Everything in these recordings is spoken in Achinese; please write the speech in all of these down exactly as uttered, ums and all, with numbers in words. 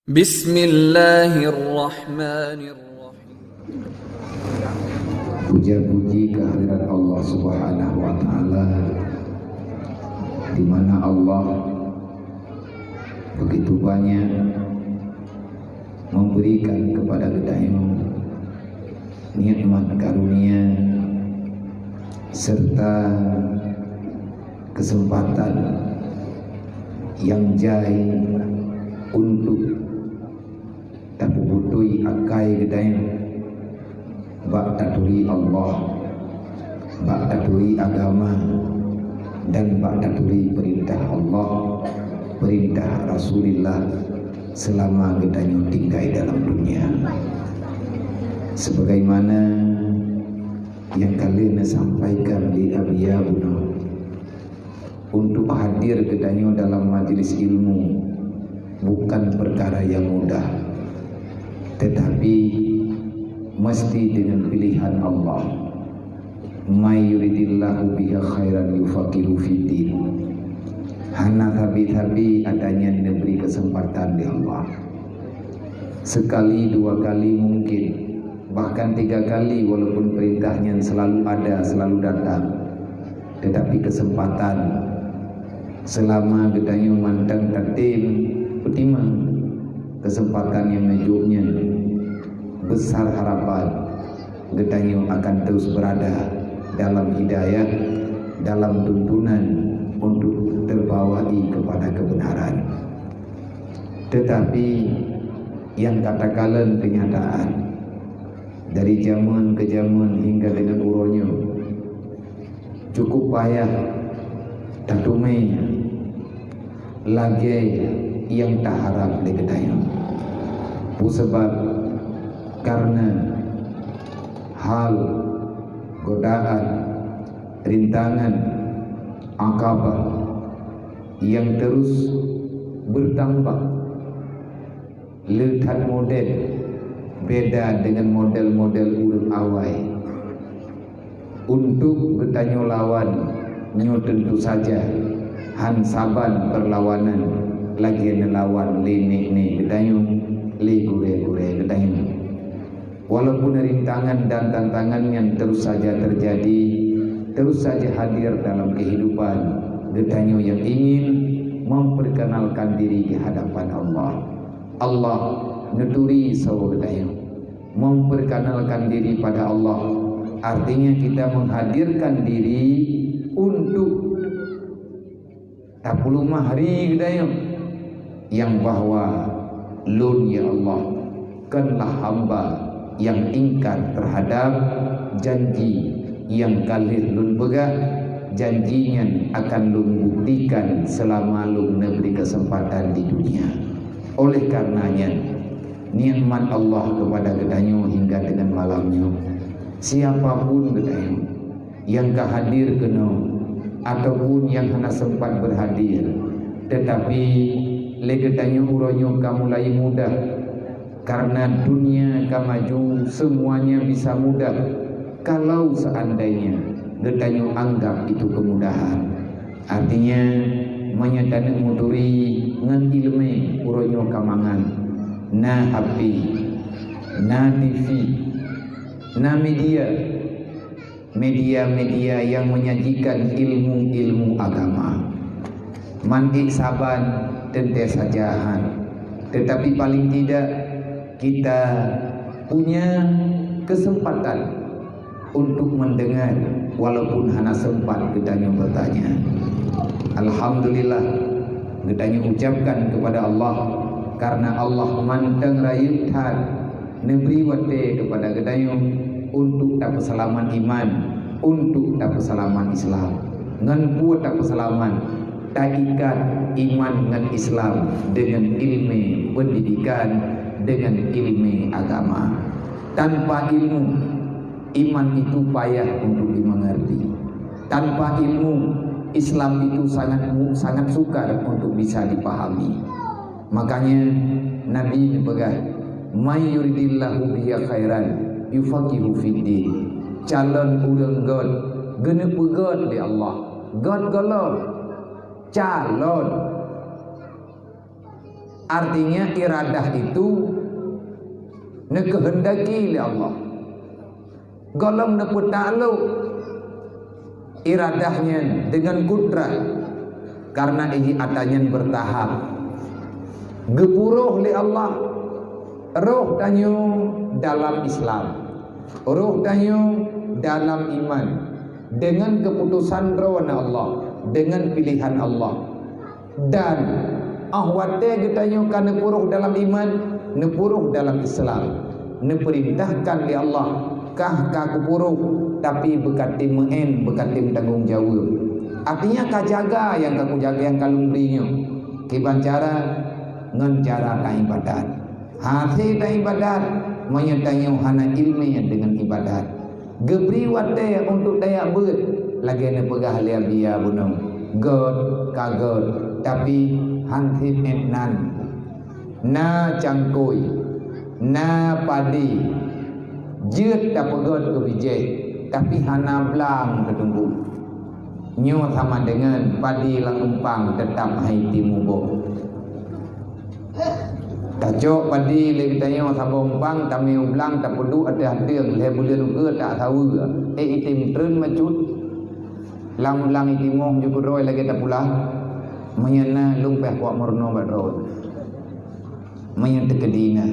Bismillahirrahmanirrahim. Puja-puji kehadirat Allah Subhanahu wa Ta'ala, di mana Allah begitu banyak memberikan kepada geutanyoe nikmat karunia serta kesempatan nyang jai untuk tapeubeutôi akai geutanyoe bak taturi Allah, bak taturi agama, dan bak taturi peurintah Allah, peurintah Rasulullah selama geutanyoe tinggai dalam dunia. Sebagaimana nyang ka lheueh neusampaikan lé Abiya bunoe, untuk hadir geutanyoe dalam majlis ilmu bukan perkara yang mudah, tetapi mesti dengan pilihan Allah. "May yuridillahu bihi khairan yufaqihu fiddin." Hana sabe-sabe ata nyan neubri keuseumpatan lé Allah. Sekali, dua kali mungkin, bahkan tiga kali, walaupun peurintah nyan selalu ada, selalu datang. Tetapi keuseumpatan, selama geutanyoe mantong tatem peutimang keuseumpatan nyang neujok nyan, besar harapan geutanyoe akan terus berada dalam hidayah, dalam tuntunan untuk terbawai kepada kebenaran. Tetapi nyang ka takalon keunyataan dari jameun keu jameun hingga deungon uroe nyoe, cukup payah tateumé lagée nyang taharab lé geutanyoe. Peue sabab? Kareuna hal, godaan, rintangan, akabah nyang terus beutambah. Le that model, beda deungon model-model ureuëng awai. Untuk geutanyoe lawan, nyoe teuntu saja han saban peurlawanan lagée neulawan lé nek-nek geutanyoe, lé gurée-gurée geutanyoe. Walaupun rintangan dan tantangan nyan terus saja teujadi, terus saja hadir dalam keuhidupan geutanyoe nyang ingin memperkenalkan diri di hadapan Allah. Allah neuturi soe geutanyoe memperkenalkan diri pada Allah, artinya kita menghadirkan diri untuk tapeuleumah ri geutanyoe, nyang bahwa lôn, ya Allah, konlah hamba nyang ingkar terhadap janji nyang ka lheueh lôn peugah, janji nyan akan lôn buktikan selama lôn neubri keuseumpatan di dunia. Oleh kareuna nyan, nikmat Allah keupada geutanyoe hingga deungon malam nyoe. Siapa pun geutanyoe nyang ka hadir keunoe ataupun nyang hana sempat berhadir, tetapi lé geutanyoe uroe nyoe ka mulai mudah. Karena dunia ka maju, semuanya bisa mudah kalau seandainya geutanyoe anggap itu kemudahan. Artinya, meunyoe taneuk meuturi ngon iéleumé uroe nyoe ka mangat, na H P, na T V, na media, media-media yang menyajikan ilmu-ilmu agama. Man ék saban teuntée saja han, tetapi paling tidak kita punya kesempatan untuk mendengar walaupun hana sempat geutanyoe bertanya. Alhamdulillah, geutanyoe ucapkan kepada Allah karena Allah mantong rayeuk that neubri watée keupada geutanyoe untuk tapeuseulamat iman, untuk tapeuseulamat Islam. Ngon peue tapeuseulamat? Taikat iman ngon Islam deungon iéleumé, pendidikan deungon iéleumé agama. Tanpa ilmu, iman itu payah untuk dimengerti. Tanpa ilmu, Islam itu sangat mu-, sangat sukar untuk bisa dipahami. Makanya Nabi neupeugah, "May yuridillahu bihi khairan yufaqihu fiddin." Calon ureuëng göt geuneuk peugöt lé Allah. Göt gohlom. Calon. Artinya, iradah itu neukeuheundaki lé Allah. Gohlom neupeutak lok iradah nyan deungon kudrat, karena iji ata nyan beurtahap. Geupuroh lé Allah roh tanyoe dalam Islam, roh tanyoe dalam iman, deungon keuputosan droeneuh Allah, deungon piléhan Allah. Dan óh watée geutanyoe ka neupuroh dalam iman, neupuroh dalam Islam, neupeurintahkan lé Allah, kah ka kupuroh, tapi beukatem meu'en, beukatem tanggong jaweueb. Artinya ka jaga nyang ka kujaga, nyang ka lôn bri nyoe. Kiban cara? Ngon cara taibadat. Hase taibadat, meunyoe tanyoe hana iéleumé deungon ibadat. Geubri watée untuk tajak beuet, lagée neupeugah lé Abi Yahya bunoe, göt ka göt, tapi han sép ék nan. Na cangkôi, na padé, jeuet tapeugöt keu bijéh, tapi hana blang teuteumbu. Nyoe sama deungon padé lam umpang teutab hai timu boh. Tacok padé lé geutanyoe saboh umpang, tamé u blang, tapeuduek ateueh ateueng, lhée buleuen ukeue tak saweue, ék item treun macut. Lam blang itimoh ju keudroe lagée tapula, meunyan na lôn péh kuak meurunoe bak droe. Meunyan teukeudi na.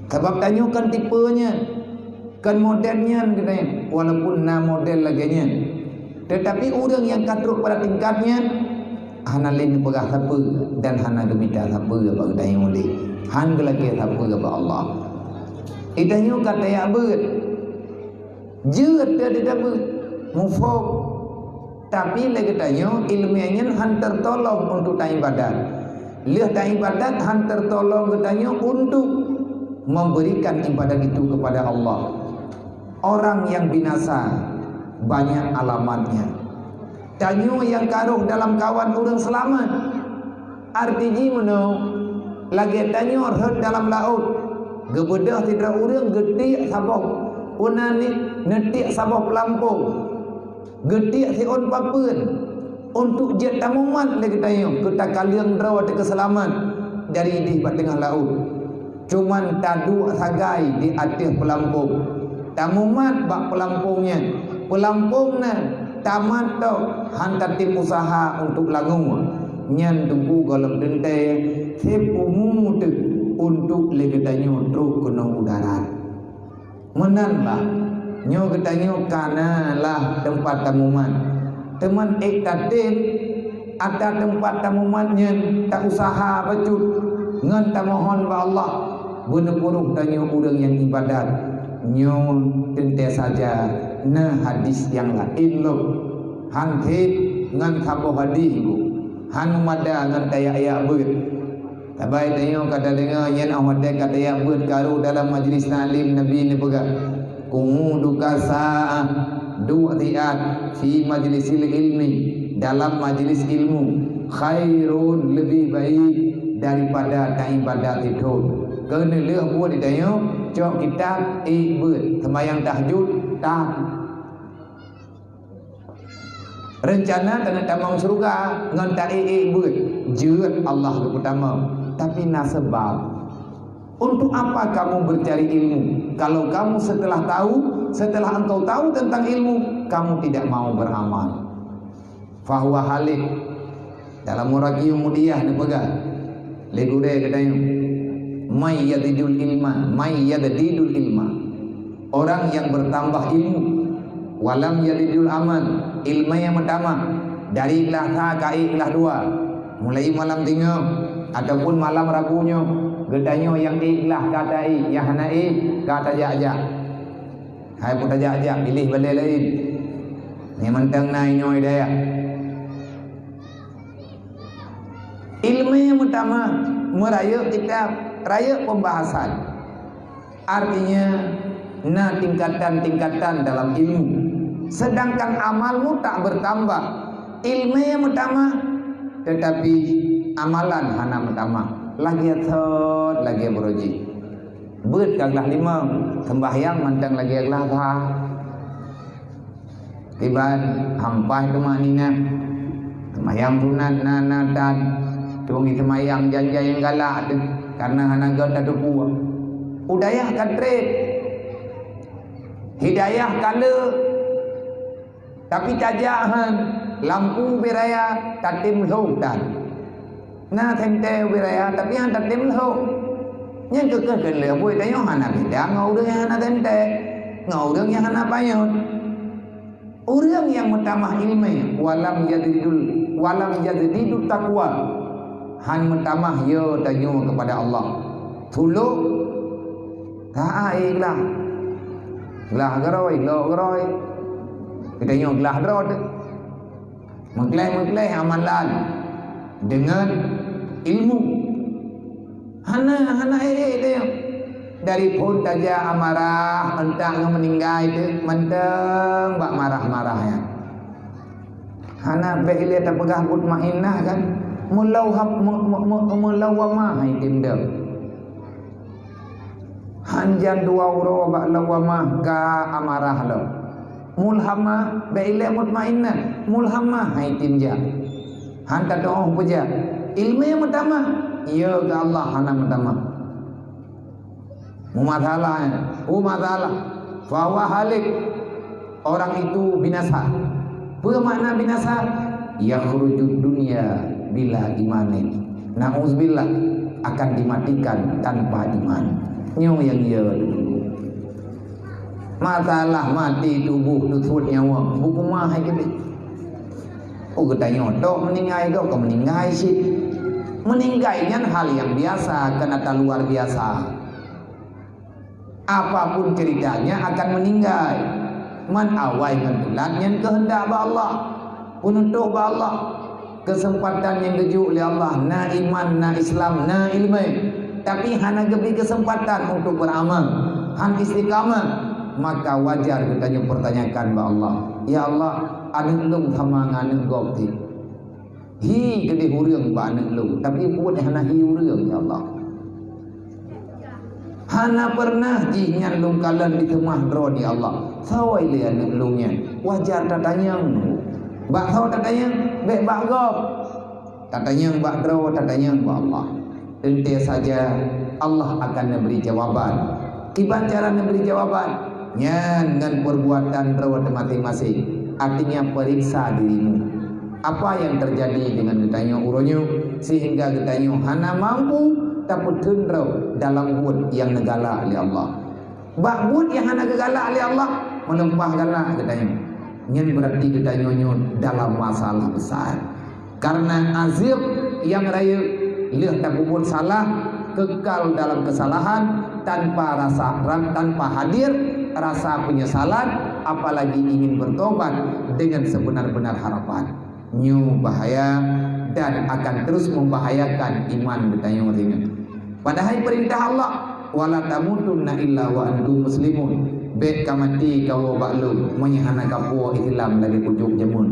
Sabab tanyoe kan tipe nyan. Kon model nyan geutanyoe, walaupun na model lagée nyan. Tetapi ureuëng nyang ka trok pada tingkat nyan, hana lé neupeugah sapeue dan hana geumita sapeue bak geutanyoe lé. Han geulakée sapeue bak Allah. Geutanyoe ka tajak beuet. Jeuet teuh tajak beuet. Muphom. Tapi lé geutanyoe, iéleumé nyan han teutolong untuk taibadat. Lheueh taibadat han teutolong geutanyoe untuk memberikan ibadat itu kepada Allah. Orang yang binasa banyak alamatnya. Tanyoe nyang ka rhoh dalam kawan ureuëng seulamat. Arti jih meunoe, lagée tanyoe rhot dalam laôt, geubeudôh sidroe ureuëng geutiek saboh, peue nan nyan, neutiek saboh peulampong. Geutiek siôn papeuen untuk jeuet tamumat lé geutanyoe keu takaleueng droe teuh keu seulamat dari ideh bak teungoh laôt. Cuman taduek sagai di ateueh peulampong, tamumat bak peulampong nyan. Peulampong na tamat tok, han tatem useuha untuk langue. Nyan teungku gohlom teuntée sép umu teuh untuk lé geutanyoe trok keunoe u darat. Meunan bah, nyoe geutanyoe ka na lah teumpat tamumat. Teuma ék tatem ata teumpat tamumat nyan, ta-useuha bacut ngon tamohon bak Allah, beuneupuruh tanyoe ureuëng nyang ibadat. Nyoe teuntée saja na hadis nyang laén lom. Han sép ngon saboh hadis bu, han meumada ngon tajak-jak beuet. Sabai tanyoe ka tadeungoe nyan óh watée ka tajak beuet karu dalam majlis taklim Nabi neupeugah, "Qu'uduka sa'ah, duek siat, fi majlisil ilmi, dalam majlis ilmu, khairun, leubeh baik daripada taibadat sithon." Keuneulheueh buet di tanyoe, cok kitab, ék beuet, seumayang tahajud, tam. Rencana keuneuk tamong syeuruga ngon taék-ék beuet, jeuet Allah geupeutamong. Tapi na seubab. Untuk apa kamu bercari ilmu, kalau kamu setelah tahu, setelah engkau tahu tentang ilmu, kamu tidak mau beramal? Fahuwa halik. Dalam Muraqiyyun Mudiyah neupeugah lé gurée geutanyoe, "May yazidul ilma, may yazdidul ilma." Orang yang bertambah ilmu, walam yazidul amal, iéleumé meutamah, dari glah sa ka ék glah dua, mulai malam singoh ataupun malam Rabu nyoe, geutanyoe nyang ék glah ka taék, nyang hana ék ka tajak-jak. Hai peue tajak-jak, piléh balée laén. Nyang mantong na inoe dayah. Iéleumé meutamah, meurayeuk kitab, rayeuk pembahasan. Artinya, na tingkatan-tingkatan dalam ilmu. Sedangkan amalmu tak bertambah. Iéleumé meutamah, tetapi amalan hana meutamah. Lagée thot, lagée beurojih. Beuet ka glah limong, seumbahyang mantong lagée glah sa. Kiban hampai tumakninah. Seumbahyang sunat na, na tan. Tueng seumayang jan-jan nyang galak teuh, kareuna hana göt tateupeue. Udayah ka treb. Hidayah ka le. Tapi tajak han, lampu ubé raya tatem lhok tan. Na senter ubé raya, tapi han tatem lhok. Nyan keuh keuh keuneulheueh buet tanyoe hana beda ngon ureuëng nyang hana senter, ngon ureuëng nyang hana panyöt. Ureuëng nyang meutamah iéleumé, walam yazdidul, walam yazdidut taqwa, han meutamah yo tanyoe keupada Allah. Tulok, taát glah. Glah geurôi, lok geurôi. Geutanyoe glah droe teuh. Meugleh-meugleh amalan deungon ilmu. Hana, hana ék-ék teuh. Dari phon tajak amarah, euntak ngon meuninggai teuh, mantong bak marah-marah nyan. Hana bék ilée tapeugah mutmainnah kan? Meulawhab-, me-, me-, me-, meulawamah hai tindong. Hanjan dua uroe bak lawamah ka amarah lom. Mulhamah, bék ilée mutmainnah, mulhamah hai tinjak. Han tatuoh peujak. Iéleumé meutamah, yo keu Allah hana meutamah. Mumasalah, mumasalah. Fahuwa halik. Orang itu binasa. Peue makna binasa? Yakhrujud dunya bila imanin. Nauzubillah, akan dimatikan tanpa iman. Nyoe nyang yo. Masalah mati tuboh, teusut nyawa, buku mah hai keudeh. Oh, geutanyoe tok meuninggai, tok ka meuninggai cit. Meuninggai nyan hal nyang biasa, kon ata luar biasa. Apapun ceritanya akan meuninggai. Man awai ngon teulat nyan keuheundak bak Allah. Peunutôh bak Allah. Keuseumpatan nyang geujok lé Allah, na iman, na Islam, na iéleumé, tapi hana geubri keuseumpatan untuk beuramal, han istiqamah, maka wajar geutanyoe peurtanyakan bak Allah, "Ya Allah, aneuëk lôn sama ngon aneuëk gob teuh. Hi keudeh ureuëng bak aneuëk lôn, tapi buet hana hi ureuëng, ya Allah." Hana pernah jih nyan lôn kalon diseumah droe di Allah. Soe lé aneuëk lôn nyan? Wajar tatanyong. Bak soe tatanyong? Bék bak gob. Tatanyong bak droe, tatanyong bak Allah. Teuntée saja Allah akan neubri jawaban. Kiban cara neubri jawaban? Nyan ngon peurbuatan droe teuh maséng-maséng. Artinya, periksa dirimu. Apa nyang teujadi deungon geutanyoe uroe nyoe sehingga geutanyoe hana mampu tapeutheun droe dalam buet nyang neugalak lé Allah? Bak buet nyang hana geugalak lé Allah, meuleupah galak geutanyoe, nyan beurati geutanyoe nyoe dalam masalah besar. Kareuna azeueb nyang rayeuk lheueh tapeubuet salah, keukal dalam keusalahan tanpa rasa, tanpa hadir rasa peunyesalan, apalagi ingin bertobat dengan sebenar-benar harapan. Nyoe bahaya dan akan terus membahayakan iman geutanyoe ringan. Padahai peurintah Allah, "Wala tamutunna illa wa antum muslimun." Bék ka maté kawoe bak lôn meunyoe hana kapuwoe Islam lagée kujok jameun.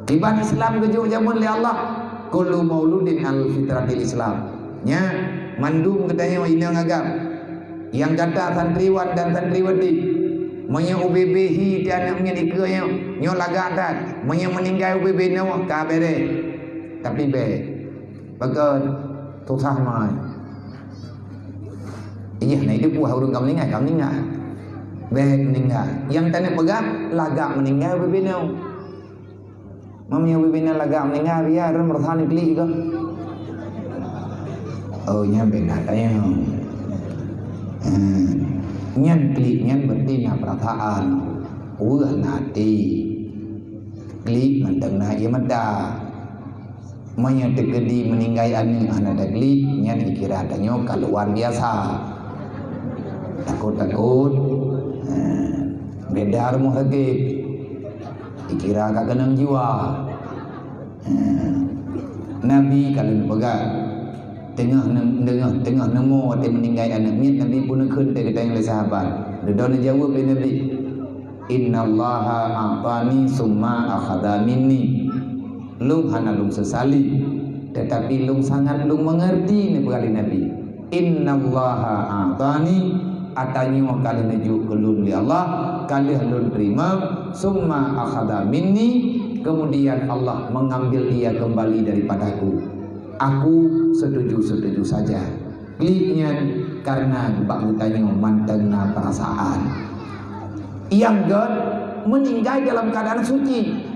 Kiban Islam geujok jameun lé Allah, "Kullu mauludin al fitratil Islam." Nya, mandum geutanyoe inong agam. Nyang gata santriwan dan santriwati, meunyoe ubé-bé hi teuh aneuëk miet ikeue nyoe, nyoe lagak that. Meunyoe meuninggai ubé-bé nyoe, ka beureh. Tapi bék. Pakon? Susah mai. Iyeh, na ideh puah ureuëng ka meuninggai, ka meuninggai. Bék meuninggai. Nyang taneuk peugah, lagak meuninggai ubé-bé nyoe. Meunyoe ubé-bé nyan lagak meuninggai, biar ureuëng meurasa neuklik juga. Oh, nyan beda tayang. Hmm. Nyan klik nyan berarti na perasaan. Weueh na até. Klik mantong na ié mata. Meunyoe teukeudi meuninggai aneuëk hana taklik, nyan dikira tanyoe ka luar biasa. Takot-takot. Ha, beda rumoh sakét. Dikira ka keunong jiwa. Ha. Nabi ka lheueh peugah, teungoh nem-, teungoh, teungoh neumo watée meuninggai aneuëk miet, Nabi peuneukheun teuh geutanyoe lé sahabat. Dudoe neujaweueb lé Nabi, "Innallaha a'tani summa akhadha minni." Lôn hana lôn seusali, teutapi lôn sangat lôn meungeurti, neupeugah lé Nabi. "Innallaha a'tani," ata nyoe ka lheueh neujok keu lôn lé Allah, ka lheueh lôn teurimong, "summa akhadha minni," kemudian Allah mengambil dia kembali daripadaku. Aku setuju-setuju saja. Klik nyan karena bak geutanyoe mantong na perasaan. Nyang göt meninggai dalam keadaan suci.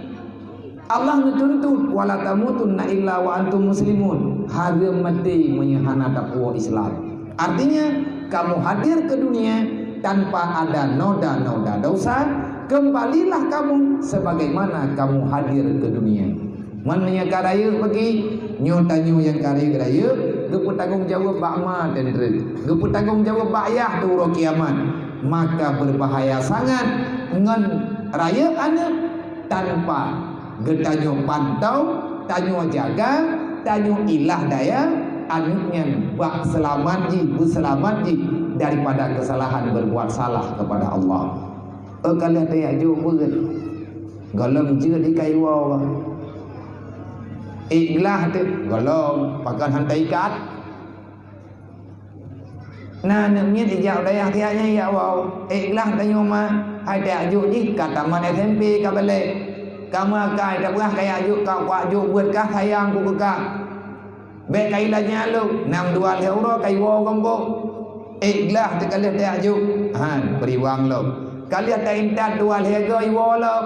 Allah neutuntut, "Wala tamutunna illa wa antum muslimun." Hareuem maté meunyoe hana tapuwoe Islam. Artinya, kamu hadir ke dunia tanpa ada noda-noda dosa, kembalilah kamu sebagaimana kamu hadir ke dunia. Meunyoe ka rayeuk peugi, nyoe tanyoe nyang ka rayeuk-rayeuk, geupeutanggong jaweueb bak ma teuntreuk, geupeutanggong jaweueb bak yah teuh uroe kiamat. Maka beubahaya sangat ngon rayeuk aneuëk tanpa geutanyoe pantau, tanyoe jaga, tanyoe ilah daya aneuëk nyan bak seulamat jih, beuseulamat jih daripada keusalahan berbuat salah kepada Allah. Oh, ka lheueh tajak jok beuet, gohlom jeuet ikai woe. Ék glah teuh, gohlom, pakon han taikat. Na aneuëk miet ijak u dayah tiyak nyan ijak woe. Ék glah tanyoe ma, hai tajak jok jih ka tamat S M P ka balek. Ka meuakai tapeugah kajak jok, ka kuak jok beuet kah sayang ku keu kah. Bék ka ilanya lom, nam dua lhée uroe ka iwoe gombok. Ék glah teuh ka lheueh tajak jok, han peuriwang lom. Ka lheueh taintat dua lhée goe iwoe lom.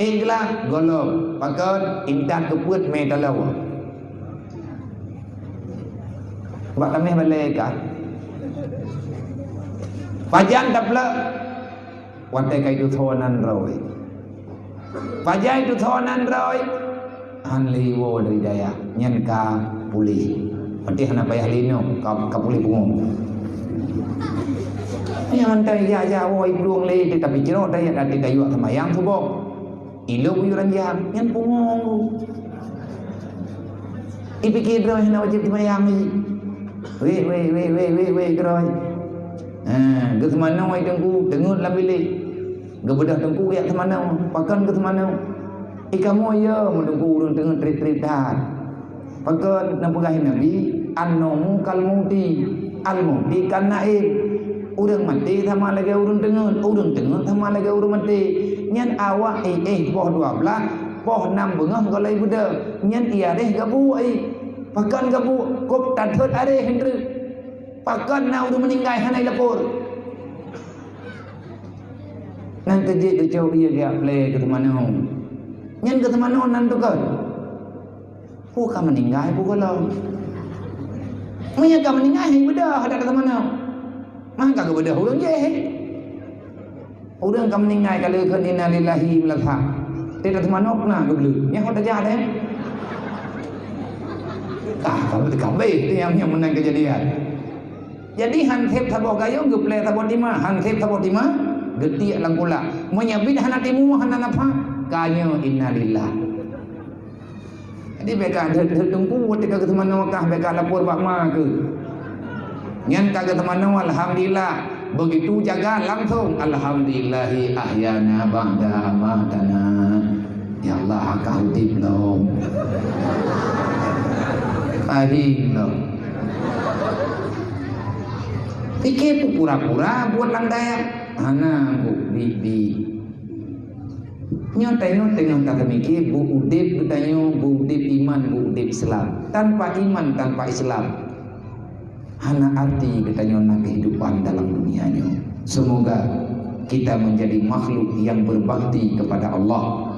Ék glah gohlom, pakon intat keupeuet mé taloe. Bak tameh balée ka. Pajan taplak watée ka itutho nan roi. Pajan itutho nan roi, han lé iwoe dari dayah, nyan ka puléh. Watée hana payah lé inoe, ka, ka puléh pungo. Nyan mantong ija-ija woe iplueng lé, tapi jroh dayah, tapi tayue seumayang suboh. Ilop u ranjang, nyan pungo. Ipike droe hana wajéb seumayang lé. Wéh, wéh, wéh, wéh, wéh, wéh, droe. Ha, geuseumanoe teungku, teungeut lam bilék. Geubeudôh teungku geujak seumanoe. Pakon geuseumanoe? Ikamoe yo, meununggu ureuëng teungeut treb-treb that. Pakon na peugah Nabi, "An-naumu kal mauti, al-mauti kan naim." Ureuëng maté sama lagée ureuëng teungeut, ureuëng teungeut sama lagée ureuëng maté. Nyan awak éh, éh poh dua blaih, poh nam beungoh gohlom beudôh. Nyan ié réh gabuek éh. Pakon gabuek? Kôb tathot aréh hindeuek. Pakon na ureuëng meuninggai hana ilapor? Nyan teujeuet geucok ié geujak plé geuseumanoe. Nyan geuseumanoe nan tukon. Peue ka meuninggai peue gohlom. Meunyoe ka meuninggai, hai beudôh, hana ka teumanoe. Maka geubeudôh ureuëng jéh. Ureuëng ka meuninggai ka lheueh kheun innalillahi meuleusak. Teuka teumanoe na geubleuet. Nyan hot tajak deh. Ka, ka beuteuka béh nyang, nyang meunan keujadian. Jadi han sép saboh gayong geuplé saboh tima, han sép saboh tima geutiek lam kulak. Meunyoe biet hana timu, hana nafah, ka nyoe innalillah. Jadi bék ka deuh-deuh teungku watée ka geuseumanoe kah bék ka lapor bak ma keuh. Nyan ka geuseumanoe alhamdulillah. Begitu jaga langsung alhamdulillahi ahyana ba'da amatana. Ya Allah, ka udép lom. Ahi lom. Pike pura-pura buet lam dayah. Hana bu bi-bi. Nyoe tanyoe teungoh tapeumike, beu udép geutanyoe, beu udép iman, beu udép Islam. Tanpa iman, tanpa Islam, hana arti geutanyoe na kehidupan dalam dunia nyoe. Semoga kita menjadi makhluk yang berbakti kepada Allah.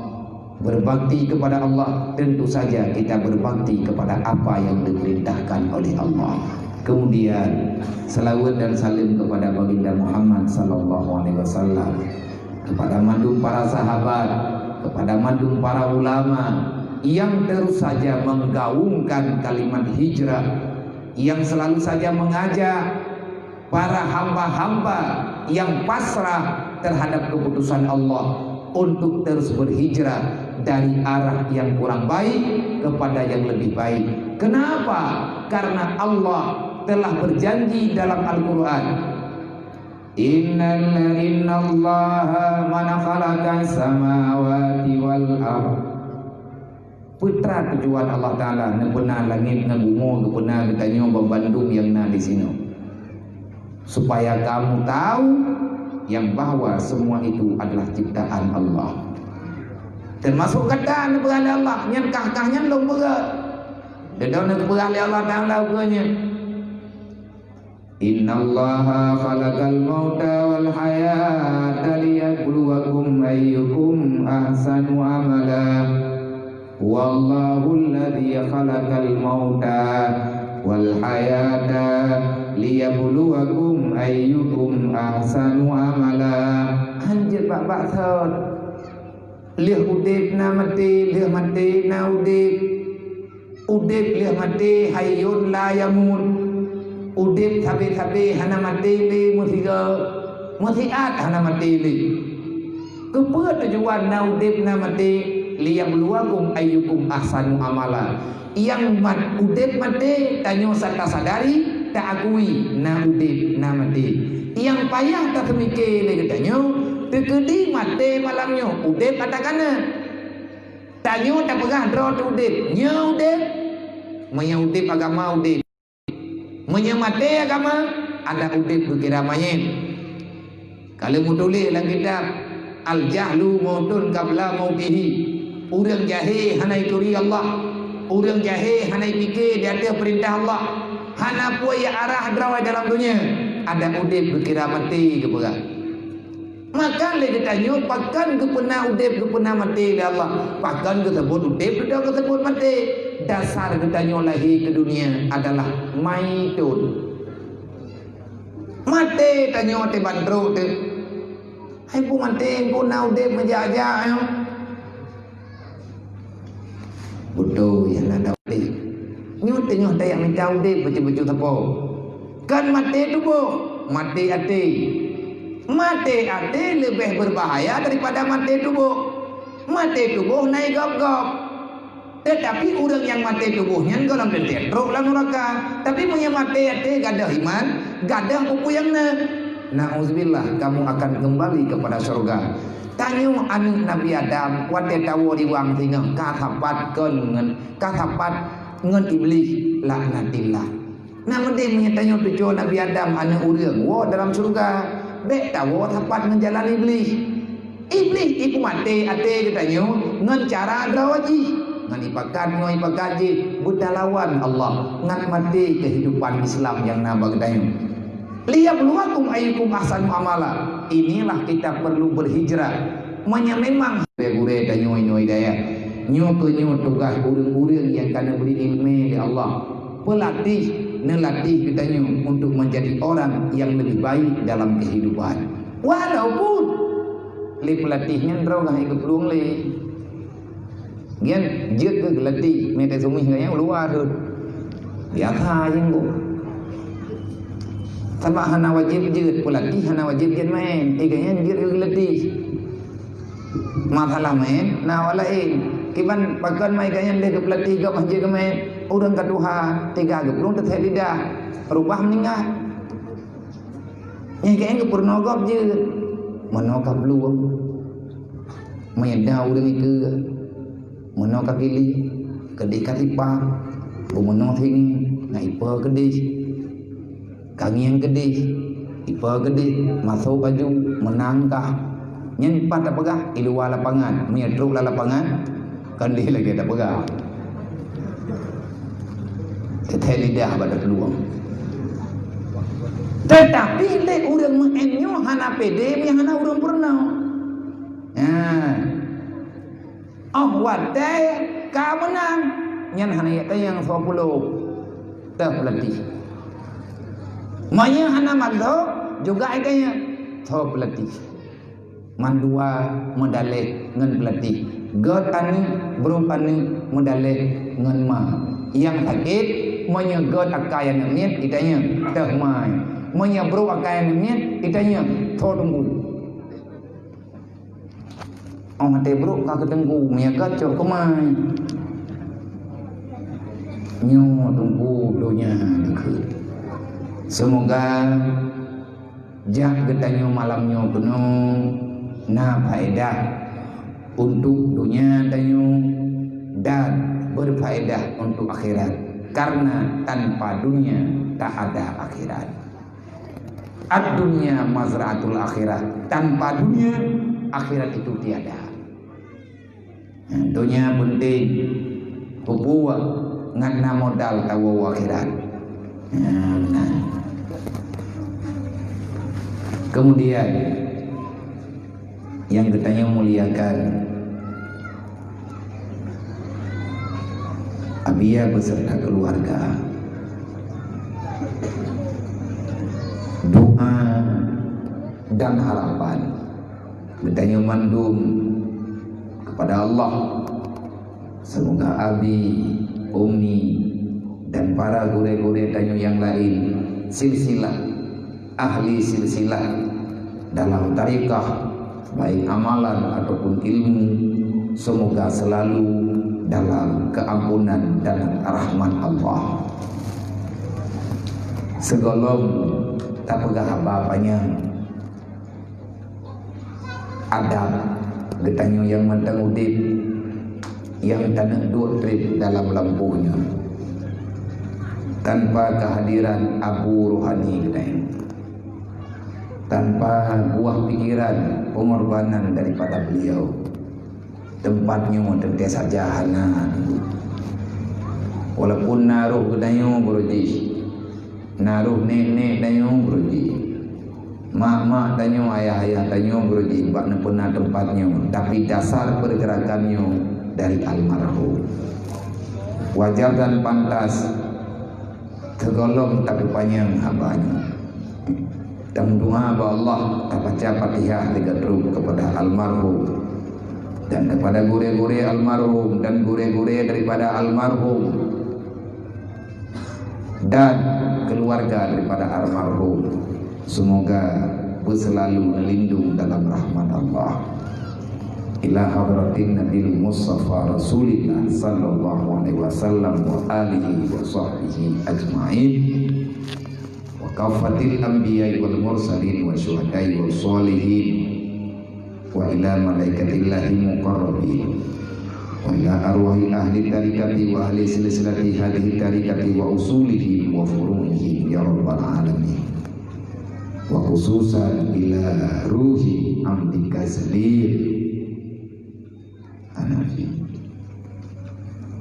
Berbakti kepada Allah, tentu saja kita berbakti kepada apa yang diperintahkan oleh Allah. Kemudian, selawat dan salam kepada Baginda Muhammad sallallahu alaihi wasallam. Kepada mandum para sahabat, kepada mandum para ulama yang terus saja menggaungkan kalimat hijrah, yang selalu saja mengajak para hamba-hamba yang pasrah terhadap keputusan Allah untuk terus berhijrah dari arah yang kurang baik kepada yang lebih baik. Kenapa? Karena Allah telah berjanji dalam Al-Quran, Innal, innallaha man khalaqas samawati wal ard. Peue teuma tujuan Allah Taala neupeuna langét ngon bumoe, geupeuna geutanyoe banmandum nyang na di sinoe? Supaya kamu tahu yang bahwa semua itu adalah ciptaan Allah. Termasuk gata neupeugah lé Allah, nyan kah-kah nyan lôn peugah. Deungon neupeugah lé Allah Taala ukeue nyan, "Innallaha khalaqal mauta wal hayata liyabluwakum ayyukum ahsanu amala. Huwallahul ladzi khalaqal mauta wal hayata liyabluwakum ayyukum ahsanu amala." Hanjeuet bak-bak thot. Lheueh udeb na maté, lheueh maté na udeb. Udeb lheueh maté, hayyun la yamut. Udeb sabe-sabe hana maté lé, meusigoe, meusiat hana maté lé. Keupeue tujuan na udeb na maté? Liyabluwakum ayyukum ahsanu amala. Nyang mat-, udeb maté, tanyoe sa-, tasadari, taakui na udeb, na maté. Nyang payah taseumiké lé geutanyoe, teukeudi maté malam nyoe, udeb ata kana. Tanyoe tapeugah droe teuh udeb, nyoe udeb. Meunyoe udeb agama udeb. Meunyoe maté agama, adak udeb geukira manyét. Ka lheueh meutuléh lam kitab, "Al-jahlu mautun qabla mautihi." Ureuëng jahé hana ituri Allah. Ureuëng jahé hana ipike di ateueh peurintah Allah. Hana peue arah droe dalam donya. Adak udeb geukira maté geupeugah. Maka lé geutanyoe pakon geupeuna udeb, geupeuna maté lé Allah. Pakon geuseubut udeb, dudoe geuseubut maté. Dasar geutanyoe lahé keu dunia adalah maitun. Maté tanyoe teuh ban trok teuh. Hai peue maté, peue na udeb meujak-jak nyoe. Beutôi, ya na udeb. Nyoe teungoh tajak mita udeb bacut-bacut sapo. Kan maté tuboh, maté até. Maté até leubeh beubahaya daripada maté tuboh. Maté tuboh na igop-gop. Teutapi ureuëng nyang maté tuboh nyan gohlom teuntée trok lam nuraka. Tapi meunyoe maté até gadôh iman, gadôh peue-peue nyang na. Nauzubillah, kamu akan kembali kepada surga. Tanyoe aneuëk Nabi Adam, watée tawoe di ruang singoh, ka sapat kon ngon, ka sapat ngon Iblih, laknatillah. Na meudeh meunyoe tanyoe teucue Nabi Adam aneuëk ureuëng, woe dalam syeuruga, bék tawoe sapat ngon jalan Iblih. Iblih ipeumaté até geutanyoe ngon cara droe jih, ngon ipakat nyoe ipakat jih, beutalawan Allah, ngat maté keuhidupan Islam nyang na bak geutanyoe. "Liyabluwakum ayyukum ahsanu amala." Inilah kita perlu berhijrah. Meunyoe memang gurée-gurée tanyoe inoe hidayah, nyoe keuh nyoe tugaih ureuëng-ureuëng nyang ka neubri iéleumé lé Allah. Peulatéh, neulatéh geutanyoe untuk menjadi orang yang lebih baik dalam kehidupan. Walaupun lé peulatéh nyan droe geupeulueng lé. Nyan jeuet keu geulatih, meuteuseumieh geuh nyang luwa rhot. Biasa jih ngon. Sabab hana wajéb jeuet, peulatéh hana wajéb jeuet maén. Éh, geuh nyan jeuet keu geulatih. Masalah maén na awak laén. Kiban pakon mai geuh nyan lé geupeulatéh gob hana jeuet keu maén. Ureuëng ka tuha, teuga geuplueng teuthét lidah. Rubah meuninggai. Nyang keu geupurunoe gob jeuet, meunoe ka plueng, meunoe ureuëng ikeue, meunoe ka kili, keudeh ka tipa, beumeunoe singieng, na ipe keudeh, ka ngieng keudeh, ipe keudeh, masôk baju, meunang kah. Nyan pat tapeugah, i luwa lapangan, meunyoe trok lam lapangan, Kan lé lagée tapeugah. Teuthée lidah bak plueng. Teutapi lé ureuëng meu'én nyoe hana pédé meunyoe hana ureuëng peurunoe. Nah. Óh watée ka meunang, nyan hana jak tanyong soe pulo. Teuh peulatéh. Meunyoe hana mandum, juga ai tanyong soe peulatéh. Mandua meudaleh ngon peulatéh. Gét aneuëk, brok aneuëk meudaleh ngon ma. Nyang sakét, meunyoe gét akai aneuëk miet, geutanyoe teuh mai. Meunyoe brok akai aneuëk miet, geutanyoe tho teungku. Óh watée brok ka keu teungku, meunyoe gét cok keu mai. Nyoe teungku donya dikeue. Seumoga Jak geutanyoe malam nyoe keunoe na faedah untuk dunia tanyoe dan berfaedah untuk akhirat. Karena tanpa dunia tak ada akhirat. Ad-dunya mazra'atul akhirah. Tanpa dunia, akhirat itu tiada. Nah, donya penting. Peue buet? ngat na modal tawoe u akhirat. Nah, nah. Kemudian, nyang geutanyoe muliakan, Abiya beserta keluarga. Doa dan harapan geutanyoe mandum kepada Allah. Semoga Abi, Umi, dan para gurée-gurée tanyoe nyang laén, silsilah, ahli silsilah dalam tarekat, baik amalan ataupun ilmu, semoga selalu dalam keampunan dan rahmat Allah. Sigohlom tapeugah haba panyang, adab geutanyoe nyang mantong udeb, nyang taneuk duek treb dalam lampôh nyoe, tanpa kehadiran abu rohani geutanyoe, tanpa buah pikiran pengorbanan daripada beliau, teumpat nyoe teuntée saja hana. Walaupun na roh geutanyoe beureuji, na roh nek-nek tanyoe beureuji, mak-mak tanyoe, ayah-ayah tanyoe beureuji bak neupeuna teumpat nyoe, tapi dasar pergerakan nyoe dari almarhum. Wajar dan pantas sigohlom tapeupanyang haba nyoe. Tameudoa bak Allah, tabaca Fatihah tiga trup kepada almarhum dan kepada gurée-gurée almarhum dan gurée-gurée daripada almarhum dan keluarga daripada almarhum. Semoga beuselalu neulindong dalam rahmat Allah. Ila hadratin Nabil Mustafa Rasulillah sallallahu alaihi wasallam wa alihi wa sahbihi ajmain, wa kafatil anbiya wal mursalin wa syuhada'i wa shalihin, wa ila malaikatillahil muqarrabin, wa ila arwahi ahli tarikati wa ahli silsilati hadhihi tarikati wa usulihim wa furu'ihim ya rabbal alamin, wa khususan ila ruhi amdika Salim Hanafi,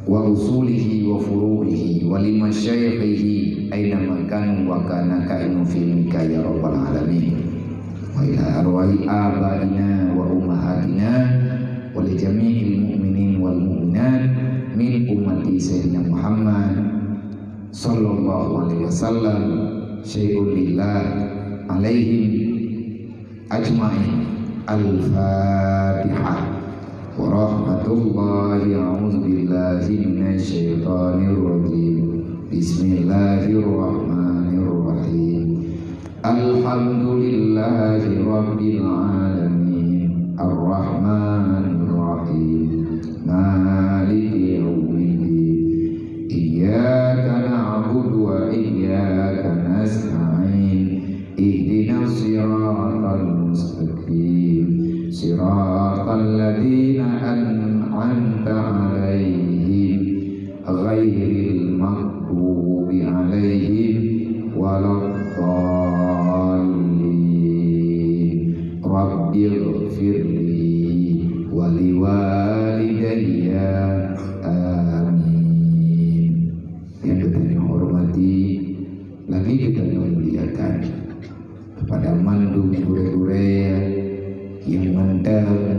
wa usulihi wa furu'ihi wa li masyayikhihi aina ma kanu wa kana kainu fi ilmika ya rabbal alamin, wa ila arwahi abaina wa ummahatina wa li jami'il mu'minin wal mu'minat min ummati Sayyidina Muhammad sallallahu alaihi wasallam, syai'un lillah alaihim ajmain. Al-Fatihah. Wa rahmatullahi, a'udzu billahi minasy syaithanir rajim. Bismillahirrahmanirrahim. Alhamdulillahi rabbil alamin. Arrahmanir rahim. Maliki yaumiddin. Iyyaka na'budu wa iyyaka nasta'in. Ihdinas siratal mustaqim. Siratal ladzina an'amta 'alaihim ghairil maghdubi 'alaihim waladdallin. Rabbighfirli wa liwalidayya. Amin. Nyang geutanyoe hormati, lagi geutanyoe muliakan kepada mandum gurée-gurée nyang mantong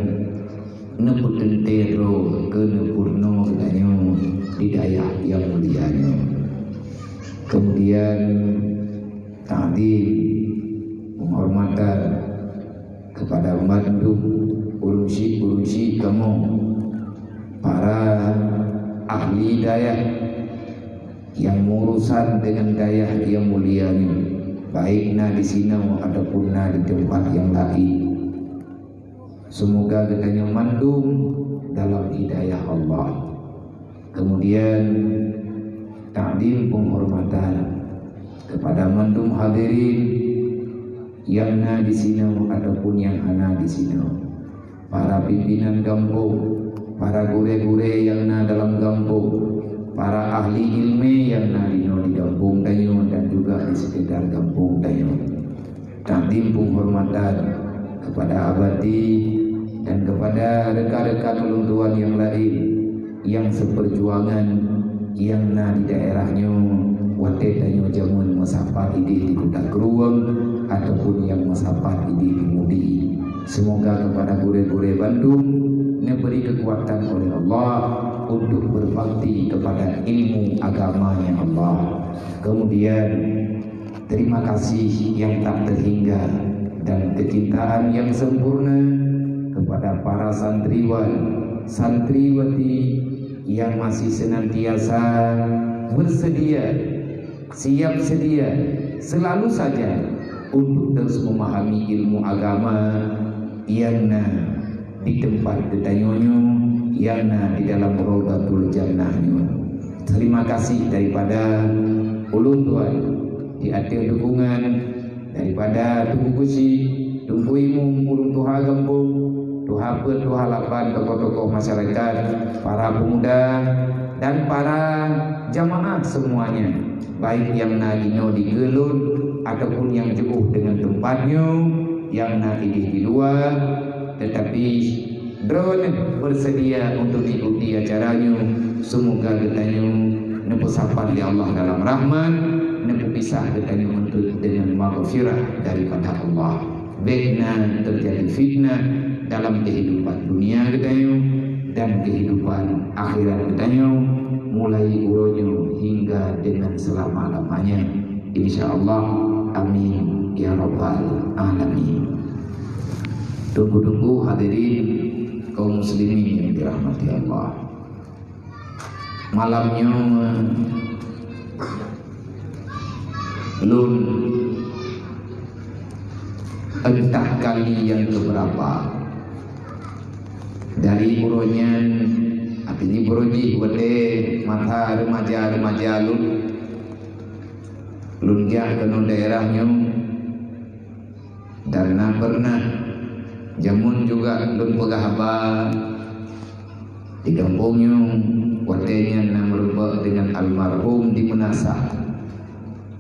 neupeuteuntée droe keu neupeurunoe geutanyoe di dayah nyang mulia nyoe. Kemudian, takdim, penghormatan kepada mandum ureuëng syik-ureuëng syik kamoe, para ahli dayah nyang meurusan deungon dayah nyang mulia nyoe, baik na di sinoe ataupun na di teumpat nyang laén. Seumoga geutanyoe mandum dalam hidayah Allah. Kemudian, takdim penghormatan kepada mandum hadirin nyang na di sinoe ataupun nyang hana di sinoe. Para pimpinan gampông, para gurée-gurée nyang na dalam gampông, para ahli ileumé nyang na dinoe di gampông tanyoe dan juga di sekitar gampông tanyoe. Takdim penghormatan kepada Abati dan kepada rekan-rekan ulôn tuan nyang laén nyang seperjuangan nyang na di daerah nyoe, watée tanyoe jameun meusapat idéh di Kuta Krueng ataupun nyang meusapat idéh di Mudi. Semoga kepada gurée-gurée bandum neubri keukuatan oleh Allah untuk berbakti kepada ilmu agamanya Allah. Kemudian, terima kasih yang tak terhingga dan kecintaan yang sempurna kepada para santriwan, santriwati yang masih senantiasa bersedia, siap sedia, selalu saja untuk terus memahami ilmu agama yang na di tempat geutanyoe nyoe, yang na di dalam Raudhatul Jannah nyoe. Terima kasih daripada ulôn tuan di ateueh dukungan daripada Teungku Geuchik, Teungku Imum, Ureueng Tuha Gampông, Tuha Peuet, Tuha Lapan, tokoh-tokoh masyarakat, para pemuda, dan para jamaah semuanya, baik nyang na inoe di geulon ataupun nyang jiôh deungon teumpat nyoe, nyang na idéh di luwa, tetapi droeneuh bersedia untuk mengikuti acara nyoe. Semoga geutanyoe neupeusapat lé Allah dalam rahmat, neupeupisah geutanyoe untuk dengan maghfirah daripada Allah. Bék na terjadi fitnah dalam kehidupan dunia geutanyoe dan kehidupan akhirat geutanyoe, mulai uroe nyoe hingga dengan selama-lamanya. Insya Allah. Amin ya rabbal alamin. Tunggu-tunggu hadirin kaum muslimin yang dirahmati Allah. Malam nyoe lôn entah kali yang keberapa dari uroe nyan, artinya uroe jih watée masa remaja-remaja lôn, lôn jak keunoe daerah nyoe. Dan na pernah jameun juga lôn peugah haba di gampông nyoe, watée nyan na meurumpok dengan almarhum di Meunasah.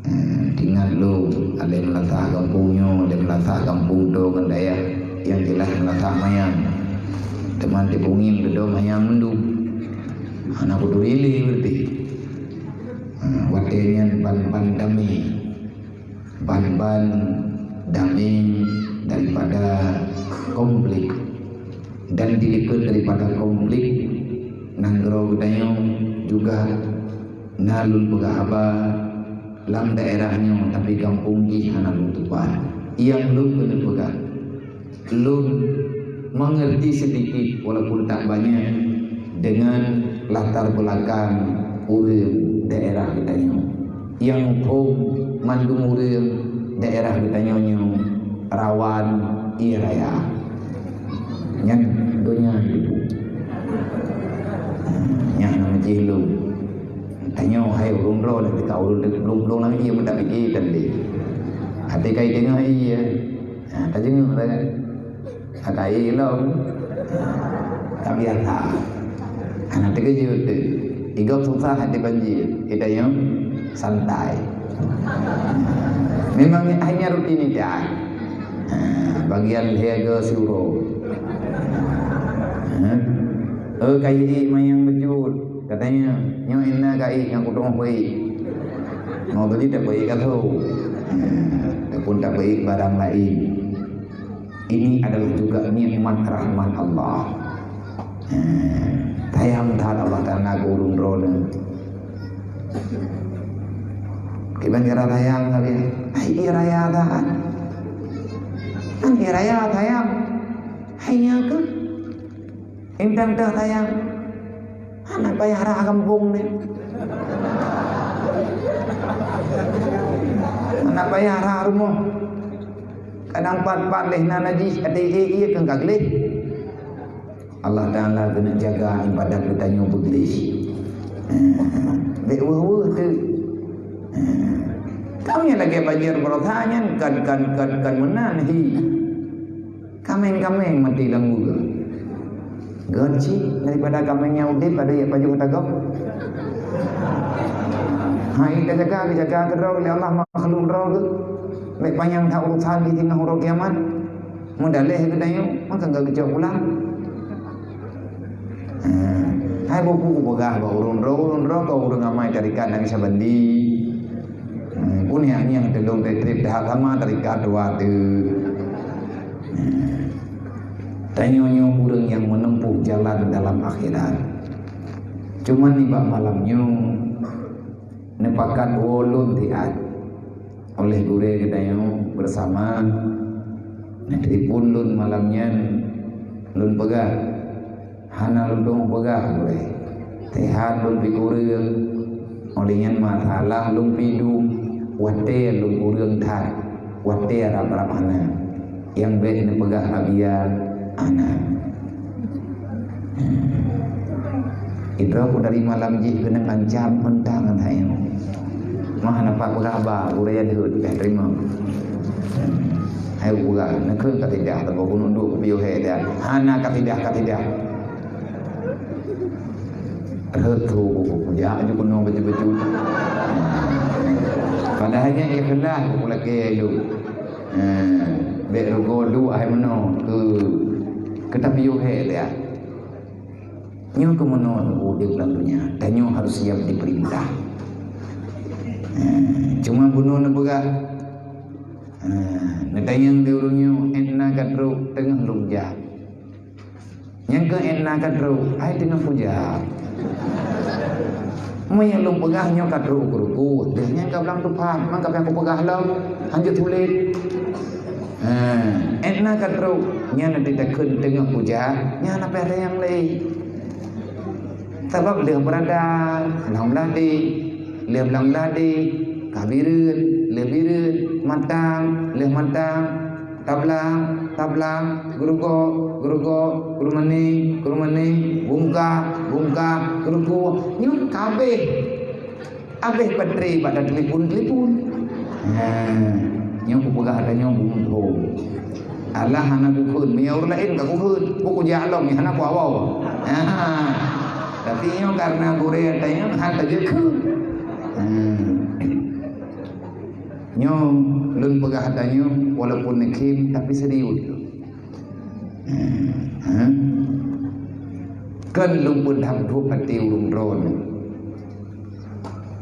Eh, ingat lôn, alai Meunasah gampông nyoe, alai Meunasah gampông droe ngon dayah, nyang jeulaih Meunasah manyang. Teuma di Bungin keudroe manyang mandum. Hana kuturi lé berarti. Eh, watée nyan ban-ban damé. Ban-ban damé daripada konflik. Dan dilikot daripada konflik nanggroe geutanyoe juga na lôn peugah haba lam daerah nyoe, tapi gampông jih hana lôn tupat. Nyang lôn keuneuk peugah, lôn mengerti sedikit walaupun tak banyak dengan latar belakang ureuëng daerah geutanyoe. Nyang muphom mandum ureuëng daerah geutanyoe nyoe rawan ié raya. Nyan donya ibu. Nyan nama jih lôn. Tanyoe hai ureuëng droe dan teuka ureuëng deuek blong-blong lagée ié meutak pike dan deh. Até kai teungoh ié. Ha, tajeungeuk dah kan. Akai lom. Tabiasa. Hana teukeujot teuh. Igob susah hati banjir. Kita yang santai. Memang hanya rutinitas. Ha, bagian lhée go siuroe. Ha? Oh, kai manyang beujeuet. Katanya, nyoe inna kai nyang kutueng peuék. Mau tadi tak peuék ka tho. Ha, ataupun tak peuék barang lain. Ini adalah juga nikmat rahmat Allah. Eh, sayang that Allah Taala gurung droeneuh. Kiban cara sayang kali. Hai ié raya that. Kan ié raya sayang. Hai nyan keuh. Indang teuh sayang. Hana payah rhah gampông nyoe. Hana payah rhah rumoh. Kadang pat-pat lé na najih até ié-ié keu ka gleh. Allah Taala keuneuk jaga ibadat geutanyoe beugleh. Bék weueh-weueh teuh. Kamoe lagée banjir baroesa nyan kan, kan, kan, kan meunan hi. Kaméng-kaméng maté lam gula. Geucit daripada kaméng nyang udeb ada jak pajoh tagob. Hai tajaga, geujaga keudroe lé Allah makhluk droe geuh. Bék panyang that urosan di teungoh uroe kiamat. Meudaléh geutanyoe, maka geucok pulang. Ha. Hai buku peugah bak ureuëng droe, ureuëng droe keu ureuëng amai tarekat nangis sabandi. Hmm, pun nyang nyang teulong treb-treb dah sama tarekat dua tu. Hmm. Tanyoe nyoe ureuëng nyang menempuh jalan dalam akhirat. Cuman nibak malam nyoe, neupakat woe lôn siat. Oleh gurée geutanyoe bersama, neutelepon lôn malam nyan, lôn peugah, hana lôn teungoh peugah gurée. Siat lôn pih kureueng, oleh nyan masalah lôn pih dum, watée lôn kureueng that, watée rab-rab hana. Nyang bék neupeugah Rabia, hana. Idroe ku dari malam jih keunong ancam mantong ngon hai. Mah napa peugah ba, ureuëng deuh, eh, terima. Hai ureuëng, neukheun kasidah, tapi ku nunduk ku piôh hai dia. Hana kasidah, kasidah. Reutu, jak ju keunoe beutôi-beutôi. Padahai nyan ikhlas, ku lakée lôn. Ha, bék rugoe duek hai meunoe keu, keu tapiôh hék dia. Nyoe keu meunoe udeb lam donya, tanyoe harus siap diperintah. Ha, cuma bunoe neupeugah, ha, neutanyong lé ureuëng nyoe, "Ét na ka trok teungoh lôn jak." Nyang keu ét na ka trok, hai teungoh kujak. Meunyoe lôn peugah nyoe ka trok u keuruku, deuh nyan ka blang teuphat, man ka payah kupeugah lom, hanjeuet tuléh. Ha, ét na ka trok, nyan na takheun teungoh kujak, nyan na payah tanyong lé. Sabab lheueh beurada, blang blah deh, lheueh blang blah deh, ka bireuen, lheueh bireuen, matang, lheueh matang, tablang, tablang, geurugoe, geurugoe, keurumaneng, keurumaneng, bungkah, bungkah, keurugoe. Nyoe ka abéh. Abéh baterai bak tatelepon-telepon. Ha, nyoe kupeugah tanyoe bungkôh. Alah hana kukheun, meunyoe ureuëng laén ka kukheun, kujak lom, hana kuwoe. Ha. Tapi nyoe karena gurée tanyoe hana jeuet kheun. Ha. Nyoe lôn peugah tanyoe walaupun neukhém tapi serius. Ha? Kon lôn peudhab-dhub até ureuëng droeneuh.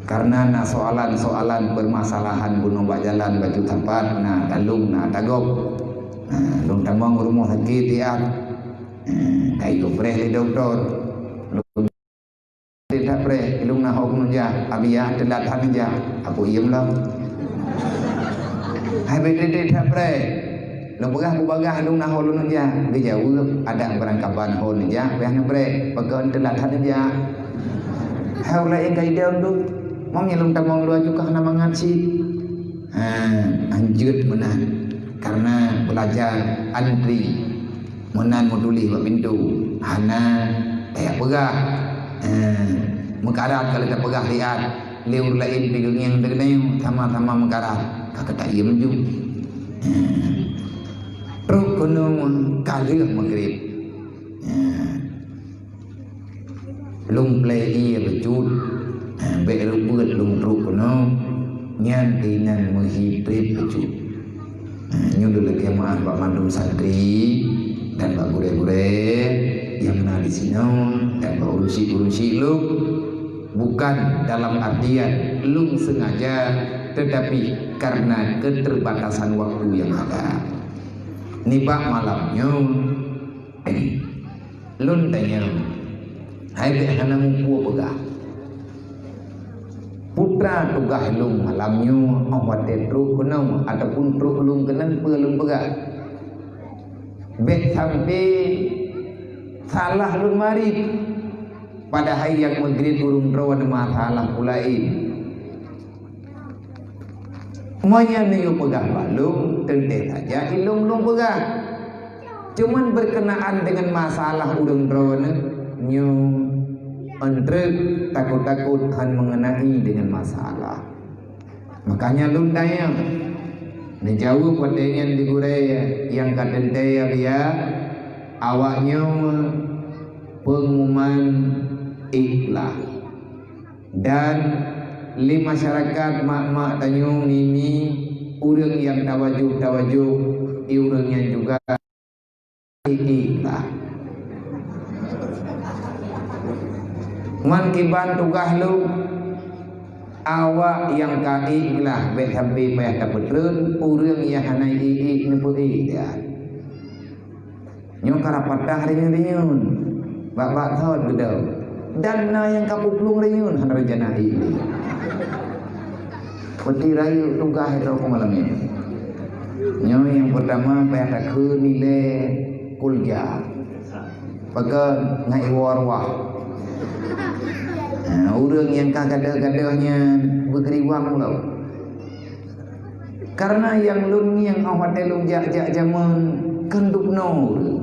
Karena na soalan-soalan permasalahan bunoe bak jalan bacut sapat, na talông, na tagob. Ha, lôn tamong rumoh sakét siat. Ha, ka iopreh lé dokto. Lôn Teulat that preh, ilung na ho keuneuk jak, Abia teulat that neujak, aku iem lom. Hai bèk teulat that preh. Lôn peugah bubagaih ilung na ho lôn neujak, geujaweueb, adak beurangkaban ho neujak, payah neupreh, pakon teulat that neujak. Hai ulèe ka idong tu, mong nyang lôn tamong lôn aju ka hana mangat cit. Ha, hanjeuet meunan. Karena belajar antri. Meunan meutuléh bak pintoe, hana tajak peugah. Eh, meukarat ka lheueh tapeugah siat, lé ureueng laén pih geungieng deungoe, sama-sama meukarat, ka keuta iem ju. Eh, trok keunoe ka lheueh Maghrib. Eh, Lôn plè ié bacut, eh, bèk reubeuet lôn trok keunoe, nyan inan meuhi trép bacut. Eh, nyoe lôn lakèe meu'ah bak mandum santri dan bak gurèe-gurèe nyang na disinoe dan bak ureueng syik-ureueng syik lôn. Bukan dalam artian lôn sengaja, tetapi karena keterbatasan waktu yang ada. Nibak malam nyoe, Lôn tanyong, hai bèk hana muphom peugah. Peue teuma tugaih lôn malam nyoe, óh watèe trok keunoe ataupun trok lôn keunan peue lôn peugah? Bèk sampoe salah lôn marit, padahai nyang meugriet ureueng droe nyan masalah peue laén. Meunyoe neuyue peugah bak lôn, teuntèe saja ilôn lôn peugah. Cuman berkenaan dengan masalah ureueng droeneuh, nyoe ôn treuk takot-takot hán mengenai dengan masalah. Makanya lôn tanyong, neujaweueb watèe nyan di gurèe nyang ka teuntèe ya, awak nyoe pengumuman ikhlas. Dan lé masyarakat mak-mak tanyoe, mimi, ureueng nyang tawajoh-tawajoh, i ureueng nyan juga ikhlas. Man kiban tugaih lôn, awak nyang ka ék glah bék sabe payah tapeutreun, ureuëng nyang hana ék-ék neupeuék dia. Nyoe ka rapatah riyeun-riyeun, bak-bak thot geudoe. Dan na nyang ka peuplueng riyeun hana reujana ék lé. Peuti rayeuk tugaih droe keu malam nyoe. Nyoe nyang peurtama payah takheun ilée kulja. Pakon ngai iwoe ruah. Nah, ureuëng nyang ka gadoh-gadoh nyan beugeuriwang lom. Karena nyang lôn ngieng óh watée lôn jak-jak jamén kheun dubnoe ureuëng.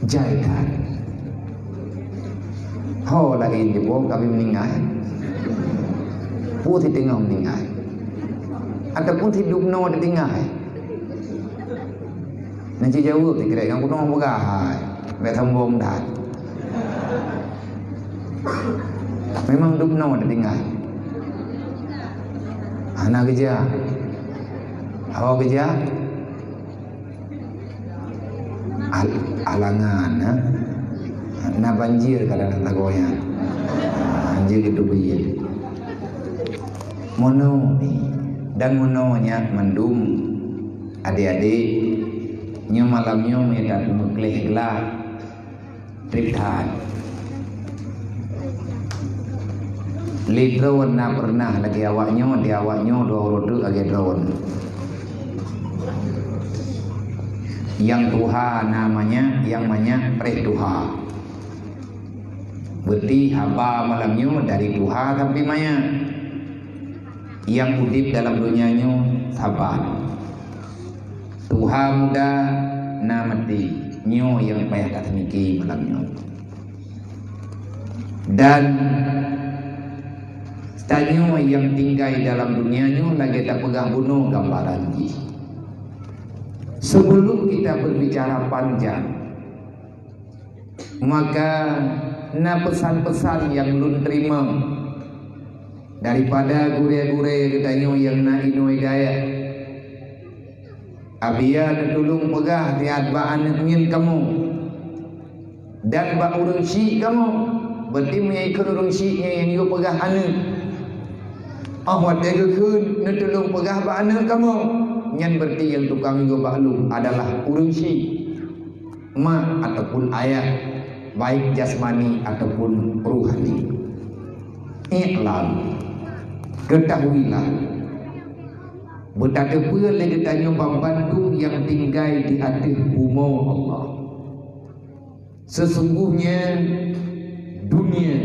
Jai that. Ho laén jiboh kami meuninggai. Peue si teungoh meuninggai. Ataupun si dubnoe ditinggai. Nyan jijaweueb sikrek nyang keunoe peugah hai. Bék sombong that. Memang dubnoe ditinggai. Hana geujak. Ho geujak. Al-, alangan, ha? Na banjir kadang lagoe nyan. Banjir geuteubiet. Meunoe mi. Dan meunoe nyan mandum. Adék-adék, nyoe malam nyoe mita meukleh glah. Treb that. Lé droe na peureunah lagée awak nyoe, di awak nyoe dua uroe teuk lagée droe. Nyang tuha na manyak, nyang manyak preh tuha. Beuti haba malam nyoe dari tuha sampai manyak. Nyang udeb dalam donya nyoe saban. Tuha muda na maté, nyoe nyang payah taseumiki malam nyoe. Dan tanyoe nyang tinggai dalam dunia nyoe lagée tapeugah bunoe gambaran jih. Sebelum kita berbicara panjang, maka na peusan-peusan nyang lôn teurimong daripada gurée-gurée geutanyoe nyang na inoe dayah. Abia neutulông peugah siat bak aneuëk miet kamoe dan bak ureuëng syik kamoe, berarti meunyoe ikheun ureuëng syik nyan nyang yue peugah aneuëk. Óh watée geukheun neutulông peugah bak aneuëk kamoe, nyan berarti nyang tukang yue bak lôn adalah ureuëng syik. Mak ataupun ayah, baik jasmani ataupun ruhani. I'lam, ketahuilah, beutateupeue lé geutanyoe banmandum nyang tinggai di ateueh bumoe Allah. Sesungguhnya dunia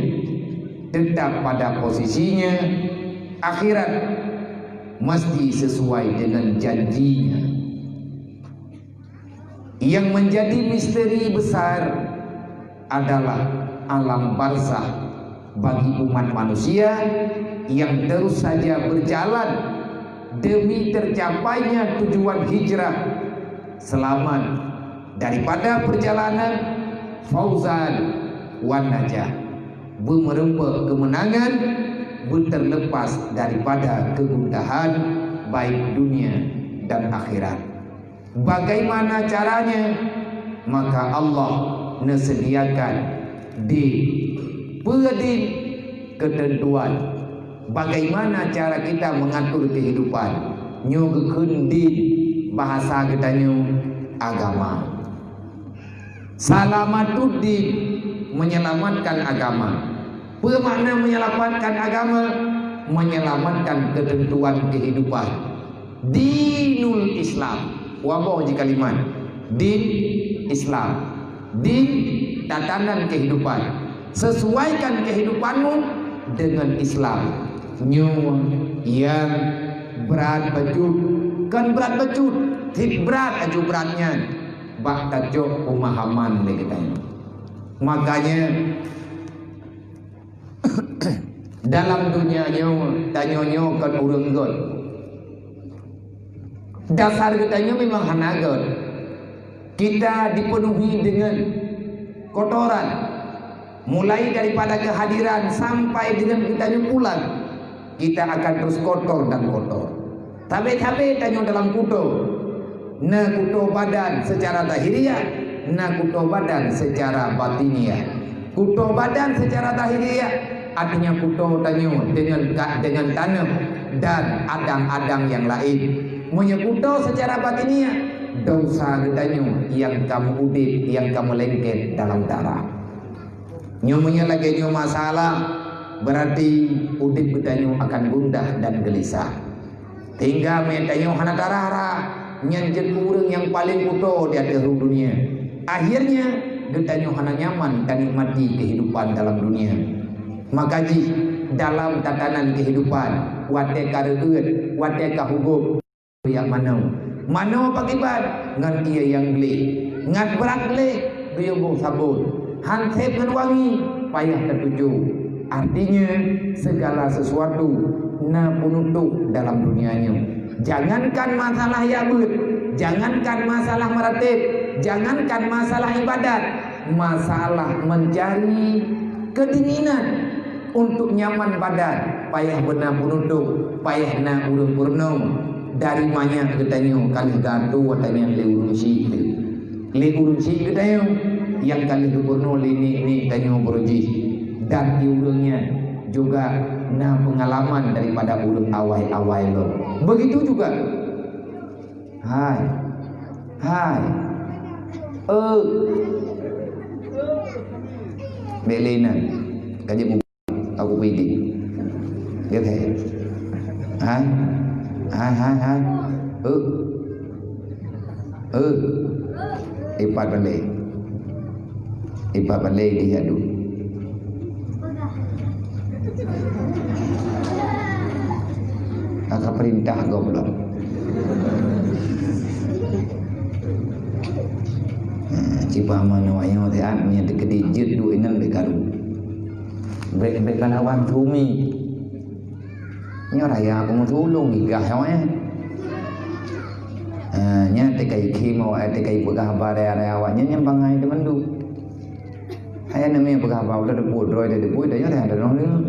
tetap pada posisinya, akhirat mesti sesuai dengan janjinya. Yang menjadi misteri besar adalah alam barzakh bagi umat manusia yang terus saja berjalan demi tercapainya tujuan hijrah, selamat daripada perjalanan, fauzan wan najah, beumeureumpok keumeunangan, beuterlepas daripada keugundahan baik dunia dan akhirat. Bagaimana caranya? Maka Allah neuseudiakan din. Peue din? Keuteuntuan. Bagaimana cara kita mengatur kehidupan? Nyoe geukheun din, bahasa geutanyoe agama. Salamatuddin, menyelamatkan agama. Peue makna menyelamatkan agama? Menyelamatkan ketentuan kehidupan. Dinul Islam. Waboh ji kalimat. Din Islam. Din tatanan kehidupan. Sesuaikan kehidupanmu dengan Islam. Nyoe nyang brat bacut. Kon brat bacut, cit brat aju brat nyan. Bak tacok pemahaman lé geutanyoe. Makanya, dalam dunia nyoe, tanyoe nyoe kon ureuëng göt. Dasar geutanyoe memang hana göt. Kita dipenuhi dengan kotoran. Mulai daripada kehadiran sampai dengan geutanyoe pulang, kita akan terus kotor dan kotor. Sabe-sabe tanyoe dalam kuto. Na kuto badan secara zahiriah, na kuto badan secara batiniah. Kuto badan secara zahiriah, artinya kuto tanyoe dengan ka-, dengan taneuh dan adang-adang nyang laén. Meunyoe kuto secara batiniah, desya geutanyoe nyang ka meu-udeb, nyang ka meulengket dalam darah. Nyoe meunyoe lagée nyoe masalah, berarti udeb geutanyoe akan gundah dan geulisah. Sehingga meunyoe tanyoe hana tarhah-rhah, nyan jeuet keu ureuëng nyang paleng kuto di ateueh rhueng dunia. Akhirnya, geutanyoe hana nyaman tanikmati keuhidupan dalam dunia. Maka jih, dalam tatanan keuhidupan, watée ka reuôt, watée ka hugôb, jak manoe. Manoe pakriban? Ngon ié nyang gleh. Ngat brat gleh, geuyue boh sabon. Han sép ngon wangi, payah tatuju. Artinya, segala sesuatu na peunutôp dalam dunia nyoe. Jangankan masalah jak beuet, jangankan masalah meuratéb, jangankan masalah ibadat, masalah mencari kedinginan untuk nyaman badan, payah beuna peunutôp, payah na ureuëng peurunoe. Dari manyak geutanyoe ka lheueh geuatô watée nyan lé ureuëng syiek teuh. Lé ureuëng syiek geutanyoe nyang ka lheueh geupeurunoe lé nek-nek tanyoe baroe jih, dan di ureuëng nyan juga na peungalaman daripada ureuëng awai-awai lom. Begitu juga, hai, hai, eu, bék lé inan ka jeuet Aku piding. Gitu. Hai. Hai, hai, hai. Eh. Eh. Ipat balai. Ipat balai di adu. Aka perintah goblok. Ha, cibah manoe nyoe siat, meunyoe teukeudi jeuet duek inan bék karu. Bék, bék kalawan sumi. Nyoe raya aku meutulông gigah nyoe, eh. Ha, nyan teuka ikhém awak, teuka ipeugah haba raya-raya awak nyan, nyan bangai teumandum. Hai aneuk miet peugah haba ulôn teupeu droe teuh teupeu, dan nyoe teuh droe nyoe.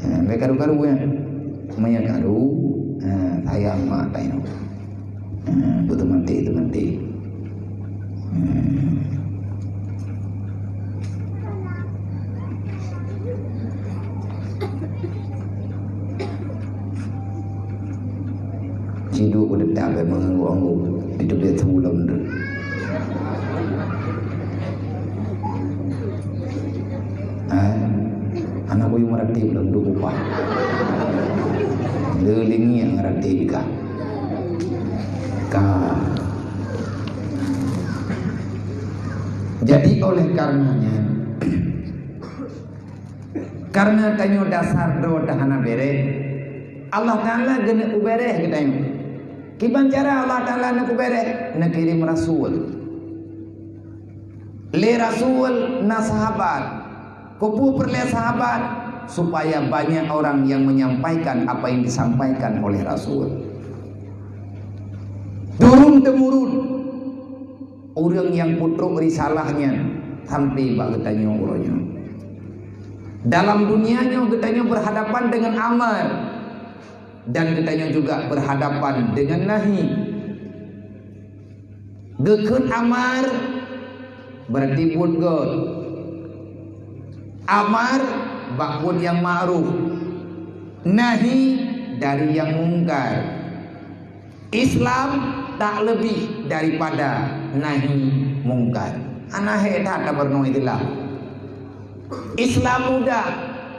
Ha, bék karu-karu nyan. Meunyoe karu, ha, sayang mak tanyoe. Hmm, beuteumanti-teumanti. Hmm. Sidroe peudeuta bak meunganggok-anggok di teubiet su lom tu. Eh, hana kuyue meuratéb lom duek upah. Le lingieng meuratéb kah. Ka. Jadi, oleh karenanya, karena tanyoe dasar droe teuh hana béreh, Allah Taala geuneuk ubéreh geutanyoe. Kiban cara Allah Taala neuk ubéreh? Neukirém rasul. Lé rasul na sahabat. Keupeue peureulée sahabat? Supaya banyak orang yang menyampaikan apa yang disampaikan oleh rasul. Turun-temurun, ureuëng nyang peutrok risalah nyan sampai bak geutanyoe uroe nyoe. Dalam dunia nyoe geutanyoe berhadapan dengan amar, dan geutanyoe juga berhadapan dengan nahi. Geukheun amar, berarti buet göt. Amar bak buet nyang ma'ruf. Nahi dari nyang mungkar. Islam tak lebih daripada nahi mungkar. Hana hék that tapeureunoe istilah. Islam mudah,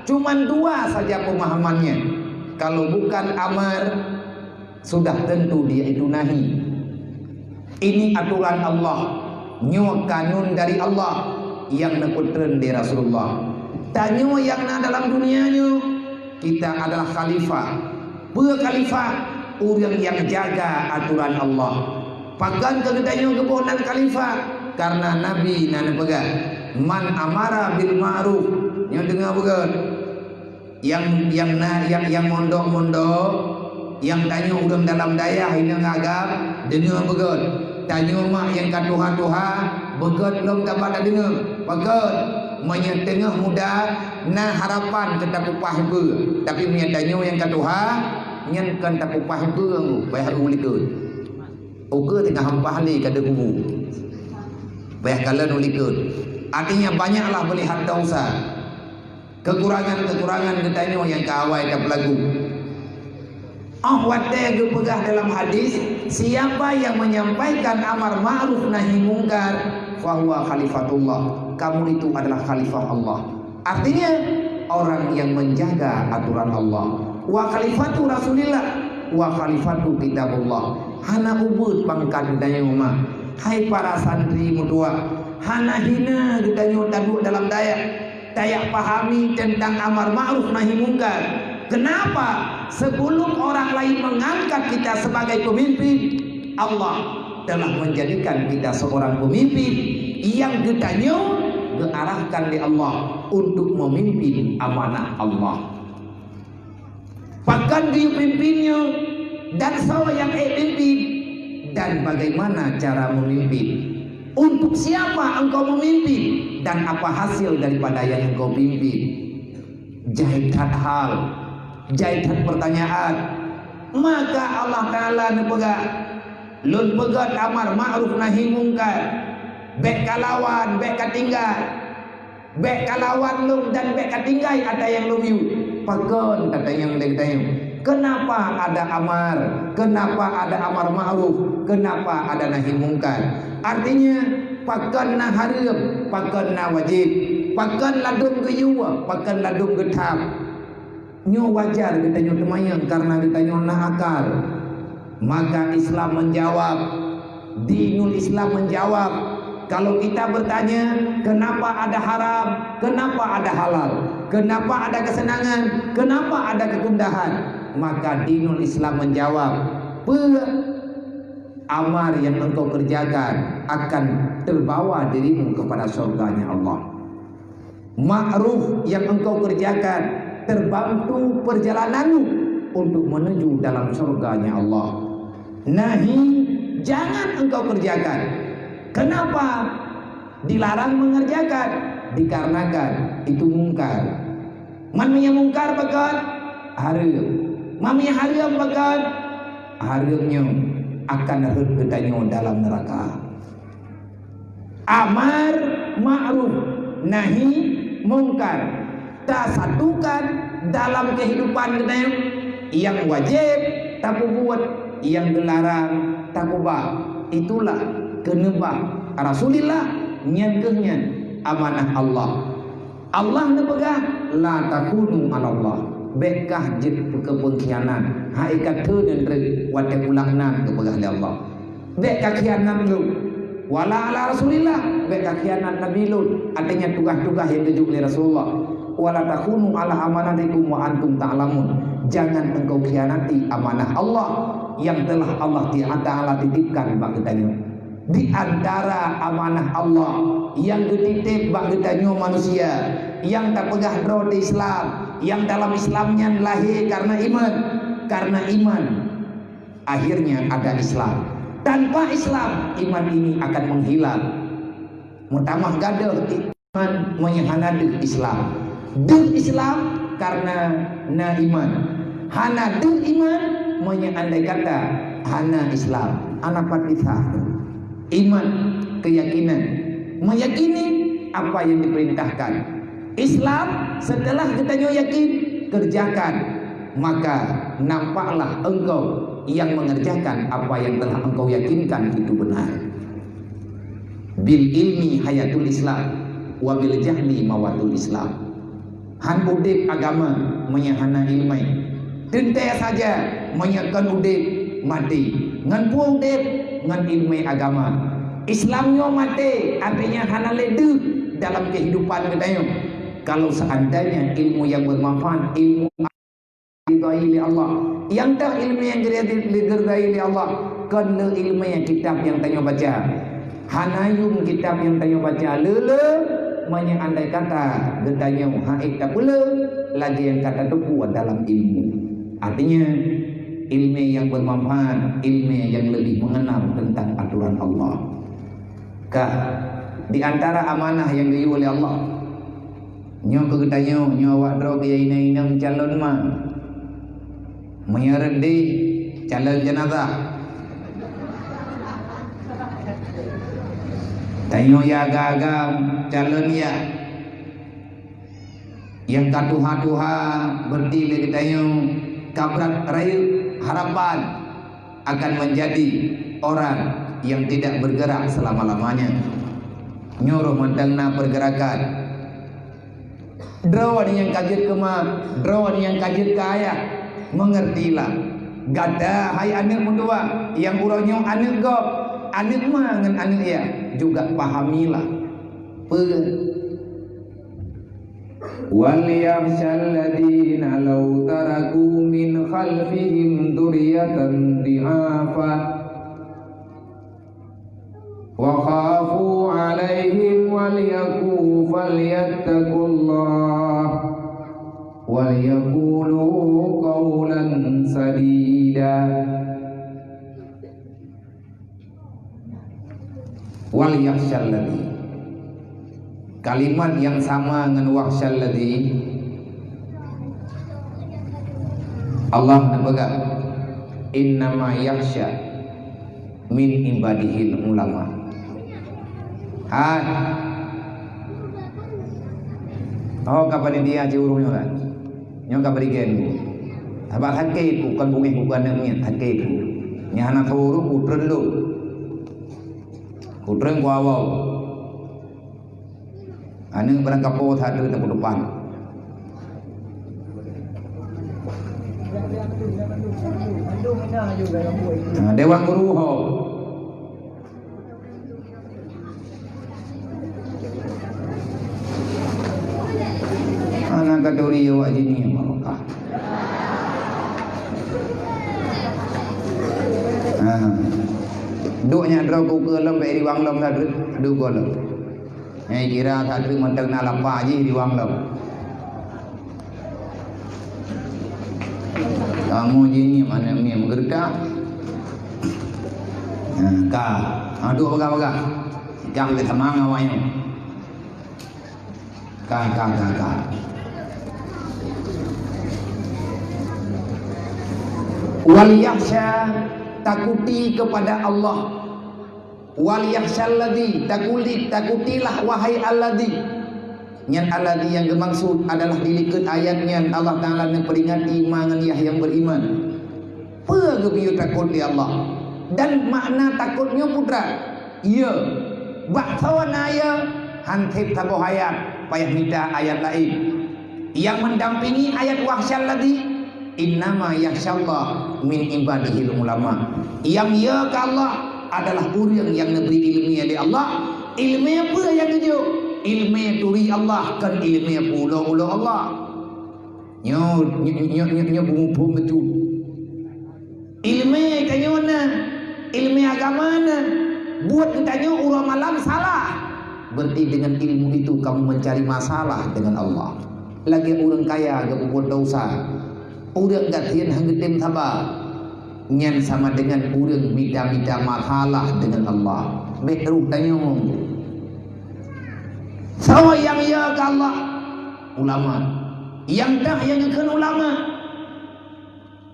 cuman dua saja pemahamannya. Kalau bukan amar, sudah tentu dia itu nahi. Ini aturan Allah, nyoe kanun dari Allah nyang neupeutreun lé Rasulullah. Tanyoe nyang na dalam dunia nyoe, kita adalah khalifah. Peue khalifah? Ureuëng nyang jaga aturan Allah. Pakon keu geutanyoe geuboh nan khalifah? Karena Nabi na neupeugah, "Man amara bil ma'ruf." Nyoe deungoe beugöt. Nyang, nyang na, nyang, nyang mondok-mondok, nyang tanyoe ureuëng dalam dayah inong agam, deungoe beugöt. Tanyoe mak nyang ka tuha-tuha, beugöt lom taba tadeungoe. Pakon, meunyoe teungoh muda, na harapan keu tapeupaih beu. Tapi meunyoe tanyoe nyang ka tuha, nyan kon tapeupaih beu, payah u likot. Ukeue teungoh hampah lé ka deuh kubu. Payah kalon u likot. Artinya, banyaklah melihat dosa, kekurangan-kekurangan geutanyoe nyang ka awai tapeulagu. Oh watée geupeugah dalam hadis, "Siapa yang menyampaikan amar ma'ruf nahi mungkar, fahuwa khalifatullah." Kamu itu adalah khalifah Allah. Artinya, orang yang menjaga aturan Allah. Wa khalifatu Rasulillah, wa khalifatu kitabullah. Hana ubeuet pangkat geutanyoe mah. Hai para santri meutuah, hana hina geutanyoe taduek dalam dayah. Tayak pahami tentang amar ma'ruf nahi mungkar. Kenapa? Sebelum orang lain mengangkat kita sebagai pemimpin, Allah telah menjadikan kita seorang pemimpin yang geutanyoe geuarahkan lé Allah untuk memimpin amanah Allah. Pakon geuyue pimpin nyoe, dan soe nyang ék pimpin, dan bagaimana cara memimpin? Untuk siapa engkau memimpin, dan apa hasil daripada yang engkau pimpin? Jai that hal, jai that pertanyaan. Maka Allah Ta'ala neupeugah, "Lôn peugét amar ma'ruf nahi mungkar. Bék kalawan, bék katinggai. Bék kalawan lôn dan bék katinggai ata nyang lôn yue." Pakon tatanyong lé geutanyoe, kenapa ada amar? Kenapa ada amar ma'ruf? Kenapa ada nahi mungkar? Artinya, pakon na hareuem, pakon na wajéb, pakon ladôm geuyue, pakon ladôm geutham. Nyoe wajar geutanyoe teumanyong karena geutanyoe na akal. Maka Islam menjawab, dinul Islam menjawab. Kalau kita bertanya, kenapa ada haram, kenapa ada halal, kenapa ada kesenangan, kenapa ada kegundahan, maka dinul Islam menjawab, peue amar yang engkau kerjakan akan terbawa dirimu kepada surganya Allah. Ma'ruf yang engkau kerjakan terbantu perjalananmu untuk menuju dalam surganya Allah. Nahi, jangan engkau kerjakan. Kenapa dilarang mengerjakan? Dikarenakan itu mungkar. Man meunyoe mungkar pakon? Hareuem. Man meunyoe hareuem pakon? Hareuem nyoe akan rhot geutanyoe dalam neraka. Amar ma'ruf nahi mungkar tasatukan dalam kehidupan geutanyoe, nyang wajéb tapeubuet, nyang geularang tapeubah. Itulah keuneubah Rasulillah, nyan keuh nyan amanah Allah. Allah neupeugah, "La takunu 'alallah." Bék kah jeuet keu peungkhianat. Hai ka theun treuk watée pulang nan geupeugah lé Allah. Bék kakhianat lôn. Wala 'ala Rasulillah, bék kakhianat Nabi lôn. Artinya tugaih-tugaih nyang geujok lé Rasulullah. "Wala takunu 'ala amanatikum wa antum ta'lamun." Jangan engkau khianati amanah Allah yang telah Allah Taala titipkan bak geutanyoe. Di antara amanah Allah nyang geutitip bak geutanyoe manusia, nyang tapeugah droe di Islam, nyang dalam Islam nyan lahé karena iman. Karena iman, akhirnya ada Islam. Tanpa Islam, iman ini akan menghilang. Meutamah gadôh iman meunyoe hana deuh Islam. Deuh Islam karena na iman. Hana deuh iman meunyoe andai kata hana Islam. Hana pat Islam. Iman, keyakinan, meyakini apa yang diperintahkan. Islam, setelah geutanyoe yakin, kerjakan, maka nampaklah engkau yang mengerjakan apa yang telah engkau yakinkan itu benar. Bil ilmi hayatul Islam, wa bil jahli mawatul Islam. Han udeb agama meunyoe hana iéleumé. Teuntée saja meunyoe kon udeb, maté. Ngon peue udeb? Ngon iéleumé agama. Islam nyoe maté, artinya hana lé deuh dalam kehidupan geutanyoe. Kalau seandainya ilmu yang bermanfaat, ilmu diridai lé Allah. Nyang toh iéleumé nyang geuri-, diridai lé Allah, kon le iéleumé kitab nyang tanyoe baca. Hana yum kitab nyang tanyoe baca le-le, meunyoe andai kata geutanyoe hana tapeuleueh lagée nyang ka tateupeue dalam ilmu. Artinya, iéleumé nyang bermanfaat, iéleumé nyang lebih mengenal tentang aturan Allah. Ka, di antara amanah nyang geuyue lé Allah, nyoe keu geutanyoe, nyoe awak droe keu inong-inong calon ma. Meunyoe rot deh, calon jenazah. Tanyoe ya agam-agam calon ya. Nyang ka tuha-tuha, berarti lé geutanyoe ka brat rayeuk harapan akan menjadi orang yang tidak bergerak selama-lamanya. Nyoe roh mantong na pergerakan. Droeneuh nyang ka jeuet keu ma, droeneuh nyang ka jeuet keu ayah, mengertilah. Gata hai aneuk meutuwah, nyang uroe nyoe aneuk gob, aneuk ma ngon aneuk yah, juga pahamilah. Peue? وليخش الذين لو تركوا من خلفهم ذرية ضعافا وخافوا عليهم وليقوا فليتقوا الله وليقولوا قولا سديدا. Wal yakhsyalladzi. Kalimat nyang sama ngon wakhsyalladzi, Allah neupeugah, "Innama yakhsya min ibadihil ulama." Hai. Oh, ka panitia ci ureueng nyoe kan? Nyoe ka bri gen ku. Sabab sakét ku, kon bungéh ku keu aneuk miet, sakét ku. Nyang hana tho ureueng ku treun lom. Ku treun ku awau. Aneuk barangkapo that treun teupeu depan. Nah, dewan guru ho. Hana katuri awak jih nyoe barokah. Ha. Duek nyak droe ku keue lom, bèk riwang lom that treuk, duek goe lom. Eh, kira that treuk mantong na lapa jih riwang lom. Kamoe jih nyoe aneuk miet meugeureutak. Nah, ka. Ha, duek peugah-peugah. Ka lé tamang awak nyoe. Ka, ka, ka, ka. Wal yakhsya, takuti kepada Allah. Wal yakhsyalladzi, takuti, takutilah wahai alladzi. Nyan alladzi nyang geumaksud adalah di likot ayat nyan Allah Taala neupeuringati ma ngon yah nyang beriman. Peue geubiyeu takot lé Allah? Dan makna takot nyoe putra, ya, bak soe na ya, han sép saboh ayat, payah mita ayat laén. Nyang mendampingi ayat wakhsyalladzi, "Innama yakhsyallaha min ibadihil ulama." Nyang ya keu Allah adalah ureueng nyang neubri ileumèe lé Allah. Ileumèe peue nyang geujok? Ileumèe turi Allah, kon ileumèe pulo-pulo Allah. Nyoe, nyoe, nyoe, nyoe, nyoe beumuphom beutôi. Ileumèe tanyoe na, ileumèe agama na, buet geutanyoe uroe malam salah. Berarti dengan ilmu itu kamu mencari masalah dengan Allah. Lagèe ureueng kaya geupeubuet desya, ureueng gasien han geutem saba, nyan sama dengan ureueng mita-mita masalah dengan Allah. Bèk troh tanyoe. Soe nyang ya keu Allah? Ulama. Nyang dah nyang geukheun ulama.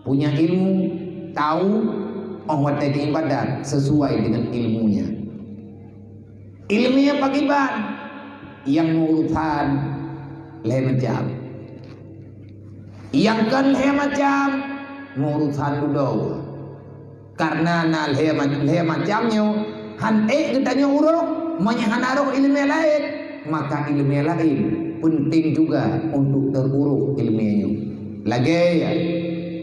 Punya ilmu, tahu, 'oh watèe geuibadat sesuai dengan ilmunya. Ileumèe pakriban? Nyang meuurusan lhèe macam. Nyang kon lhèe macam, meuurusan dudoe. Karena na lhèe ma-, lhèe macam nyoe, han ék geutanyoe urôh, meunyoe hana rôh ileumèe laén, maka ileumèe laén penting juga untuk teuurôh ileumèe nyoe. Lagèe,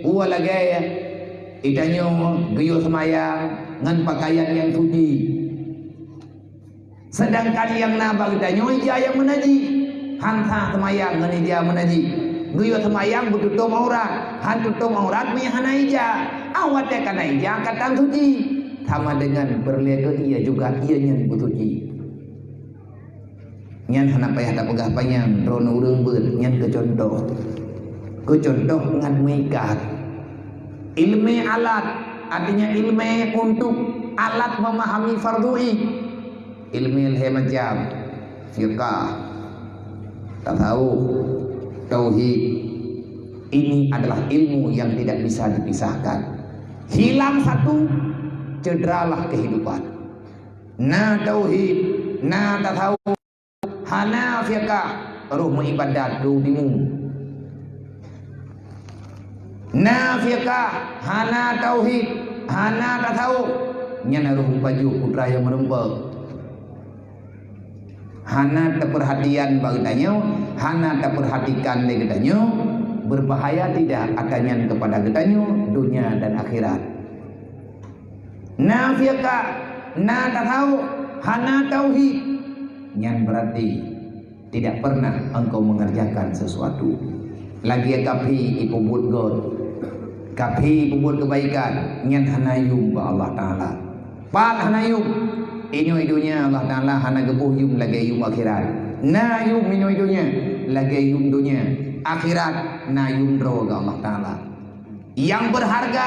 peue lagèe, geutanyoe geuyue seumayang ngon pakaian nyang suci. Seudangkan nyang na bak geutanyoe ija nyang meunajih, han sah seumayang ngon ija meunajih. Geuyue seumayang beututôp aurat, han tutôp aurat meunyoe hana ija. 'Oh watèe ka na ija ka tan suci, sama dengan peureulèe keu ie juga ie nyan beusuci. Nyan hana payah tapeugah panyang, droeneuh ureueng beuet, nyan keu cuntoh. Keu cuntoh ngat meuikat. Ileumèe alat, artinya ileumèe untuk alat memahami fardhu ain. Ileumèe lhèe macam, fiqah, tasawuf, tauhid. Ini adalah ilmu yang tidak bisa dipisahkan. Hilang satu, cederalah kehidupan. Na tauhid, Na tasawuf, hana fiqah, roh meuibadat keu timu. Na fiqah, hana tauhid, hana tasawuf, nyan roh meupajoh putra nyang meureumpok. Hana tapeurhatian bak geutanyoe, hana tapeurhatikan lé geutanyoe, berbahaya tidak atanyan kepada geutanyoe, dunia dan akhirat. Na fiqah, na tasawuf, hana tauhid, nyan berarti tidak pernah engkau mengerjakan sesuatu. Lagèe kaphé ipeubuet göt, kaphé ipeubuet kebaikan, nyan hana yum bak Allah Taala. Pat hana yum? Inoe donya Allah Taala hana geuboh yum lagèe yum akhirat. Na yum inoe donya lagèe yum donya. Akhirat na yum droe geuh Allah Taala. Yang berharga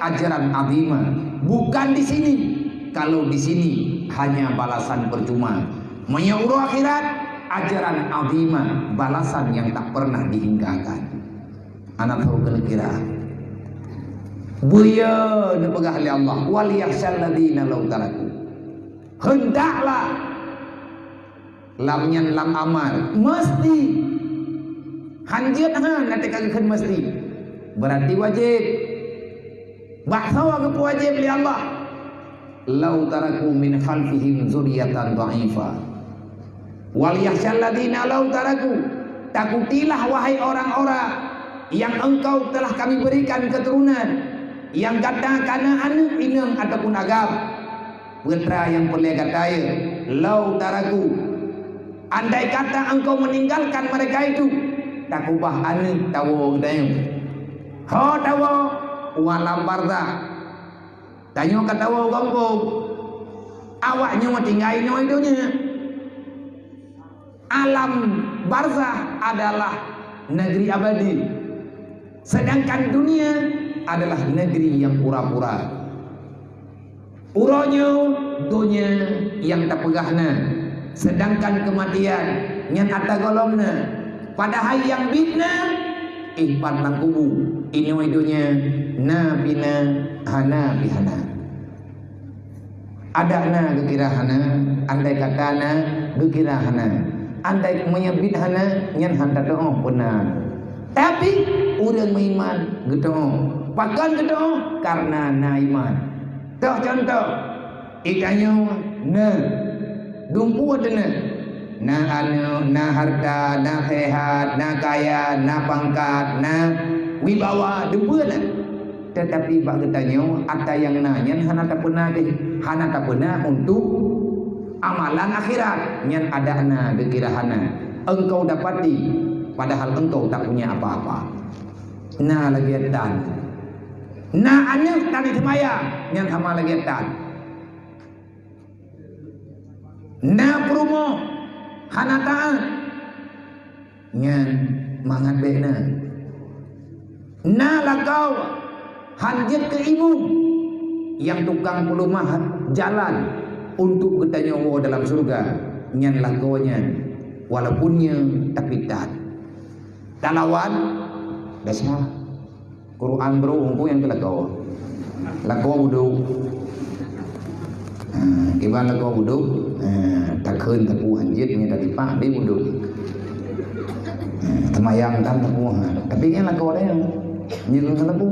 ajaran azimah, bukan di sini. Kalau di sini hanya balasan percuma. Meunyoe uroe akhirat, ajaran azimah, balasan yang tak pernah dihinggakan. Aneuk tho keuneuk kira. Beuya neupeugah lé Allah, "Wal yakhsyal ladzina law taraku." Hendaklah. Lam nyan lam amar, mesti. Han jeuet han, na teuka geukheun mesti. Berarti wajéb. Bak soe geupeuwajéb lé Allah? "Law taraku min khalfihim dzurriyyatan dha'ifah." "Wal yakhsyal ladzina law taraku." Takutilah, wahai orang-orang yang engkau telah Kami berikan keturunan, yang gata kana aneuk inong ataupun agam. Peue teuma nyang peureulèe gata, ya? "Law taraku." Andai kata engkau meninggalkan mereka itu, takubah aneuk tawoe geutanyoe. Ho tawoe u alam barzakh. Tanyoe ka tawoe u gampông. Awak nyoe tinggai inoe donya. Alam barzakh adalah negeri abadi, sedangkan dunia adalah negeri yang pura-pura. Uroe nyoe donya nyang tapeugah na, sedangkan keumatian nyan atra gohlom na. Padahai nyang biet na, eh, pat lam kubu. Inoe donya na pih na, hana pih hana. Adak na geukira hana, andai kata na geukira hana. Andai meunyoe biet hana, nyan han tateu'oh peue na. Tapi, ureueng meuiman geuteu'oh. Pakon geuteu'oh? Kareuna na iman. Toh contoh, geutanyoe na, dumpeue teuh na. Na aneuk, na hareuta, na seuhat, na kaya, na pangkat, na wibawa, dumpeue na. Teutapi bak geutanyoe, atra nyang na nyan hana tapeuna deh, hana tapeuna untuk amalan akhirat. Nyan adak na geukira hana. Engkau dapati, padahal engkau tak punya apa-apa. Na lagèe tan. Na aneuk tan seumayang, nyan sama lagèe tan. Na peurumoh hana taát, nyan mangat bèk na. Na lakoe han jeuet keu imeum, nyang tukang peuleumah jalan untuk geutanyoe woe dalam syeuruga, nyan lakoe nyan walaupun nyoe tapi that. Talawan desya. Quran brôk, engku nyang keu lakoe. Lakoe budôk. Ha, kiban lakoe budôk, ha, takheun teupeu han jeuet nyoe tadi pak di budôk. Ha, teumayang tan teupeu, ha. Tapi nyan lakoe deh. Nyoe keu teupeu.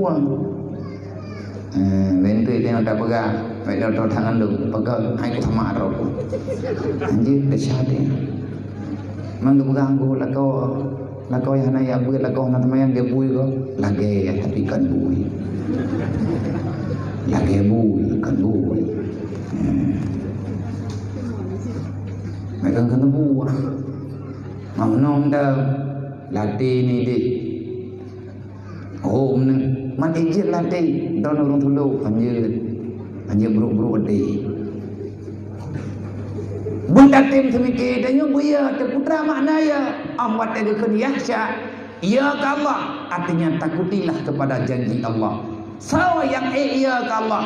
Ha, lintui teuh tapeugah, baik dokto tangan dong, peugah hai ku sama droe. Han jeuet desya deh. Mang geupeugah engku lakoe. Lakoe hana jak beuet, lakoe hana teumayang, lagèe bui ko. Lagèe, tapi kon bui. Lagèe bui, kon bui. Hmm. Meukeun keuneuk buah. Mau nong dah latih ni deh. Oh, meunan. Mat ijin latih. Don ureueng tulok. Anjir. Anjir buruk-buruk deh. Beutatem seumike tanyoe beuya teuputra makna ya. Am watèe geukheun yakhsya, ya keu Allah, artinya takutilah kepada janji Allah. Soe nyang ék ya keu Allah?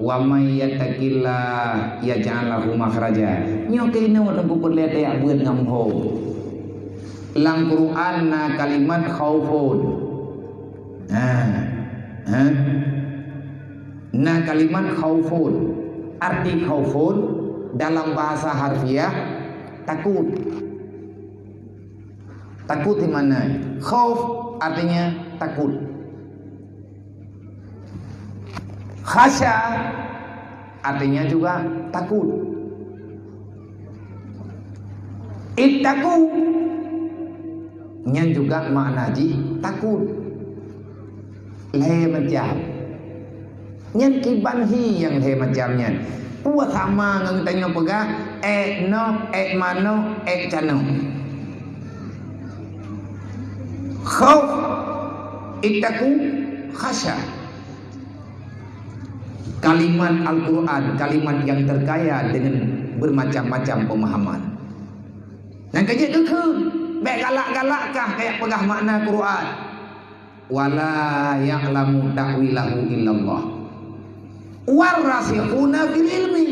Wa may yattaqillah yaj'al lahu makhraja. Nyoe keunoe teungku peureulèe tajak beuet ngon meuhom. Lam Quran na kalimat khaufun. Ha. Ha? Na kalimat khaufun. Arti khaufun, Dalam bahasa harfiah, takut. Takut di mana? Khauf artinya takut. Khasya artinya juga takut. Ittaqu, nyan juga makna jih takut. Lhèe macam. Nyan kiban hi nyang lhèe macam nyan. Peue sama ngon tanyoe peugah, èk noe, èk manoe, èk canoe. Khauf, ittaqu, khasya. Kalimat Al-Quran, kalimat yang terkaya dengan bermacam-macam pemahaman. Nyang keujeuet geukheun, bèk galak-galak kah kajak peugah makna Quran. "Wala ya'lamu ta'wilahu illallah. Warasikhuna fil ilmi."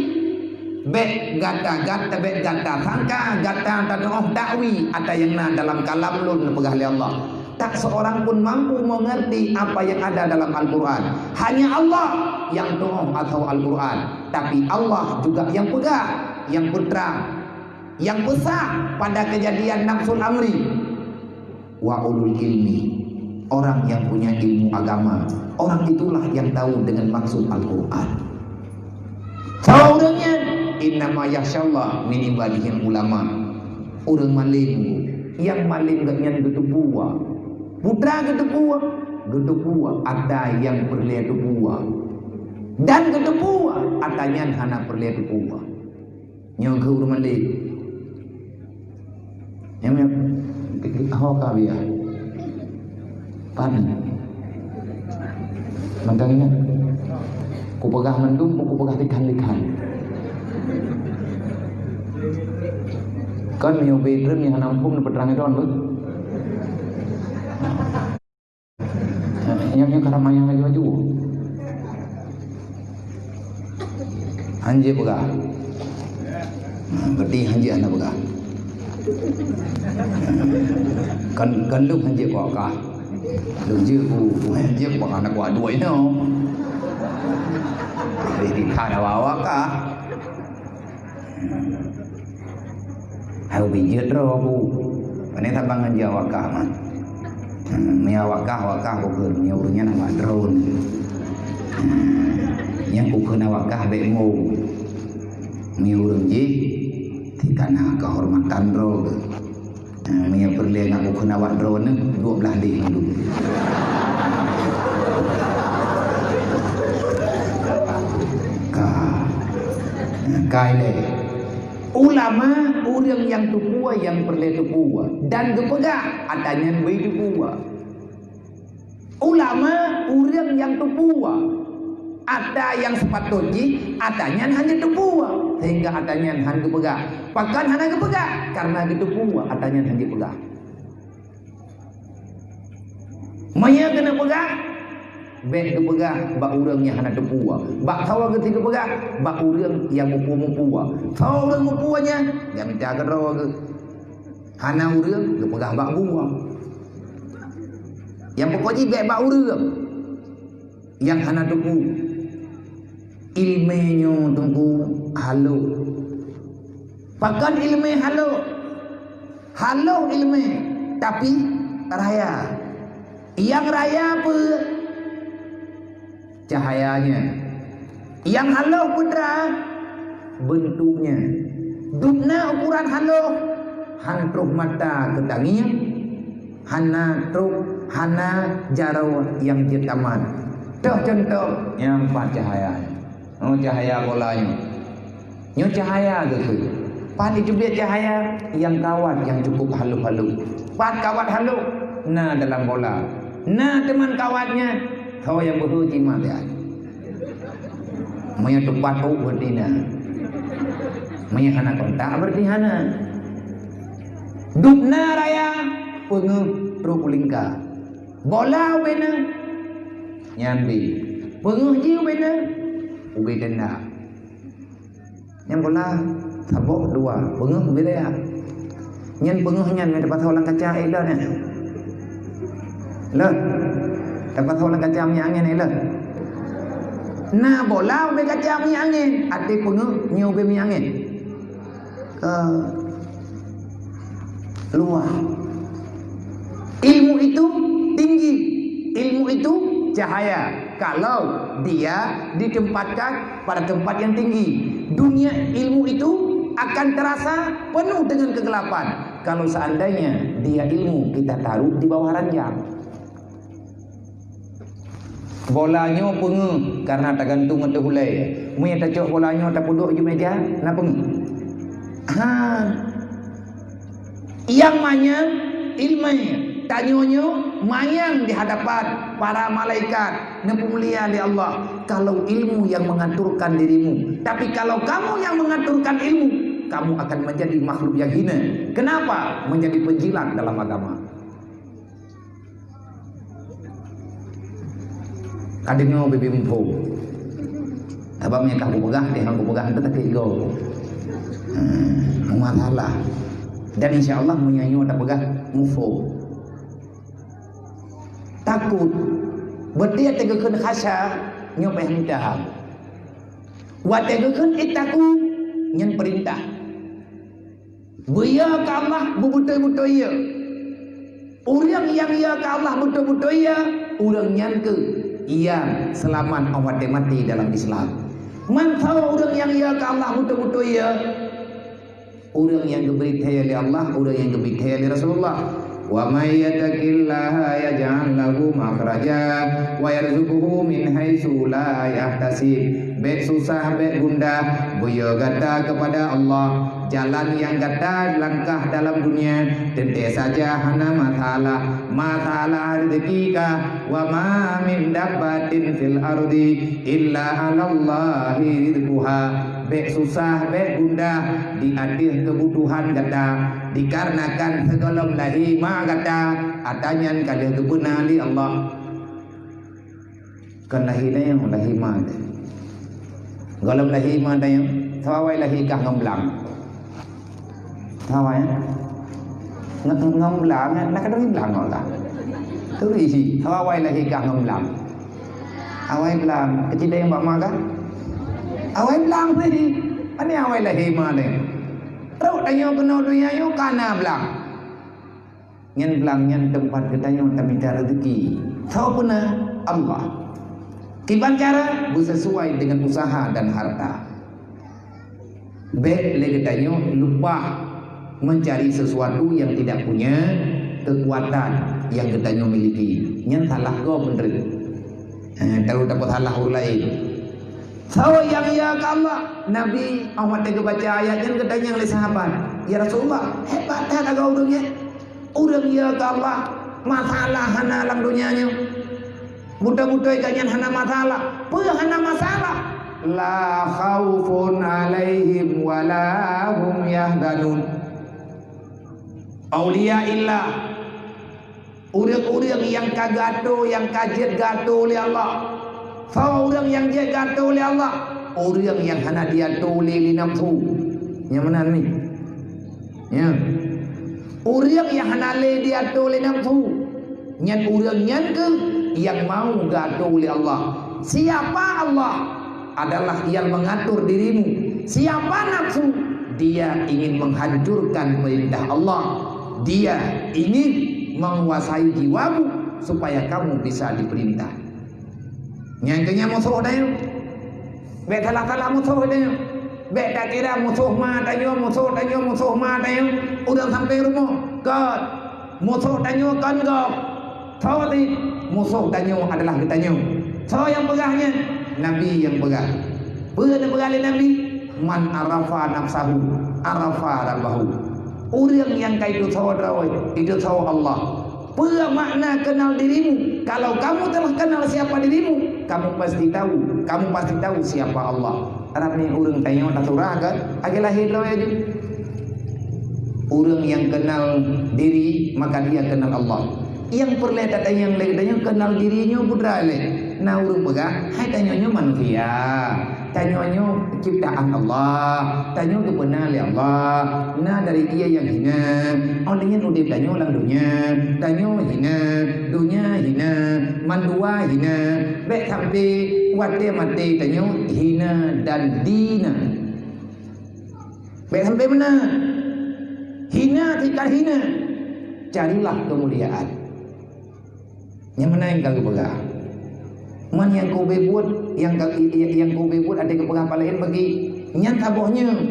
Bèk gata-gata, bèk gata sangka, gata tatu'oh dakwi ata nyang na dalam kalam lôn, neupeugah lé Allah. Tak seorang pun mampu mengerti apa yang ada dalam Al-Quran. Hanya Allah yang tu'oh asai Al-Quran. Tapi Allah juga yang peugah, yang peutrang, yang peusah pada kejadian nafsul amri. Wa ulul ilmi, orang yang punya ilmu agama, orang itulah yang tahu dengan maksud Al-Quran. Soe ureuëng nyan? "Innama yakhsyallaha min ibadihil ulama." Ureuëng malém, nyang malém geuh nyan geuteupeue. Peue geuteupeue? Geuteupeue ata nyang peureulée teupeue. Dan geuteupeue ata nyang hana peureulée teupeue. Nyoe keuh ureuëng malém. Nyang, nyang, ho ka biya. Pan. Mantong ingat. Kupeugah mandum, kupeugah tikhan-tikhan. Kan nyoe bit rem nyang hana muphom neupeutrang droen beuh. Nyang, nyang karab manyang laju-laju. Hanjeuet peugah. Berarti hanjeuet hana peugah. Kan, kan lôn hanjeuet peugah. Lôn jeuet ku, ku hanjeuet peugah aneuk wa dua inoe. Jadi, ka ada wa-wa kah. Hai ubé jeuet droe ku. Pane saban ngon jih awak kah mah. Hmm, meunyo awak kah, awak kah bukon. Meunyo ureuëng nyan awak droen. Hmm, nyang kukheun awak kah bèk mo. Meunyo ureuëng jih, tikana keuhormatan droe geuh. Nah, meunyo peureulée ngon kukheun awak droeneuh, dua blaih lé mandum. Ka. Nah, ka ilée. Ulama, ureuëng nyang teupeue nyang peureulée teupeue dan geupeugah, ata nyan bri teupeue. Ulama, ureuëng nyang teupeue ata nyang seupatôt jih, ata nyan hana teupeue, sehingga ata nyan hana geupeugah. Pakon hana geupeugah? Karena geuteupeue ata nyan hana geupeugah. Meunyo keuneuk peugah, bèk geupeugah bak ureuëng nyang hana teupeue. Bak saboh geuti geupeugah, bak ureuëng nyang mupeue-mupeue. Saboh ureuëng mupeue nyan, jak mita keudroe geuh. Hana ureuëng geupeugah bak buah. Nyang pokok jih bèk bak ureuëng nyang hana teupeue. Ileumèe nyoe teungku halôh. Pakon ileumèe halôh? Halôh ileumèe, tapi raya. Nyang raya peue? Cahayanya. Nyang halôh peue teuma? Bentuknya. Dubna ukuran halôh, han troh mata keu tangieng, hana troh, hana jaroe nyang jeuet tamat. Toh contoh, nyang pat cahaya. Oh, cahaya bola nyoe. Nyoe cahaya geuh. Pat jiteubiet cahaya nyang kawat nyang cukup halôh-halôh. Pat kawat halôh na dalam bola. Na teuma kawatnya, ho nyang beuhe jimat ya. Meunyo teupat ôk berarti na. Meunyo hana kontak berarti hana. Dubna raya, peungeuh trok u lingka. Bola ubena, nyan bi. Peungeuh jih ubena, ubé tenda. Nyang bola saboh dua, peungeuh ubé raya. Nyan peungeuh nyan, nyan tapasoe lam kaca ilôn nyan. Lôn. Tapasoe lam kaca minyeuk angén ilôn. Na bola ubé kaca minyeuk angén, até peungeuh nyoe ubé minyeuk angén. Ka luwah. Ilmu itu tinggi. Ilmu itu cahaya kalau dia ditempatkan pada tempat yang tinggi. Dunia ilmu itu akan terasa penuh dengan kegelapan kalau seandainya dia ilmu kita taruh di bawah ranjang. Bola nyoe peungeuh karena tagantung ateueh ulée. Meunyoe tacok bola nyoe tapeuduek di meja, na peungeuh. Ha. Nyang manyang ilmu, tanyoe nyoe manyang di hadapan para malaikat, neupeumulia lé Allah. Kalau ilmu yang mengaturkan dirimu, tapi kalau kamu yang mengaturkan ilmu, kamu akan menjadi makhluk yang hina. Kenapa? Menjadi penjilat dalam agama. Ka deungoe bibi muphom. Sabab meunyo ka kupeugah, deh, kupeugah tu takot igoe. Hmm, masalah. Dan insya Allah meunyo nyoe tapeugah muphom. Takot. Berarti watée geukheun khasya, nyoe payah mita. Watée geukheun ittaqu, nyan peurintah. Beuyue keu Allah beubeutôi-beutôi yue. Ureuëng nyang yue keu Allah beutôi-beutôi yue, ureuëng nyan kheueh nyang seulamat óh watée maté dalam Islam. Mantong ureuëng nyang yue keu Allah beutôi-beutôi yue, ureuëng nyang geubri thée lé Allah, ureuëng nyang geubri thée lé Rasulullah. "Wa may yattaqillaha yaj'al lahu makhraja wa yarzuqhu min haitsu la yahtasib." Bék susah, bék gundah, beuyue gata keupada Allah. Jalan nyang gata langkah dalam dunia, teuntée saja hana masalah. Masalah rezeki kah, "Wa ma min dabbatin fil ardi illa 'alallahi rizquha." Bék susah, bék gundah di ateueh keubutuhan gata, dikarenakan sigohlom lahé ma gata, ata nyan ka lheueh geubeuna lé Allah. Kon lahé tanyoe, lahé ma. Gohlom lahé ma tanyoe, soe awai lahé kah ngon blang? Soe awai, eh? Ngon, ngon blang, eh? Nah, kadang blang ngon lah. Turi, soe awai lahé kah ngon blang? Awai blang, keucidai bak ma kah? Awai blang tadi. Pane awai lahé ma tanyoe? Rot tanyoe keunoe donya nyoe kana blang. Nyan blang nyan teumpat geutanyoe tamita rezeki. Soe peuna? Allah. Kiban cara? Beusesuai dengan usaha dan harta. Bék lé geutanyoe lupa mencari sesuatu yang tidak punya kekuatan yang geutanyoe miliki. Nyan salah gob beuneureun. Eh, tahu dapat salah ureuëng laén. Soe nyang yue keu Allah? Nabi, óh watée geubaca ayat nyan geutanyong lé sahabat, "Ya Rasulullah, hebat that agam ureuëng nyan? Ureuëng yue keu Allah, masalah hana lam donya nyoe. Beutôi-beutôi gobnyan hana masalah." "Peue hana masalah?" "La khaufun 'alaihim wa la hum yahzanun." Auliya illah. Ureuëng-ureuëng nyang ka geuatô, nyang ka jeuet geuatô lé Allah. Soe ureuëng nyang jeuet geuatô lé Allah? Ureuëng nyang hana jiatô lé, lé nafsu. Nyang meunan mi? Ya. Ureuëng nyang hana lé jiatô lé nafsu. Nyan ureuëng nyan kheueh nyang mau geuatô lé Allah. Siapa Allah? Adalah yang mengatur dirimu. Siapa nafsu? Dia ingin menghancurkan perintah Allah. Dia ingin menguasai jiwamu supaya kamu bisa diperintah. Nyang keu nyan musoh tanyoe. Bék salah-salah musoh tanyoe. Bék takira musoh ma tanyoe, musoh tanyoe, musoh ma tanyoe. Udang sampéng rumoh. Kon. Musoh tanyoe kon gob. Soe cit? Musoh tanyoe adalah geutanyoe. Soe nyang peugah nyan? Nabi nyang peugah. Peue neupeugah lé Nabi? "Man arafa nafsahu, arafa rabbahu." Ureuëng nyang ka jiteupeue droe, jiteupeue Allah. Peue makna kenal dirimu? Kalau kamu telah kenal siapa dirimu, kamu pasti tahu, kamu pasti tahu siapa Allah. Ramé ureuëng tanyoe tasurah kan? Lagée lahé droe jih. Ureuëng nyang kenal diri, maka dia kenal Allah. Nyang peureulée tatanyong lé geutanyoe, kenal diri nyoe peue teuma lé. Na ureuëng peugah, "Hai tanyoe nyoe manusia. Tanyoe nyoe ciptaan Allah. Tanyoe geupeuna lé Allah. Na dari ie nyang hina. Óh lheueh nyan udeb tanyoe lam donya. Tanyoe hina, donya hina, mandua hina." Bék sampai Watée maté tanyoe hina dan dihina. Bék sampai meunan. Hina tingkat hina. Carilah kemuliaan. Nyang meunan nyang ka geupeugah. Man nyang kube buet, nyang ka, nyang kube buet ada geupeugah palaén bagi. Nyan saboh nyoe,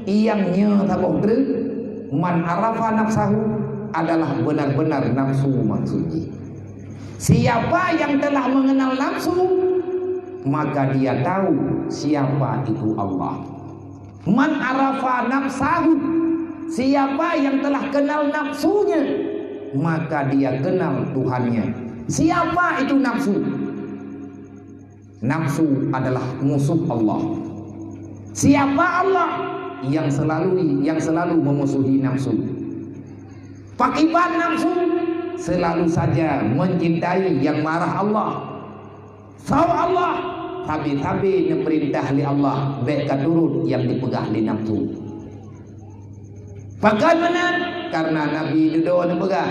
nyang nyoe saboh treuk, man arafa nafsahu adalah benar-benar nafsu maksud jih. Siapa yang telah mengenal nafsu, maka dia tahu siapa itu Allah. Man arafa nafsahu, siapa yang telah kenal nafsunya, maka dia kenal Tuhannya. Siapa itu nafsu? Nafsu adalah musuh Allah. Siapa Allah? Yang selalu, yang selalu memusuhi nafsu. Pakiban nafsu selalu saja mencintai yang marah Allah. Saboh Allah, sabe-sabe neupeurintah lé Allah, bék ka turot nyang dipeugah lé nafsu. Pakon meunan? Karena Nabi dudoe neupeugah,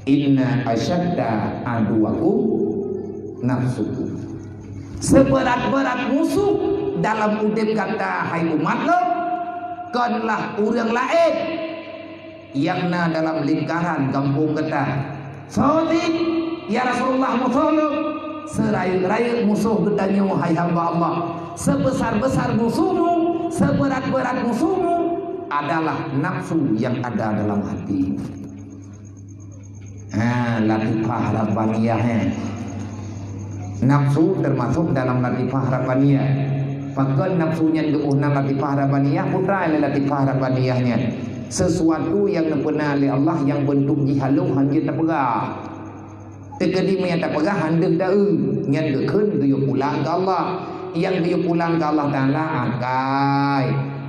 "Inna asyadda aduwakum nafsukum." Seberat-berat musuh dalam udeb gata, hai umat lôn, konlah ureuëng laén nyang na dalam lingkaran gampông gata. Soe cit, ya Rasulullah, musoh lôn? Seurayeuk-rayeuk musoh geutanyoe, hai hamba Allah. Seubesar-besar musohmu, seubeurat-beurat musohmu adalah nafsu nyang ada dalam até. Ha, latifah rabbaniyah, eh. Nafsu teumasok dalam latifah rabbaniyah. Pakon nafsu nyan geuboh nan latifah rabbaniyah? Putra lé latifah rabbaniyah nyan. Sesuatu nyang neupeuna lé Allah nyang beuntuk jih halôh hana jeuet tapeugah. Teukeudi meunyo tapeugah hana deuh taeu, nyan geukheun geuyue pulang keu Allah. Nyang geuyue pulang keu Allah Taala akai,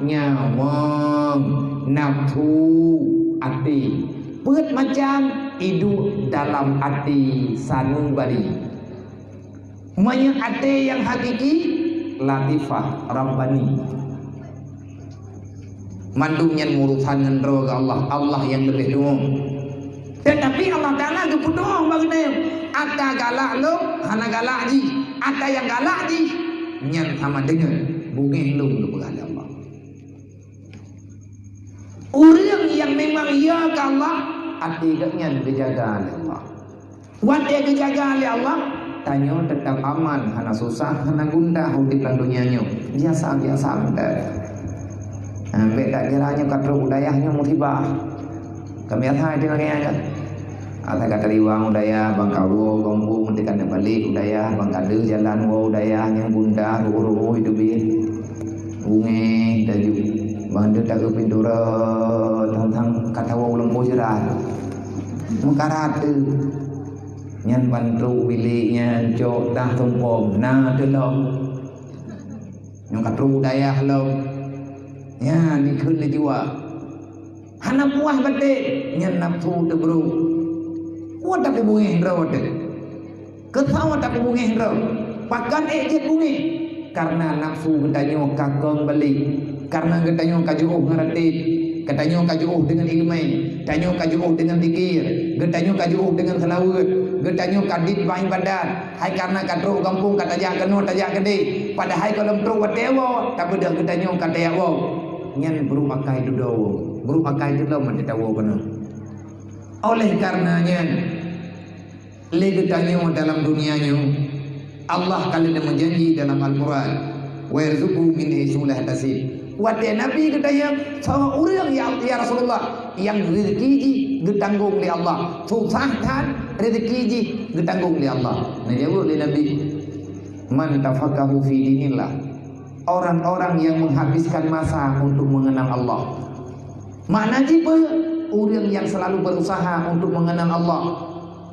nyawöng, nafsu, até. Peuet macam iduek dalam até sanubari. Meunyoe até nyang hakiki, latifah rabbani. Mandum nyan urusan ngon droe geuh Allah, Allah nyang leubeh tuwoe. Teutapi Allah Taala geupeutuwoe bak geutanyoe, ata galak lom, hana galak jih, ata nyang galak jih, nyan sama deungon beungéh lom geupeugah lé Allah. Ureuëng nyang memang ya keu Allah, até geuh nyan geujaga lé Allah. Watée geujaga lé Allah, tanyoe teutap aman, hana susah, hana gundah udeb lam donya nyoe. Biasa-biasa mantong. Ha, bék dak kira nyoe ka trok u dayah nyoe musibah. Ka biasa di lagée nyan kan. Asai ka tariwang u dayah, ban ka woe gampông, teuka neubalek u dayah, ban ka deuh jalan woe u dayah, nyang gundah, ruoh-ruoh teubiet. Beungéh laju. Ban deuh taeu pintoe rot, thang-thang ka tawoe u lampôh jeurat. Meukarat teuh. Nyan ban trok bilék nyan cok dah tumpom na teulom. Nyoe ka trok dayah lom. Nyan dikheun lé jiwa. Hana puah baté, nyan nafsu teubrok. Kuat tapi beungéh droe teuh. Keusawa tapi beungéh droe. Pakon ék jeuet beungéh? Karena nafsu geutanyoe ka kong balek. Karena geutanyoe ka jiôh ngon até, geutanyoe ka jiôh deungon ileumé, tanyoe ka jiôh deungon zikir, geutanyoe ka jiôh deungon seulaweuet, geutanyoe ka dit bak ibadat. Hai karena ka trok gampông ka tajak keunoe tajak keudeh, padahai gohlom trok watée woe, tapi dah geutanyoe ka tajak woe. Nyan brok akai dudoe woe, brok akai dudoe mantong tawoe keunoe. Oleh karena nyan, lé geutanyoe dalam dunia nyoe, Allah ka lheueh meujanji dalam Al-Quran, "Wa yarzuqhu min haitsu la yahtasib." Watée Nabi geutanyong, "Soe ureuëng ya, ya Rasulullah, nyang rezeki jih geutanggong lé Allah, susah that rezeki jih geutanggong lé Allah?" Neujaweueb lé Nabi, "Man tafaqahu fi dinillah." Orang-orang yang menghabiskan masa untuk mengenal Allah. Makna jih peue? Ureuëng nyang selalu berusaha untuk mengenal Allah,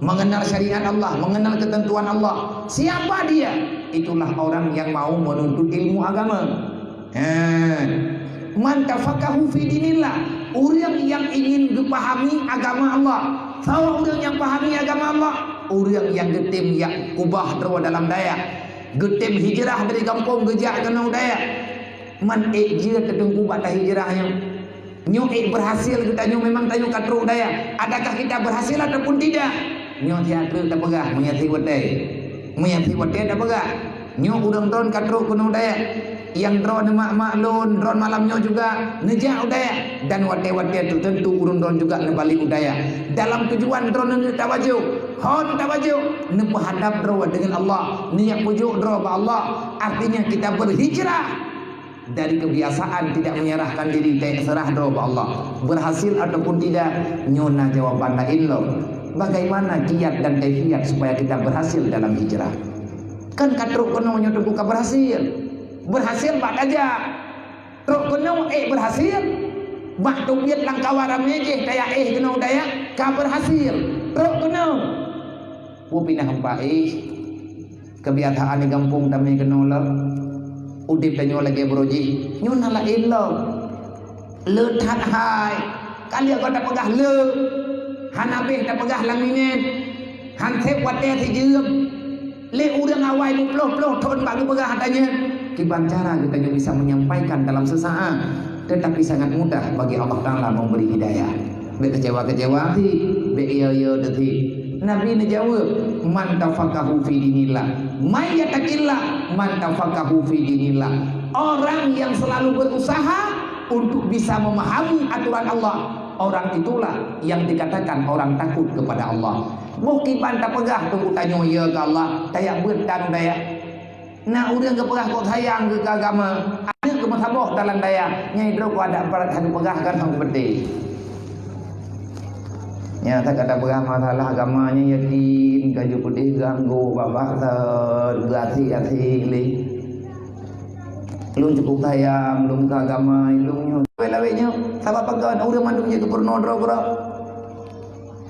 mengenal syariat Allah, mengenal ketentuan Allah. Siapa dia? Itulah orang yang mau menuntut ilmu agama. Ha. Man tafaqahu fi dinillah, ureuëng nyang ingin geupahami agama Allah. Soe ureuëng nyang pahami agama Allah? Ureuëng nyang geutem jak kubah droe dalam dayah, geutem hijrah dari gampông geujak keunoe dayah. Man ék jeuet teuteungku bak tahijrah nyoe. Nyoe ék berhasil geutanyoe, memang tanyoe ka trok dayah. Adakah kita berhasil ataupun tidak? Nyoe siat treuk tapeugah meunyo siwatée. Meunyo watée tapeugah, nyoe ureuëng droen ka trok keunoe u dayah, nyang droen mak-mak lôn, droen malam nyoe juga neujak u dayah, dan watée-watée teuteuntu ureuëng droen juga neubalik u dayah. Dalam tujuan droen neutawajôh, hon tawajôh, neupeuhadab droe deungon Allah, niat pujôk droe bak Allah, artinya kita berhijrah. Dari kebiasaan tidak menyerahkan diri, terserah droe bak Allah. Berhasil ataupun tidak, nyoe na jawaban laén lom. Bagaimana kiat dan kaifiat supaya kita berhasil dalam hijrah? Kan ka trok keunoe nyoe teungku ka berhasil. Berhasil bak tajak. Trok keunoe ék berhasil. Bak teubiet lam kawan ramé jih tajak éh keunoe dayah ka berhasil. Trok keunoe. Peue pinah empat éh. Kebiasaan di gampông tamé keunoe lom. Udeb tanyoe lagée baroe jih. Nyoe na laén lom. Le that hai. Ka lheueh goe tapeugah le. Hana beh tapeugah lam minét. Han seb watée sijeuem. Lé ureuëng awai meuploh-ploh thon bak geupeugah ata nyan. Kiban cara geutanyoe bisa menyampaikan dalam sesaat, tetapi sangat mudah bagi Allah Taala memberi hidayah. Bék kecewa-kecewa cit, bék iya-iya teuh cit. Nabi neujaweueb, "Man tafaqahu fi dinillah, may yattaqillah, man tafaqahu fi dinillah." Orang yang selalu berusaha untuk bisa memahami aturan Allah, orang itulah yang dikatakan orang takut kepada Allah. Boh kiban tapeugah teungku tanyoe ya keu Allah, tajak beuet dan dayah. Na ureuëng geupeugah kok sayang keu agama, aneuk geumeusaboh dalam dayah, nyang droe kok adak barat hana peugah kan hana peunténg. Nyang that gata peugah masalah agama nyan yakin, ka jeuet peudeh ganggu babah that, geuasék-asék lé. Lôn cukup sayang, lôn keu agama, lôn nyoe. Lawét-lawét nyoe, sabab pakon ureuëng mandum jeuet keu peurunoe droe keudroe.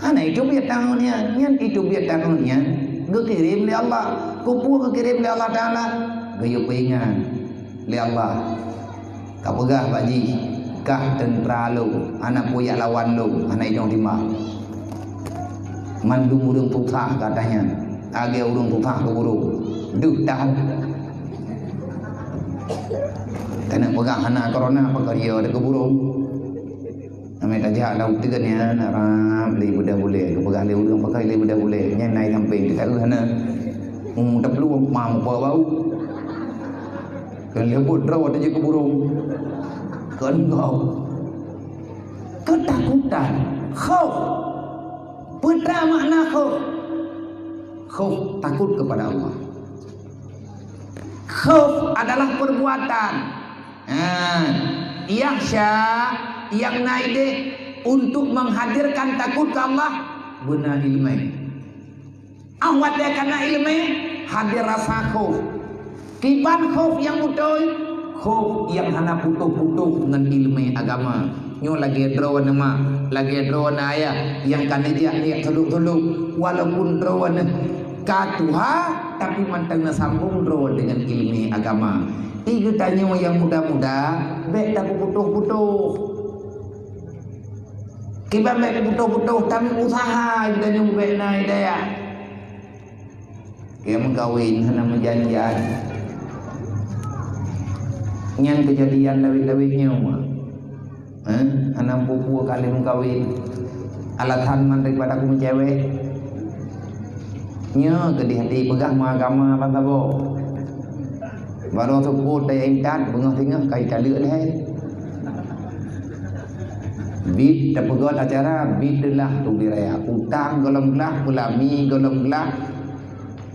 Hana jiteubiet tangan nyan, nyan jiteubiet tangan nyan geukirém lé Allah. Keupeue geukirém lé Allah Taala? Geuyue peuingat lé Allah. Ka peugah bak jih, "Kah teuntra lôn, hana peue jak lawan lôn, hana inong tima." Mandum ureuëng susah gata nyan, lagée ureuëng susah keu burông. Deuh that. Kana peugah hana corona, pakon dia ada keu burông. Namanya tajak lam uteuen nyan, rab lé beudah bulée. Geupeugah lé ureuëng pakai lé beudah bulée. Nyan na i sampéng teuka hana. Hmm, taplueng ma mupa bau. Kan lé buet droe teuh jeuet keu burông. Kan gau. Ketakutan, khauf. Peue makna khauf? Khauf, takut kepada Allah. Khauf adalah perbuatan. Ha, yakhsya, nyang na idéh untuk menghadirkan takut ke Allah, beuna iéleumé. Óh watée ka na iéleumé, hadir rasa khauf. Kiban khauf nyang beutôi, khauf nyang hana putôh-putôh ngon iéleumé agama. Nyoe lagée droeneuh ma, lagée droeneuh ayah nyang ka neujak niet suluk-suluk, walaupun droeneuh ka tuha, tapi mantong neusambong droe deungon iéleumé agama. Di geutanyoe nyang muda-muda, bék tapuputôh-putôh. Kiban bék putôh-putôh, tapi usaha geutanyoe bék na hidayah. Keu meukawen hana meujanjian. Nyan keujadian lawét-lawét nyoe. Eh, hana peue-peue kali meukawen. Alasan man daripada aku meucewek. Nyoe keudeh hati peugah meuagama ban saboh. Barô seupôt daya intat beungoh singoh ka italeuek lé hai. Bit tapeugot acara, bit teulah teubi raya. Utang gohlom glah, peulami gohlom glah,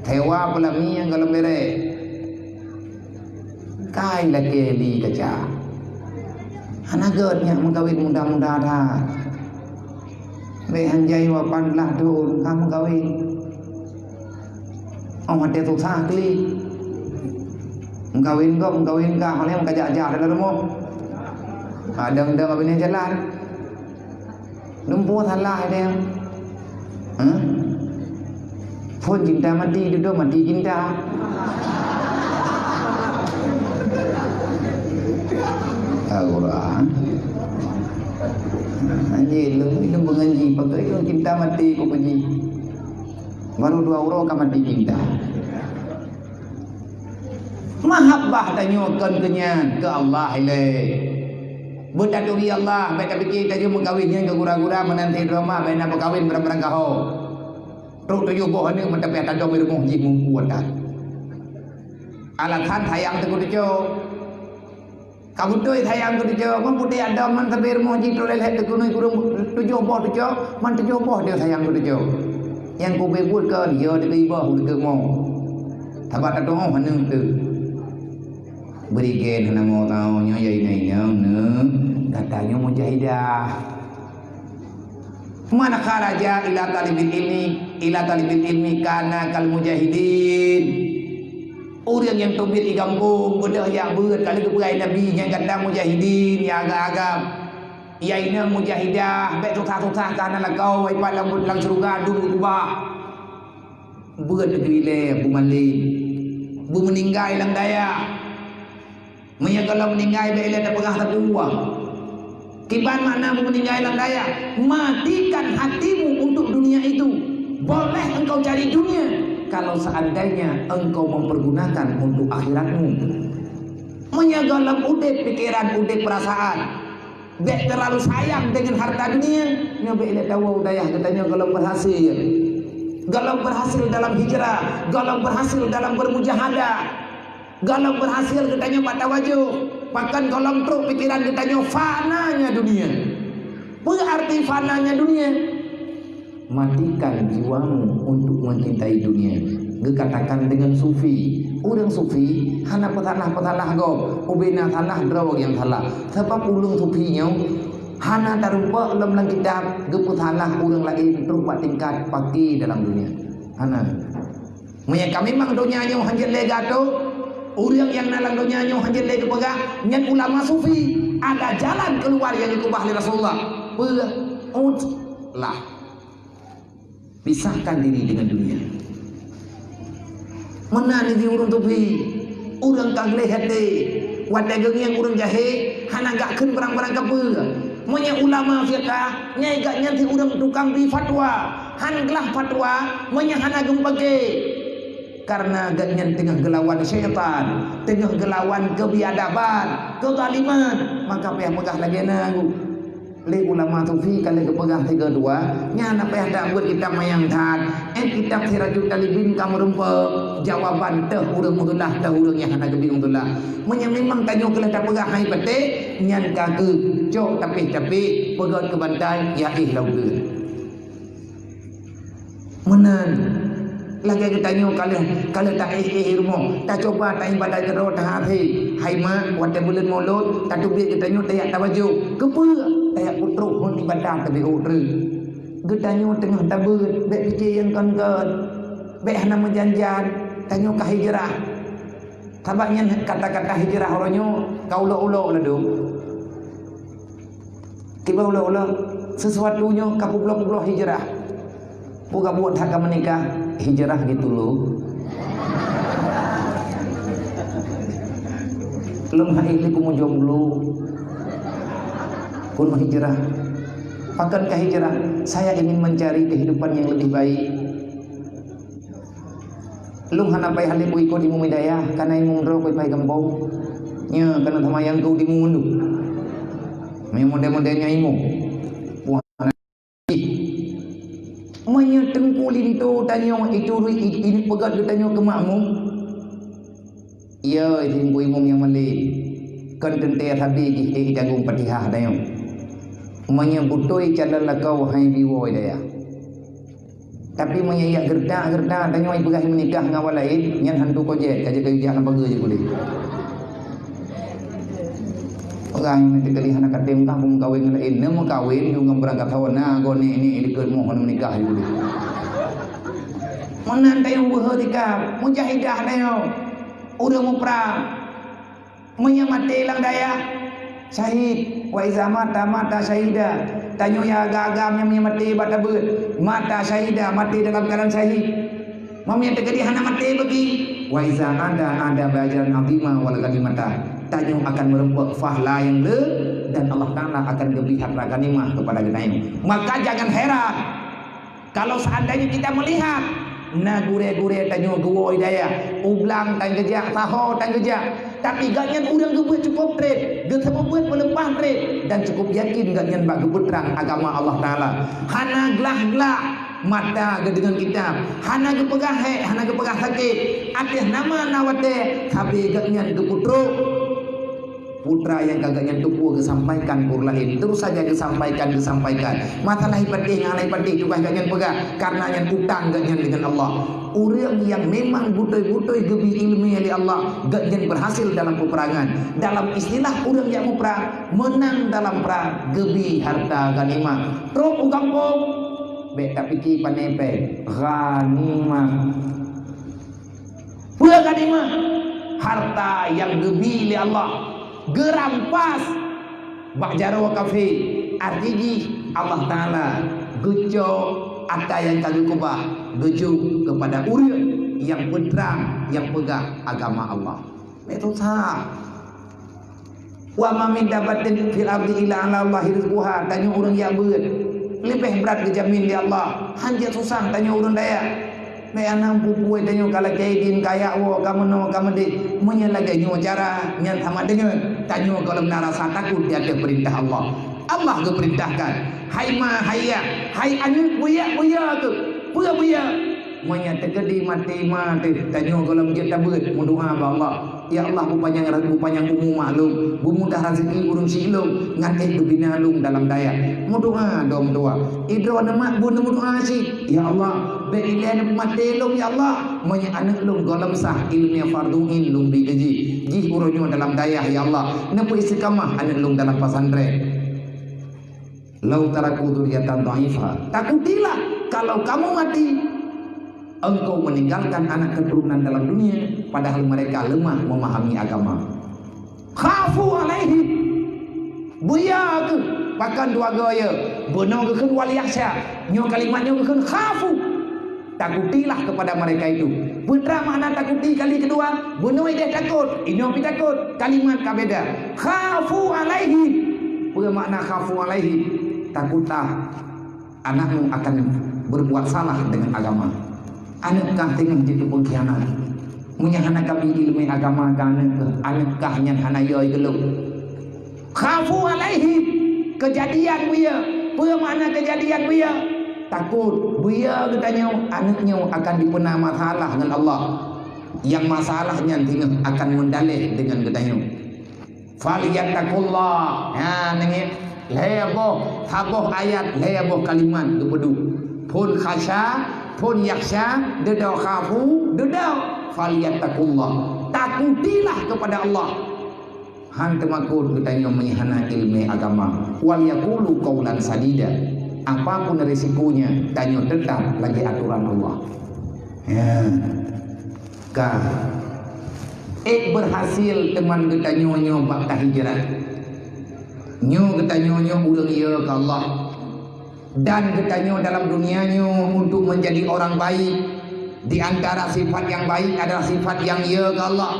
sewa peulami nyang gohlom bere. Kai lakée li kaca. Hana gét nyak meukawen muda-muda that. Bék hanjai lapan blaih thon ka meukawen. Óh watée susah klik. Meukawen gob, meukawen kah, hana meukaja-ja dalam rumoh. Kadang-kadang abéh nyan jalan. Lumpoe salah dia. Hah? Phon cinta mati, dudoe mati cinta. Al-Quran. Anjing lu, lu mengaji, pakai lu cinta mati, kau puji. Baru dua uroe ka mati cinta. Mahabbah tanyoe kon keu nyan, keu Allah ilée. Beutaturi Allah, bék tapike tajeuem meukawen nyan keu gura-gura, meunan sidroe ma bék na meukawen barang-barang kaho. Trok tujoh boh aneuk mantong payah tadong di rumoh jih mumpung that. Alasan sayang teuh keu tujoh. Ka beutôi sayang keu tujoh, man putéh adong man sabe rumoh jih trok lé-lé teukeunui kureueng tujoh boh tujoh, man tujoh boh dia sayang keu tujoh. Nyang keu ubé buet kon, ya teukeubah ulée keu mo. Sabab tatuoh aneuk teuh. Bri gen hana mo tao nyoe ya inong-inong neuh, gata nyoe mujahidah. Man kharaja ila talibil ilmi, ila talibil ilmi kana kal mujahidin. Ureuëng nyang teubiet di gampông beudôh jak beuet ka lheueh geupeugah Nabi nyang gata mujahidin nyang agam-agam. Ya inong mujahidah, bék susah-susah ka hana lakoe, ipat lam, lam syeuruga dum keubah. Beuet keu ilée beumalém, beumeuninggai lam dayah. Meunyoe gohlom meuninggai bék ilée tapeugah sapeue. Kiban makna beumeuninggai lam dayah, matikan hatimu untuk dunia itu. Boleh engkau cari dunia kalau seandainya engkau mempergunakan untuk akhiratmu. Meunyoe gohlom udeb pikeran, udeb peurasaan, bék terlalu sayang dengan harta dunia, nyoe bék ilée tawoe u dayah geutanyoe gohlom berhasil. Gohlom berhasil dalam hijrah, gohlom berhasil dalam bermujahadah. Gohlom berhasil geutanyoe bak tawajoh, pakon gohlom trok pikeran geutanyoe fananya dunia. Peue arti fananya dunia? Matikan jiwamu untuk mencintai dunia. Geukatakan dengan sufi. Ureuëng sufi hana peusalah-peusalah gob, ubena salah droe nyang salah. Sabab ureuëng sufi nyoe hana tarumpok lom lam kitab geupeusalah ureuëng laén trok bak tingkat paki dalam dunia. Hana. Meunyoe ka memang donya nyoe hanjeuet lé geuatô, ureuëng nyang na lam donya nyoe hanjeuet lé geupeugah, nyan ulama sufi, ada jalan keluar nyang geukeubah lé Rasulullah. Peue? Udlah. Pisahkan diri dengan dunia. Meunan di ureuëng sufi, ureuëng ka gleh até, watée geungieng ureuëng jahé, hana geukheun barang-barang kapeue. Meunyoe ulama fiqah, nyan gobnyan si ureuëng tukang bri fatwa, han glah fatwa, meunyoe hana geumeupaké. Karena gobnyan teungoh geulawan syaitan, teungoh geulawan keubiadaban, keuzaliman, maka payah peugah lagée na. Lé ulama sufi ka lheueh geupeugah sigoe dua, nyan na payah dak buet kitab manyang that. Eh, kitab Sirajut Talibin ka meurumpok jawaban teuh ureuëng Mu'tazilah, teuh ureuëng nyang hana geubi Mu'tazilah. Meunyoe memang tanyoe keuneuk tapeugah hai patéh, nyan ka keuh cok tapéh-tapéh, peugöt keu bantai, ya éh lam ukeue. Meunan, lagée geutanyoe ka lheueh, ka lheueh taéh-éh rumoh, tacuba taibadat keudroe taharé. Hai mak, watée buleuen Molot, tateubiet geutanyoe tajak tawajoh. Keupeue? Tajak peutrok ngon ibadat teubiet uroe. Geutanyoe teungoh tabeuet, bék pike nyang kon-kon. Bék hana meujan-jan, tanyoe ka hijrah. Sabab nyan kata-kata hijrah uroe nyoe ka ulok-ulok ladôm. Kiban ulok-ulok, sesuatu nyoe ka peubloe-peubloe hijrah. Peue ka buet that ka meunikah, hijrah gitu loh. Lôn hai lé kumu jomblo. Kun hijrah. Pakon ka hijrah? Saya ingin mencari kehidupan yang lebih baik. Lôn hana payah lé kuikot imeum hidayah, kana imeum droe kuipai gampông. Nyoe kana sama nyang keu imeum unduk. Meunyoe model-model nyan imeum. Wah, hana. Meunyoe teungku linto tanyoe ituri i-, ini peugöt geutanyoe keu makmum. Iya, teungku imeum nyang malém. Kon teuntée sabe jih ék itanggong Fatihah tanyoe. Meunyoe beutôi calon lakoe hai biwoe dayah. Tapi meunyoe yak geureutak-geureutak tanyoe ipeugah meunikah ngon awak laén, nyan hantu kojét, ka jeuet kayue jak lam pageue jih puléh. Peugah nyoe teuka lé hana katem kah beumeukawen ngon laén, na meukawen ju ngon beurangkat hawa na goe nek-nek likot moh hana meunikah jih puléh. Meunan tanyoe beuhe tika, mujahidah tanyoe, ureuëng muprang. Meunyoe maté lam dayah, syahid. Wa iza mata, mata syahida. Tanyoe nyang agam-agam nyan meunyoe maté bak tabeuet, mata syahida, maté dalam keuadaan syahid. Meunyoe teukeudi hana maté bagi, wa iza ada, ada bi ajrin azima wal ghanimata. Tanyoe akan meurumpok fahla nyang le, dan Allah Taala akan geubri harta ghanimah keupada geutanyoe. Maka jangan heran Kalau seandainya kita melihat, na gurée-gurée tanyoe geuwoe dayah, u blang tan geujak, saho tan geujak, tapi gobnyan ureuëng geubeuet cukup treb, geuseumeubeuet meuleupah treb, dan cukup yakin gobnyan bak geupeutrang agama Allah Taala. Hana glah-glah, Mata geudeungon kitab, hana geupeugah hék, hana geupeugah sakét. Ateueh nama na watée sabe gobnyan geupeutrok. Putra nyang ka gobnyan tupeue geusampaikan keu ureuëng laén, terus saja geusampaikan, geusampaikan. Masalah ipatéh ngon hana ipatéh tugaih gobnyan peugah, karena nyan utang gobnyan deungon Allah. Ureuëng nyang memang beutôi-beutôi geubri iéleumé lé Allah, gobnyan berhasil dalam peperangan. Dalam istilah ureuëng nyang muprang, meunang dalam prang, geubri harta ghanimah. Trok u gampông, bék tapike pané péng, ghanimah. Peue ghanimah? Harta nyang geubri lé Allah, geurampas bak jaroe kafé. Arti jih, Allah Taala geucok ata nyang ka geukeubah, geujok keupada ureuëng nyang peutrang, nyang peugah agama Allah. Bék susah. "Wa ma min dabbatin fil ardi illa 'ala Allahi rizquha." Tanyoe ureuëng jak beuet, leubeh brat geujamin lé Allah. Han jak susah tanyoe ureuëng dayah. Bék hana peue-peue tanyoe ka lakée idin, ka jak woe, ka meunoe, ka meudéh. Meunyoe lagée nyoe cara, nyan sama deungon tanyoe gohlom na rasa takot di ateueh peurintah Allah. Allah geupeurintahkan, "Hai ma, hai yah, hai aneuëk, beuyak, beuyak keuh." Peue beuyak? Meunyoe teukeudi maté ma teuh, tanyoe gohlom jeuet tabeuet, meudoá bak Allah. "Ya Allah, beupanyang, beupanyang umu mak lôn, beumudah raseuki ureuëng syiek lôn, ngon éh geubina lôn dalam dayah." Meudoá dong dua. Idroe neumat bun meudoá cit, "Ya Allah, bék ilée neupeumaté lôn, ya Allah. Meunyoe aneuëk lôn gohlom sah iéleumé fardhu ain lôn bri keu jih, jih uroe nyoe dalam dayah, ya Allah, neupeu istiqamah aneuëk lôn dalam pesantren." "Lau taraku dzurriyyatan dha'ifa." Takutilah kalau kamu mati, engkau meninggalkan anak keturunan dalam dunia, padahal mereka lemah memahami agama. "Khafu 'alaihi." Beuyak keuh, pakon dua goe ya. Bunoe geukheun "wal yakhsha". Nyoe kalimat nyoe geukheun "khafu". Takutilah kepada mereka itu. Peue makna takuti kali kedua? Bunoe ideh takot, inoe pi takot. Kalimat ka beda. "Khafu 'alaihi." Peue makna "khafu 'alaihi"? Takutlah anakmu akan berbuat salah dengan agama. Aneuëk kah teungoh jeuet pengkhianat. Meunyoe hana ka bri iéleumé agama keu aneuëk kah, aneuëk kah nyan hana yoi geulok. "Khafu 'alaihi." Keujadian beuyak. Peue makna keujadian beuyak? Takot beuyak geutanyoe, aneuëk nyoe akan dipeuna masalah ngon Allah. Nyang masalah nyan teungoh akan meudaleh deungon geutanyoe. "Falyattaqullah." Ha, neungiek lhée boh, saboh ayat, lhée boh kalimat geupeuduek. Phon khasya, phon yakhsya, deudau khafu, deudau falyattaqullah. Takutilah kepada Allah. Han teumakot geutanyoe meunyoe hana iéleumé agama. "Wal yaqulu qaulan sadida." Apapun risikonya, tanyoe teutap lagée atoran Allah. Ya. Ka. Ék berhasil teuma geutanyoe nyoe bak tahijrah. Nyoe geutanyoe nyoe ureuëng yö keu Allah. Dan geutanyoe dalam dunia nyoe untuk menjadi orang baik. Di antara sifat yang baik adalah sifat yang yö keu Allah.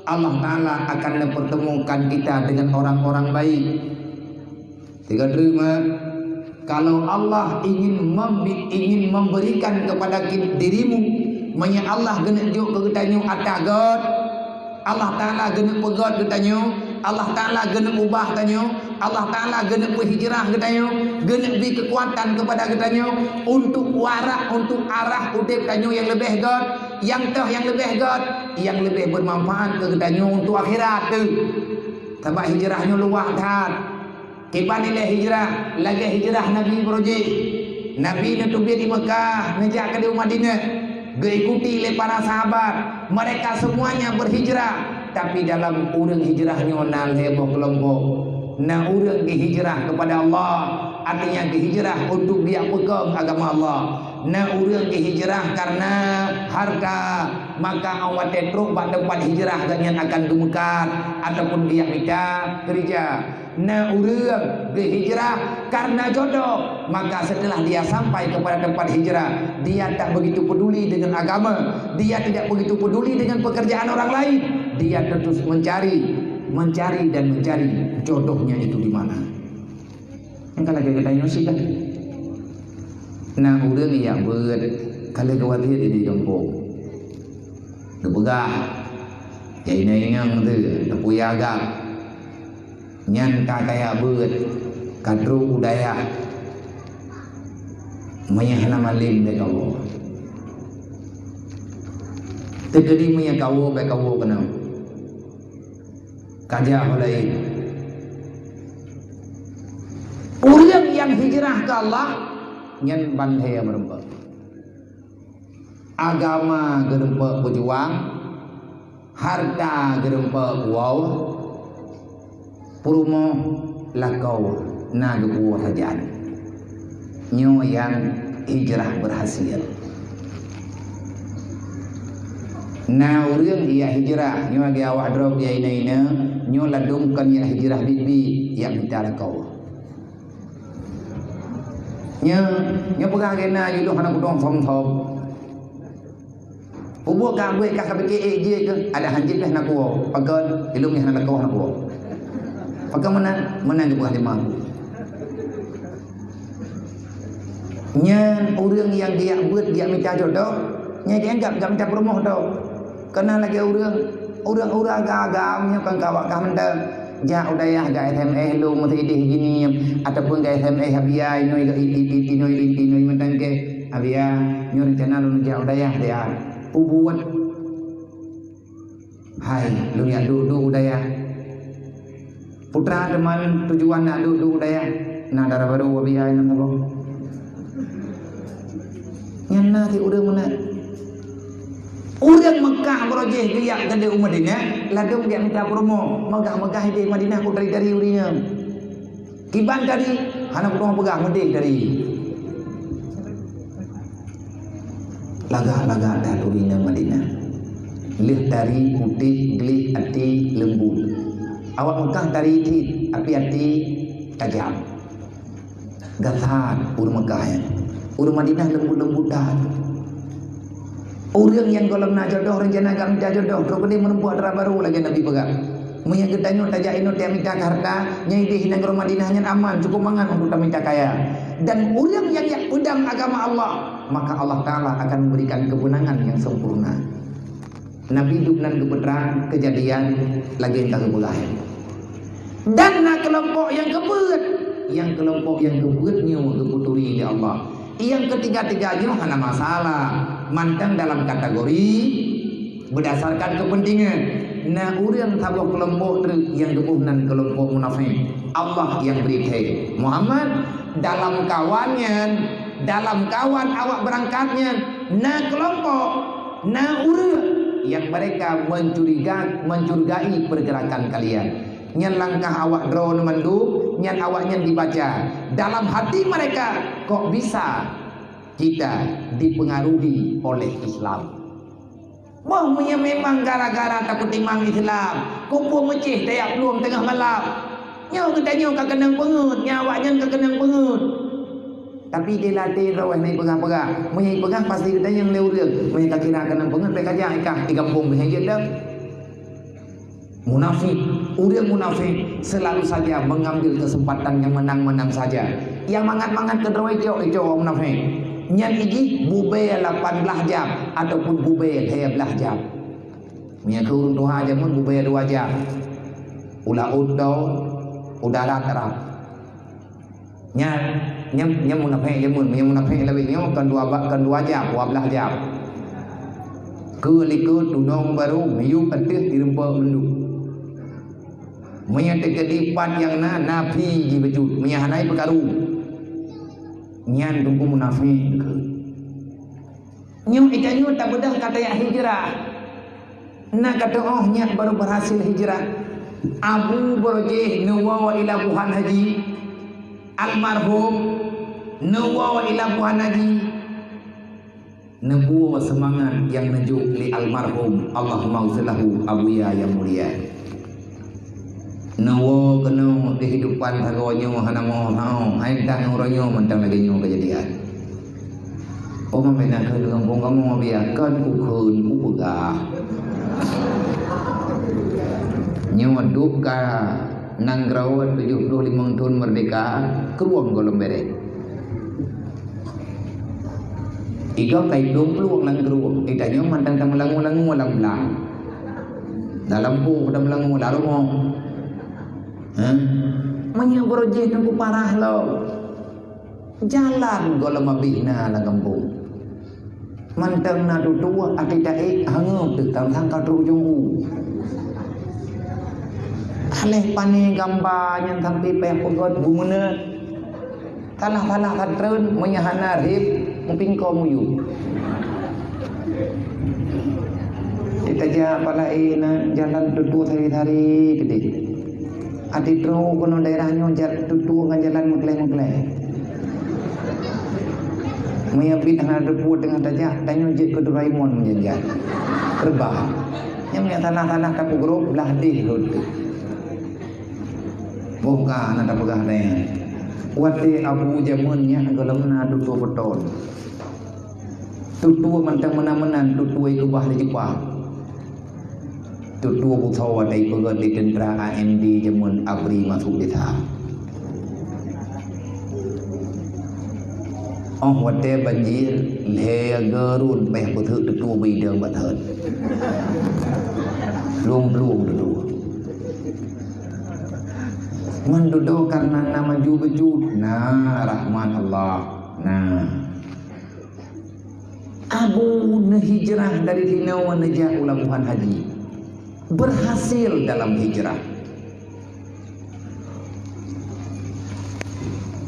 Allah Taala akan mempertemukan kita dengan orang-orang baik. Tiga terima, kalau Allah ingin membi-, ingin memberikan kepada ki-, dirimu, meunyoe Allah geuneuk jok keu geutanyoe ata göt, Allah Taala geuneuk peugöt geutanyoe, Allah Taala geuneuk ubah tanyoe, Allah Taala geuneuk peuhijrah geutanyoe, geuneuk bri keukuatan kepada geutanyoe untuk warak, untuk arah udeb tanyoe nyang leubeh göt, nyang toh nyang leubeh göt, nyang leubeh bermanfaat keu geutanyoe untuk akhirat teuh. Sabab hijrah nyoe luwah that. Kiban ilée hijrah, lagée hijrah Nabi beurujih. Nabi neuteubiet di Mekah, neujak keudéh u Madinah, geuikuti lé para sahabat. Mereka semuanya berhijrah, tapi dalam ureuëng hijrah nyoe na lhée boh keulompok. Na ureuëng geuhijrah kepada Allah, artinya geuhijrah untuk geujak peukong agama Allah. Na ureuëng geuhijrah karena harta, maka 'oh watée trok bak teumpat hijrah gobnyan akan geumeukat ataupun geujak mita keureuja. Na ureuëng geuhijrah karena jodoh, maka setelah dia sampai kepada tempat hijrah, dia tak begitu peduli dengan agama, dia tidak begitu peduli dengan pekerjaan orang lain, dia terus mencari, mencari dan mencari jodohnya itu di mana. Nyang ka lagée geutanyoe sih kan. Na ureuëng jak beuet, ka lheueh geuwatée di gampông. Geupeugah, jai inong-inong teuh, teupeue agam. Nyan ka kaya beuet, ka trok u dayah. Meunyo hana malem bèk kawoe. Teukeudi meunyo kawoe bèk kawoe keunoe. Ka jak ho laén. Ureueng nyang hijrah keu Allah, nyan ban lhèe meureumpok. Agama geureumpok beujuang, hareuta geureumpok woe, peurumoh lakoe na geupuwoe sajan. Nyoe nyang hijrah beurhasil. Na ureueng jak hijrah, nyoe lagèe awak droe jak ineuk-ineuk, nyoe ladôm kon jak hijrah biet-biet, jak mita lakoe. Nyoe, nyoe peugah lagèe na, ilôn hana kudong som-som. Peubuet ka buet ka, ka pike ék jeuet keuh, ada hanjeuet keuh na kuwoe. Pakon, ilôn nyang hana lakoe hana kuwoe. Pakon meunan, meunan geupeugah lé ma. Nyan ureueng nyang geujak beuet, geujak mita jodoh, nyan geuanggap geujak mita peurumoh tho. Keunan lagèe ureueng, ureueng-ureueng agam-agam nyoe kan ka awak kah mantong. Jak u dayah geu-S M S lôn meusideh jih nyoe, ataupun geu-S M S Abiya inoe, i-, i-, i-, inoe, i-, inoe mantong kèe. Abiya, nyoe reuncana lôn jak u dayah, dayah. Peubuet. Hai, lôn jak duek-duek u dayah. Putra teuma tujuan nak duek-duek u dayah. Na dara barô Abiya nyang saboh. Nyan na cit ureueng meunan. Ureueng Meukah barô jih geujak keudéh u Madinah, ladôm geujak mita peurumoh. Meugah-meugah idéh Madinah ku tari-tari ureueng nyan. Kiban tari, hana peurumoh peugah meudéh tari. Lagak-lagak that ureueng nyan Madinah. Lheueh tari putéh, gleh, até leumbut. Awak Meukah tari cit, tapi até tajam. Gasat ureueng Meukah nyan. Ureueng Madinah leumbut-leumbut that. Ureueng nyang gohlom na jodoh, reuncana geujak mita jodoh, trok keudéh meureumpok dara barô lagèe Nabi peugah. Meunyo geutanyoe tajak inoe tajak mita keu hareuta, nyan idéh nanggroe Madinah nyan aman, cukup mangat untuk tamita kaya. Dan ureueng nyang jak peudong agama Allah, maka Allah Taala akan memberikan kemenangan yang sempurna. Nabi duek nan geupeutrang keujadian lagèe nyang ka geupeugah nyan. Dan na keulompok nyang keupeuet, nyang keulompok nyang keupeuet nyoe geupeuturi lé Allah. Nyang keutiga-tiga nyoe hana masalah, mantong dalam kategori beudasarkan keupeuntingan. Na ureueng saboh keulompok treuk nyang geuboh nan keulompok munafék. Allah nyang bri thèe. Muhammad, dalam kawan nyan, dalam kawan awak beurangkat nyan, na keulompok, na ureueng nyang mereka mencuriga-, mencurigai pergerakan kalian. Nyan langkah awak droeneuh mandum, nyan awaknyan dibaca dalam hati mereka, kok bisa kita dipengaruhi oleh Islam. Boh meunyo memang gara-gara tapeutimang Islam, kumpul meucéh tajak plueng teungoh malam. Nyoe geutanyoe ka keunong peungeuet, nyan awaknyan ka keunong peungeuet. Tapi di latih roh meupeugah-peugah, meunyo peugah pasti geutanyong lé ureueng, meunyo ka kira keunong peungeuet, bèk kajak ikah di gampông meuhai jeuet dah. Munafik, ureueng munafik selalu saja mengambil kesempatan yang menang-menang saja. Nyang mangat-mangat keudroe icok-icok munafik. Nyan jih bubé lapan blaih jam ataupun bubé lhèe blaih jam. Meunyo keu ureueng tuha jameun bubé dua jam. U laôt do, u darat rab. Nyan, nyan, nyan munafék jameun, nyan munafék lawét nyoe kon dua ba-, kon dua jam, dua blaih jam. Keu likot tunong barô miyueb ateueh ireumpok mandum. Meunyo teukeudi pat nyang na, nafi jibeujeuet, meunyo hana ipeukaru. Nyan teungku munafék keu. Nyoe ita nyoe tabeudôh kata jak hijrah. Na ka teuôh nyan barô beurhasil hijrah. Abu Borojeh neuwoe ila buhan haji, almarhum, neuwoe ila buhan haji. Neuwoe seumangat nyang neujok lé almarhum, Allahumma ghfir lahu, Abuya nyang mulia. Neuwoe keunoe keuhidupan sagoe nyoe hana meuho-ho, hai that uroe nyoe mantong lagèe nyoe keujadian. Oh, meunan kheun gampông kamoe biar kon kukheun kupeugah. Nyoe duek ka nanggroe tujoh ploh limong thôn meurdeka, krueng gohlom bèrèh. Igoe ka idong plueng lam krueng, itanyoe mantong tameulangue-langue lam blang. Dalam poh tameulangue lam rumoh. Hah? Meunyoe beurojih teungku parah lom. Jalan gohlom abéh na lam gampông. Mantong na tutoe, até taék hangeup teuh, tang-tang ka trok ujong u. Aléh pané gamba nyan sampoe payah peugöt beumeuneuet. Salah-salah ka treun, meunyo hana rhep, meupingko muyueb. Di tajak pala, eh, na jalan tutoe sari-sari keudeh. Até trok keunoe daerah nyoe jat tutoe ngon jalan meukleh-meukleh. Meunyo biet hana teupue teungoh tajak, tanyoe jeuet keu Doraemon meujan-jan. Reubah. Nyang, nyang tanah-tanah tapeugrôb blah deh rhot. Boh ka hana tapeugah lé. Watée Abu jameun nyan gohlom na tutoe beutôi. Tutoe mantong meunan-meunan, tutoe keubah lé Jepang. Tutoe beusoe watée ipeugöt lé teuntra A N D jameun ABRI masôk desya. Óh watée banjir, lhée geurun péh beuseuk tutoe beuidong bak thon. Plueng-plueng tutoe. Man dudoe kareuna na maju beujeuet, na rahmat Allah, na. Abu neuhijrah dari sinoe neujak u labuhan haji. Berhasil dalam hijrah.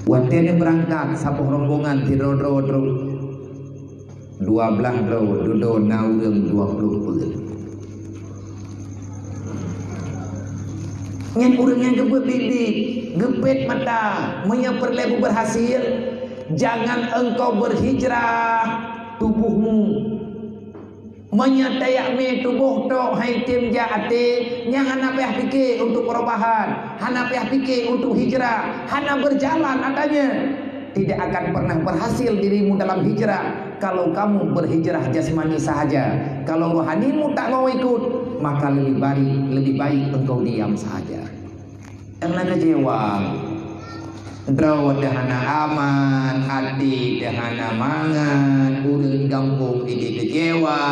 Watée neubeurangkat saboh rombongan sidroe-droe trok. Dua blaih droe, dudoe na ureuëng dua ploh peuet. Nyan ureuëng nyang geupeubiet-biet, geupét mata, meunyoe peureulée beuberhasil, jangan engkau berhijrah tubuhmu. Meunyoe tajak mé tuboh tok hai tem jak até, nyan hana payah pike untuk perubahan, hana payah pike untuk hijrah, hana berjalan ata nyan. Tidak akan pernah berhasil dirimu dalam hijrah kalau kamu berhijrah jasmani sahaja. Kalau rohanimu tak mau ikut, maka lebih baik, lebih baik engkau diam sahaja. Karena kecewa. Droe teuh hana aman, até teuh hana mangat, ureuëng gampông jadi kecewa,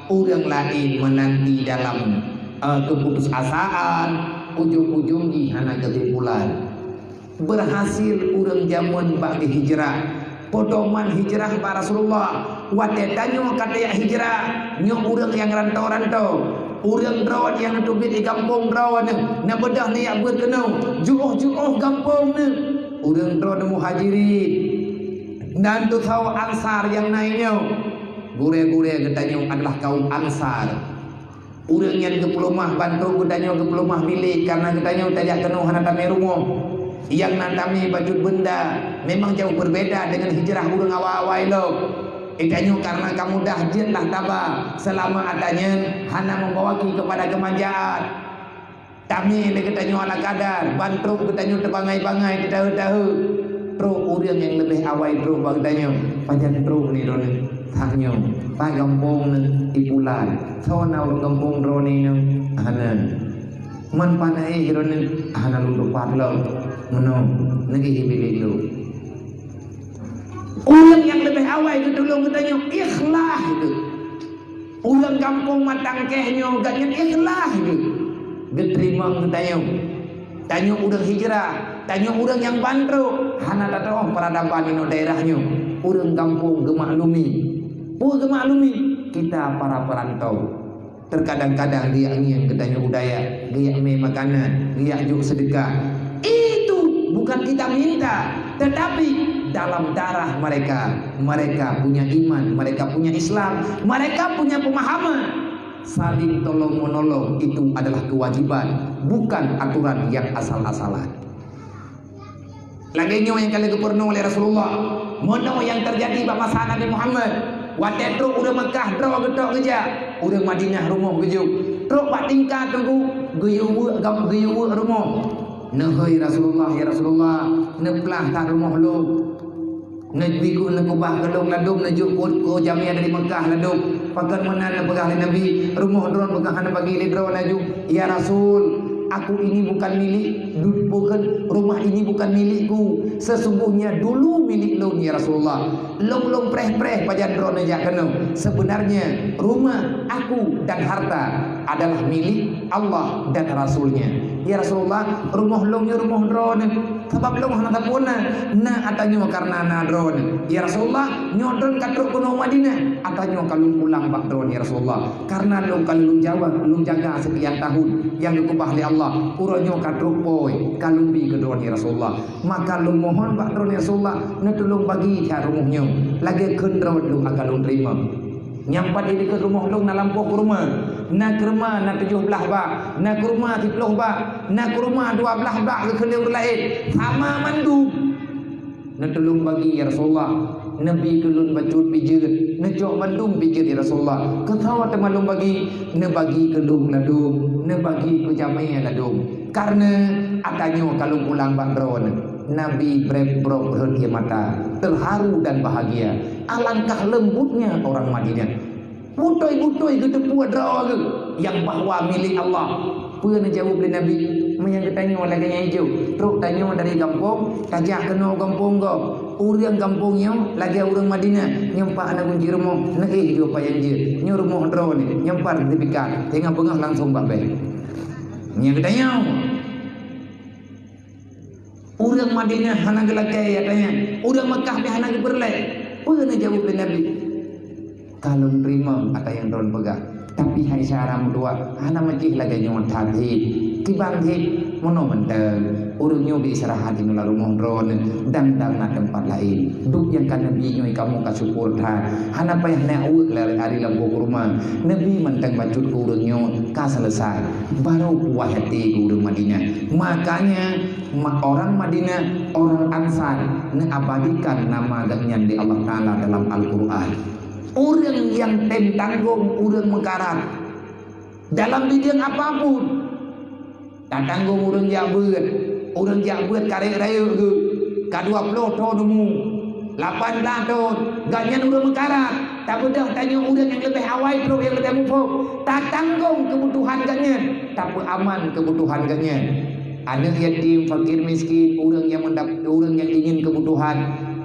ureuëng laén menanti dalam, eh, keputusasaan, ujong-ujong jih hana kesimpulan. Berhasil ureuëng jameun bak geuhijrah. Pedoman hijrah bak Rasulullah. Watée tanyoe ka tajak hijrah, nyoe ureuëng nyang rantô-rantô. Ureuëng droe nyang neuteubiet di gampông droe neuh, neubeudôh neujak beuet keunoe, jiôh-jiôh gampông neuh. Ureuëng droe Muhajirin. Nan teusawa Ansar nyang na nyoe. Gurée-gurée geutanyoe adalah kaum Ansar. Ureuëng nyan geupeuleumah ban trok geutanyoe geupeuleumah bilék, kareuna geutanyoe tajak keunoe hana tamé rumoh. Nyang na tamé bacut beunda, memang jauh berbeda dengan hijrah ureuëng awai-awai lom. Geutanyoe kareuna kamudah jeuet lah taba, seulama ata nyan hana membawaki kepada kemanjaan. Tamé lé geutanyoe ala kadar, ban trok geutanyoe teubangai-bangai, teutaheu-taheu. Trok ureuëng nyang leubeh awai trok bak geutanyoe, pajan trok ni droeneuh. Tanyoe, pat gampông neuh, ipulan. Soe na ureuëng gampông droeneuh nyoe? Hana. Man pane droeneuh? Hana lôn tupat lom. Meunoe, neugih bilék lôn. Ureuëng nyang leubeh awai geutulông geutanyoe ikhlas geuh. Ureuëng gampông Matang Keh nyoe geuh nyan ikhlas geuh. Geuteurimong geutanyoe. Tanyoe ureuëng hijrah, tanyoe ureuëng nyang ban trok, hana tatu'oh peuradaban inoe daerah nyoe. Ureuëng gampông geumaklumi. Peue geumaklumi? Kita para perantau. Terkadang-kadang geujak ngieng geutanyoe u dayah, geujak mé makanan, geujak jok seudeukah. Itu bukan kita minta, tetapi dalam darah mereka, mereka punya iman, mereka punya Islam, mereka punya pemahaman. Saling tolong-menolong itu adalah kewajiban, bukan aturan yang asal-asalan. Lagée nyoe nyang ka lheueh geupeurunoe lé Rasulullah. Meunoe nyang teujadi bak masa Nabi Muhammad. Watée trok ureuëng Meukah droe geutok geujak, ureuëng Madinah rumoh geujok. Trok bak tingka teungku, geuyue weuek gam-, geuyue weuek rumoh. Neuhôi Rasulullah, "Ya Rasulullah, neuplah that rumoh lôn." Neubi ku neukubah keu lôn ladôm neujok buet keu jamé dari Meukah ladôm. Pakon meunan neupeugah lé Nabi, rumoh droe peugah hana bagi lé droe laju. "Ya Rasul, aku ini bukan milik, du-, bukan, rumah ini bukan milikku. Sesungguhnya dulu milik lôn, ya Rasulullah. Lôn, lôn preh-preh pajan droe neujak keunoe. Sebenarnya rumah aku dan harta adalah milik Allah dan Rasul-Nya. "Ya Rasulullah, rumoh lôn nyoe rumoh droeneuh, sabab lôn hana sapeue na, na ata nyoe kareuna na droeneuh. Ya Rasulullah, nyoe droeneuh ka trok keunoe Madinah, ata nyoe ka lôn pulang bak droeneuh, ya Rasulullah. Kareuna lôn ka lôn jaga, lôn jaga seukian tahun nyang geukeubah lé Allah, uroe nyoe ka trok pôi, ka lôn bi keu droeneuh, ya Rasulullah. Maka lôn mohon bak droeneuh, ya Rasulullah, neutulông bagi that rumoh nyoe, lagée kheun droeneuh lôn akan lôn teurimong." Nyang pat di dikeue rumoh lôn na lampôh kurma, na kurma na tujoh blaih bak, na kurma siplôh bak, na kurma dua blaih bak geukheun lé ureuëng laén, sama mandum. "Neutulông bagi, ya Rasulullah, neubi keu lôn bacut pih jeuet, neucok mandum pih jeuet, ya Rasulullah. Keu soe teuma lôn bagi?" "Neubagi keu lôn ladôm, neubagi keu jamé ladôm. Kareuna ata nyoe ka lôn pulang bak droeneuh." Nabi brek-brok rhot ié mata, teuharu dan bahagia. Alangkah leumbutnya orang Madinah. Beutôi-beutôi geuteupeue droe geuh nyang bahwa milék Allah. Peue neujaweueb lé Nabi? "Meunyoe geutanyoe lagée nyang ijo, trok tanyoe dari gampông, tajak keunoe gampông gob. Ureuëng gampông nyoe lagée ureuëng Madinah, nyoe pat hana gunci rumoh, neuéh ijo payang jeuet. Nyoe rumoh droeneuh, nyoe pat sertifikat, teungoh beungoh langsong bak bank." Meunyoe geutanyoe Ureuëng Madinah hana geulakée ata nyan, ureuëng Makkah pih hana geupeureulée. Peue neujaweueb lé Nabi? "Ka lôn teurimong ata nyang droeneuh peugah, tapi hai syedara meutuwah, hana meucih lagée nyoe that hé. Kiban hé, meunoe mantong, ureuëng nyoe geuistirahat inoe lam rumoh droeneuh dan, dan na teumpat laén. Duek nyang ka neubi nyoe kamoe ka syukur that, hana payah neujak weuek lé ari lampôh kurma. Neubi mantong bacut keu ureuëng nyoe, ka seuleusai." Barô puwah até keu ureuëng Madinah. Makanya, Ma-, orang Madinah, orang Ansar, neuabadikan nama geuhnyan lé Allah Taala dalam Al-Quran. Ureuëng nyang tem tanggong ureuëng meukarat dalam bideueng apapun. Tatanggong ureuëng jak beuet, ureuëng jak beuet ka rayeuk-rayeuk geuh, ka dua ploh thon umu, lapan blaih thon, geuhnyan ureuëng meukarat. Tabeudôh tanyoe ureuëng nyang leubeh awai trok nyang leubeh muphom, tatanggong keubutuhan geuhnyan, tapeuaman keubutuhan geuhnyan. Aneuëk yatim, fakir miskin, ureuëng nyang meundap-, ureuëng nyang ingin keubutuhan,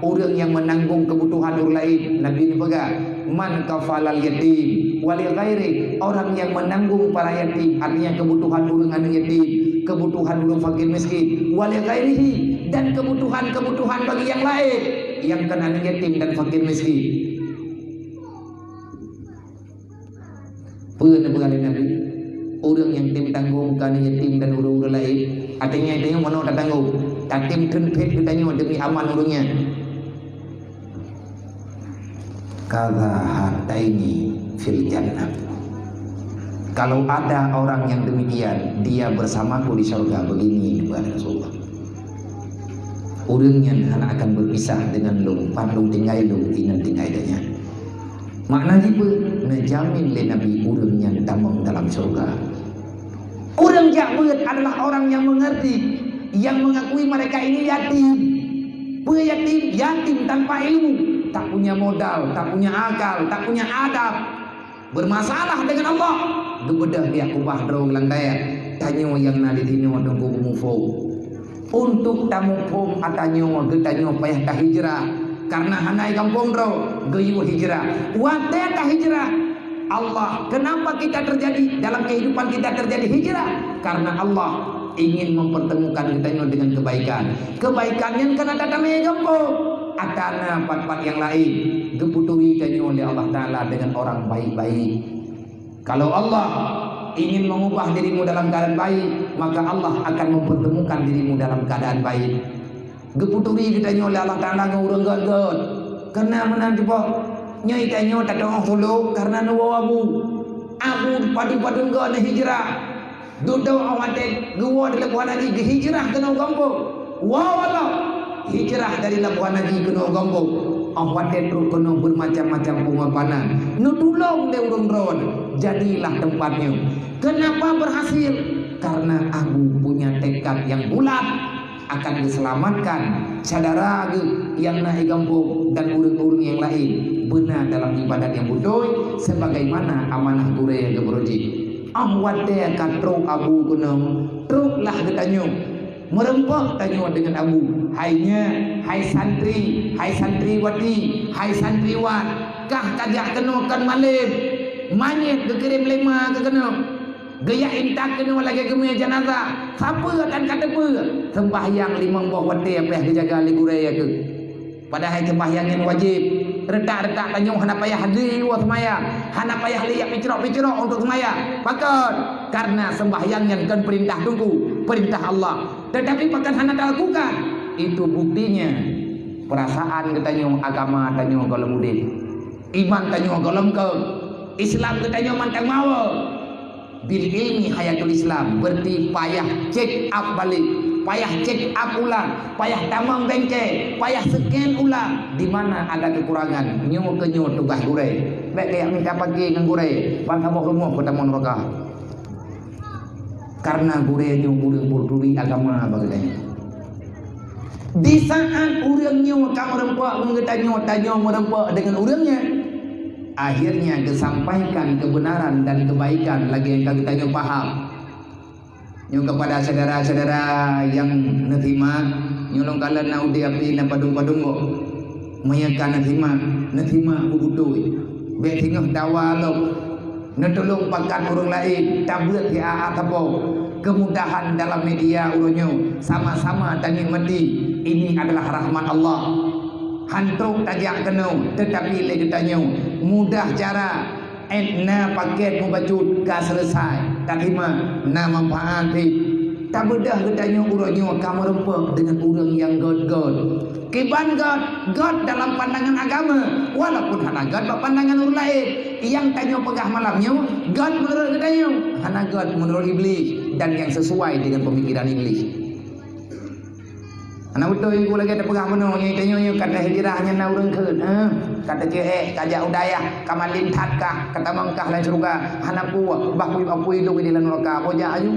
ureuëng nyang meunanggong keubutuhan ureuëng laén. Nabi neupeugah, "Man kafalal yatim wa li ghairi," orang nyang meunanggong para yatim, artinya keubutuhan ureuëng aneuëk yatim, keubutuhan ureuëng fakir miskin, "wa li ghairihi," dan keubutuhan-keubutuhan bagi nyang laén, nyang kon aneuëk yatim dan fakir miskin. Peue neupeugah lé Nabi? Ureuëng nyang tem tanggong keu aneuëk yatim dan ureuëng-ureuëng laén, até nyan tanyoe meunoe tatanggong, tatem kheun phét geutanyoe demi aman ureuëng nyan. "Kadza hataini fil jannah." Kalau ada orang yang demikian, dia bersamaku di surga, begini, kata Rasulullah. Ureuëng nyan hana akan berpisah dengan lôn, pat lôn tinggai lôn, inan tinggai geuhnyan. Makna jih peue? Neujamin lé Nabi ureuëng nyan tamong dalam syurga. Ureuëng jak beuet adalah orang yang mengerti, yang mengakui mereka ini yatim. Peue yatim? Yatim tanpa ilmu, tak punya modal, tak punya akal, tak punya adab. Bermasalah dengan Allah, geubeudôh jak keubah droe geulandai. Tanyoe nyang na di sinoe teungku peumuphom. Untuk tamuphom ata nyoe, geutanyoe payah tahijrah. Karena hana i gampông droe, geuyue hijrah. Watée tahijrah, Allah, kenapa kita terjadi, dalam kehidupan kita terjadi hijrah? Karena Allah ingin mempertemukan geutanyoe dengan kebaikan. Kebaikan nyan kana tatamé gampông, ata na pat-pat nyang laén. Geupeuturi tanyoe lé Allah Taala dengan orang baik-baik. Kalau Allah ingin mengubah dirimu dalam keadaan baik, maka Allah akan mempertemukan dirimu dalam keadaan baik. Geupeuturi geutanyoe lé Allah Taala ngon ureuëng gét-gét. Keureuna meunan teupeue, nyoe tanyoe tatu'oh tulông kareuna neuwoe abu. Abu padum-padum gét neuhijrah. Dudoe 'oh watée geuwoe di labuhan Nabi, geuhijrah keunoe gampông. Woe Allah, hijrah dari labuhan Nabi keunoe gampông. 'Oh watée trok keunoe beumacam-macam peungorbanan. Neutulông lé ureuëng droe, jadilah teumpat nyoe. Kenapa berhasil? Karena Abu punya tekad yang bulat akan geuselamatkan syedara geuh nyang na i gampông dan ureuëng-ureuëng nyang laén beuna dalam ibadat nyang beutôi, sebagaimana amanah gurée nyang geubri jih. 'Oh watée ka trok Abu keunoe, troklah geutanyoe. Meureumpok tanyoe deungon Abu, hai nyak, hai santri, hai santriwati, hai santriwan, kah ka jak keunoe kon malém, manyét geukirém lé ma keunoe. Geujak intat keunoe lagée geumé janazah, sapeue tan ka teupeue. Seumbahyang limong boh watée payah geujaga lé gurée ya keuh. Padahai seumbahyang nyan wajéb. Retak-retak tanyoe hana payah lé woe seumayang, hana payah lé jak picrok-picrok untuk seumayang. Pakon? Karena seumbahyang nyan kon peurintah Teungku, peurintah Allah. Tetapi pakon hana talakukan? Itu buktinya perasaan geutanyoe, agama tanyoe gohlom udeb. Iman tanyoe gohlom keu. Islam geutanyoe mantong mawö. Bil ilmi hayatul Islam, berarti payah check up balik, payah check up ulang, payah tamong bengke, payah scan ulang. Di mana ada kekurangan, nyoe keu nyoe tugaih gurée. Bék kajak mita pake ngon gurée, ban saboh rumoh keu tamong nuraka. Karena gurée nyoe ureuëng peurduli agama bak geutanyoe. Di saat ureuëng nyoe ka meureumpok ngon geutanyoe, tanyoe meureumpok deungon ureuëng nyan, akhirnya geusampaikan keubeunaran dan keubaikan lagée nyang ka geutanyoe paham. Nyoe keupada syedara-syedara nyang neusimak, nyoe lôn kalon na udeb api na padum-padum boh. Meunyoe ka neusimak, neusimak beubeutôi. Bék singoh dawa lom. Neutulông pakat ureuëng laén, tabeuet siat-at saboh. Keumudahan dalam media uroe nyoe, sama-sama tanikmati. Ini adalah rahmat Allah. Hantom tajak keunoe, teutapi lé geutanyoe mudah cara, ék na pakét mubacut ka seuleusoe, tateurima na manfaát pih. Tabeudoh geutanyoe uroe nyoe ka meureumpok deungon ureuëng nyang göt-göt. Kiban göt, göt dalam pandangan agama, walaupun hana göt bak pandangan ureuëng laén. Nyang tanyoe peugah malam nyoe göt meunurot geutanyoe, hana göt meunurot Iblih dan nyang sesuai deungon peumikiran Iblih. Hana beutôi ku lagée tapeugah bunoe, nyoe tanyoe nyoe ka tahijrah nyan na ureuëng kheun, eh, ka teuceuék, ka jak u dayah, ka malem that kah, ka tamong kah lam syeuruga, hana peue, bah apui-apui lôn di lam nuraka, boh jak aju.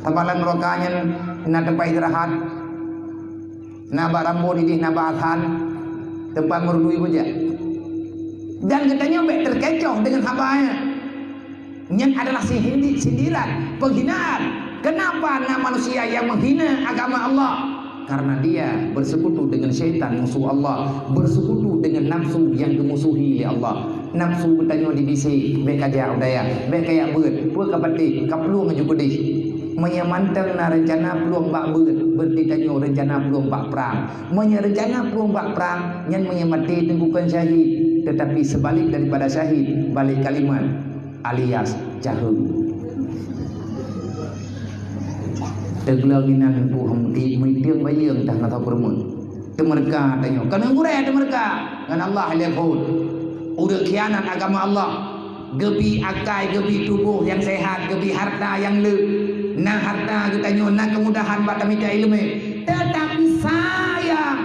Sabab lam nuraka nyan na teumpat istirahat. Na bak Rambo di jih na bak Hasan, teumpat meurului bujak. Dan geutanyoe bék teukecoh deungon haba nyan. Nyan adalah sihindi-, sindiran, penghinaan. Kenapa na manusia yang menghina agama Allah? Karena dia bersekutu dengan syaitan, musuh Allah, bersekutu dengan nafsu yang dimusuhi oleh Allah. Nafsu geutanyoe dibisé, bék kajak u dayah, bék kajak beuet, peue ka patéh, ka plueng aju keudeh. Meunyoe mantong na reuncana plueng bak beuet, berarti tanyoe reuncana plueng bak prang. Meunyoe reuncana plueng bak prang, nyan meunyoe maté teungku kon syahid, tetapi seubalik daripada syahid, balik kalimat, alias jaheu. Teugleng inan ku hom di meutiek bayeueng tah na tau peureumeun. Teumeureuka tanyoe. Keuneuk gurée teumeureuka ngon Allah lé phon. Ureuëng khianat agama Allah. Geubi akai, geubi tuboh nyang sehat, geubi harta nyang le. Na harta geutanyoe, na keumudahan bak tamita iéleumé. Tetapi sayang,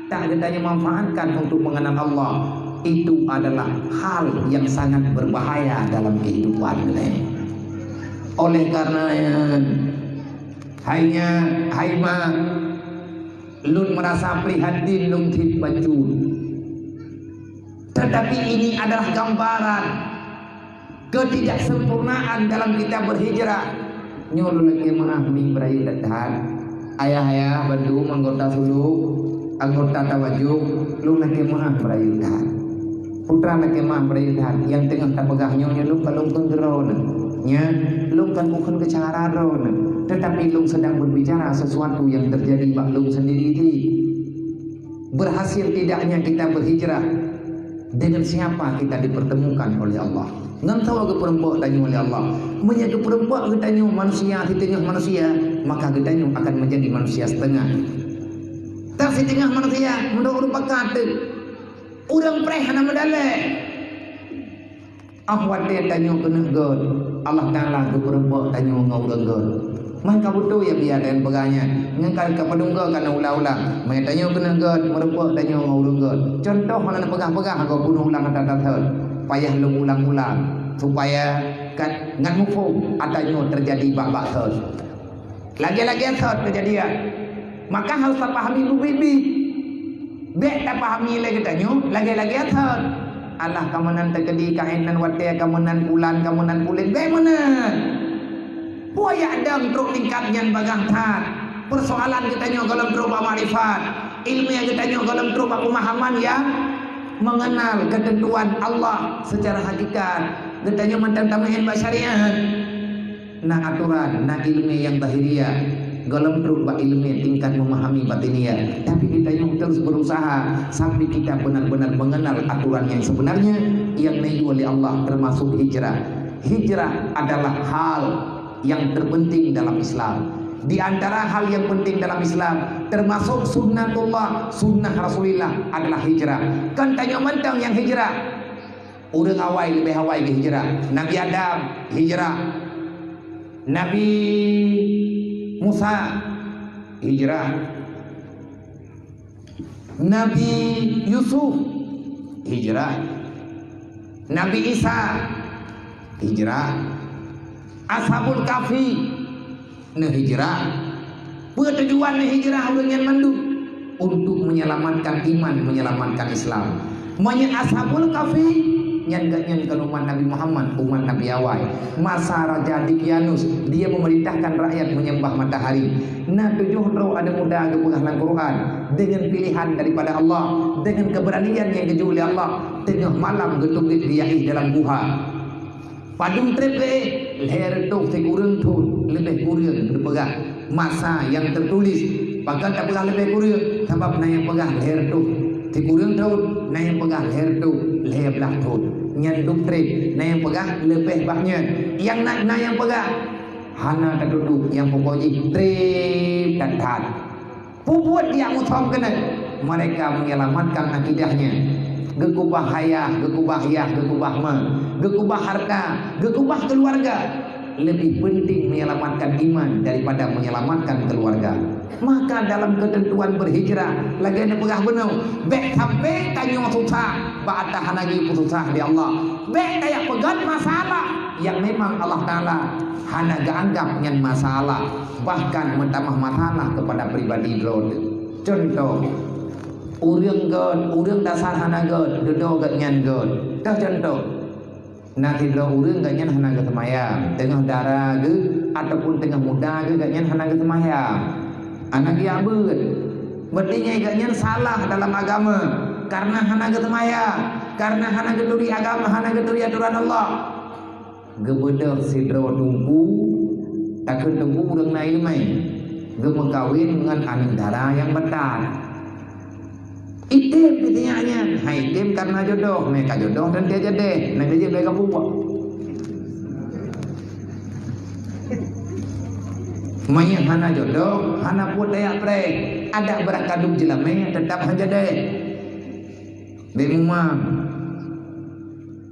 tak geutanyoe manfaatkan untuk mengenal Allah. Itu adalah hal yang sangat berbahaya dalam kehidupan geutanyoe. Oleh karena nyan, hai nyak, hai mak, lôn meurasa prihatin lôn cit bacut. Tetapi ini adalah gambaran ketidaksempurnaan dalam kita berhijrah. Nyoe lôn lakée meu'ah mi beurayeuk that-that. Ayah-ayah bandum, anggota suluk, anggota tawajuh, lôn lakée meu'ah beurayeuk that. Putra lakée meu'ah beurayeuk that, nyang teungoh tapeugah nyoe, nyoe lôn ka lôn kheun keu droeneuh. Nya, lôn ka lôn kheun keu syedara droeneuh. Tetapi lôn sedang berbicara sesuatu yang terjadi bak lôn sendiri cit. Berhasil tidaknya kita berhijrah, dengan siapa kita dipertemukan oleh Allah. Ngon soe geupeureumpok tanyoe lé Allah. Meunyoe geupeureumpok geutanyoe manusia siteungoh manusia, maka geutanyoe akan menjadi manusia setengah. Tan siteungoh manusia, meunurot ureuëng pakat teuk. Ureuëng preh hana meudalée. Óh watée tanyoe keuneuk göt, Allah Taala geupeureumpok tanyoe ngon ureuëng göt. Man ka beutôi ya biya dan peugah nyan, ngon ka, ka padum goe kana ulang-ulang. Meunyoe tanyoe keuneuk göt, meureumpok tanyoe ngon ureuëng göt. Cuntoh hana neupeugah-peugah goe bunoe ulang ata that. Payah lôn ulang-ulang, supaya kat ngon muphom ata nyoe teujadi bak-bak that. Lagée-lagée that keujadian. Maka harôh tapahami beubiet-biet. Bék tapahami lé geutanyoe lagée-lagée that. Alah, kamoe nan teukeudi kaén nan watée, kamoe nan bulan, kamoe nan buleuen, bék meunan. Peue yak dong trok lingkab nyan bagaih that. Persoalan geutanyoe gohlom trok bak makrifat. Ilmu nyang geutanyoe gohlom trok bak pemahaman nyang mengenal ketentuan Allah secara hakikat. Geutanyoe mantong tameu'en bak syariat. Na aturan, na ileumèe nyang zahiriah, gohlom trok bak ileumèe tingkat memahami batiniah. Tapi geutanyoe terus berusaha sampai kita benar-benar mengenal aturan yang sebenarnya yang diridhoi oleh Allah, termasuk hijrah. Hijrah adalah hal yang terpenting dalam Islam. Di antara hal yang penting dalam Islam, termasuk sunnatullah, sunnah Rasulullah adalah hijrah. Kon tanyoe mantong nyang hijrah. Ureuëng awai leubeh awai geuhijrah. Nabi Adam hijrah. Nabi Musa hijrah. Nabi Yusuf hijrah. Nabi Isa hijrah. Ashabul Kahfi neuhijrah. Peue tujuan neuhijrah ureuëng nyan mandum? Untuk menyelamatkan iman, menyelamatkan Islam. Meunyoe Ashabul Kahfi, nyan geuhnyan kon umat Nabi Muhammad, umat Nabi awai. Masa Raja Dikyanus, dia memerintahkan rakyat menyembah matahari. Na tujoh droe aneuk muda geupeugah lam Quran, dengan pilihan daripada Allah, dengan keberanian yang geujok lé Allah, teungoh malam geuteubiet geuyaih dalam guha. Padum treb geuéh, lhèe reutôh sikureueng thon, leubeh kureueng geupeugah masa nyang teutuléh. Pakon tapeugah leubeh kureueng? Sabab na nyang peugah lhèe reutôh sikureueng thon, na nyang peugah lhèe reutôh lhèe blaih thon. Nyan dum treb, na nyang peugah leubeh bak nyan. Nyang na, na nyang peugah hana tatutoe, nyang pokok jih treb that-that. Peubuet jak musom keunoe, mereka menyelamatkan akidahnya. Geukubah ayah, geukubah yah, geukubah ma, geukubah harta, geukubah keuluwarga. Leubeh peunteng menyelamatkan iman daripada menyelamatkan keuluwarga. Maka dalam keuteuntuan beuhijrah, lagèe neupeugah bunoe, bèk sampai tanyoe susah bak ata hana geupeususah lé Allah. Bèk tajak peugöt masalah nyang memang Allah Taala hana geuanggap nyan masalah, bahkan meutamah masalah keupada pribadi droe teuh. Cuntoh, ureuëng göt, ureuëng dasar hana göt, dudoe gobnyan göt. Toh cuntoh, na sidroe ureuëng gobnyan hana geuseumayang, teungoh dara geuh ataupun teungoh muda geuh gobnyan hana geuseumayang. Hana geujak beuet. Berarti nyan gobnyan salah dalam agama, karena hana geuseumayang, karena hana geuturi agama, hana geuturi aturan Allah. Geubeudôh sidroe teungku, takheun teungku ureuëng na iéleumé, geumeukawen ngon aneuk dara nyang beutat. Item pih sinyak nyan, hai item karena jodoh, mé ka jodoh dan dia jadeh, na jeuet lé ka bubuak. Meunyoe hana jodoh, hana peuet tajak preh, adak beurakadub jeulamé teutap han jadeh. Bèk mumang.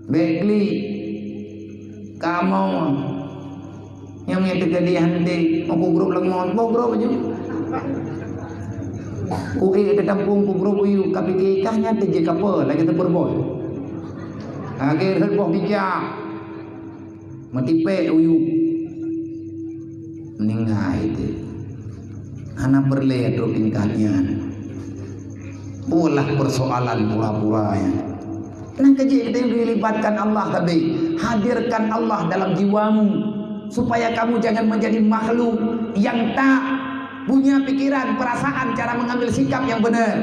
Bèk klik. Kamoe nyang meuteugah di hanté, mau kugrob leumo, boh grob aju. Kuék teutampueng kugrob uyu, kapike kah nyan teujeuet kapeue lagèe teupeureuboh. Lagèe rhot boh bijak. Meutipék uyu. Meuninggai teuh. Hana peureulèe trok tingkat nyan. Peulah persoalan pura-pura nyan. Nah, keujiek geutanyoe dilibatkan Allah sabe. Hadirkan Allah dalam jiwamu, supaya kamu jangan menjadi makhluk yang tak punya pikiran, perasaan, cara mengambil sikap yang benar.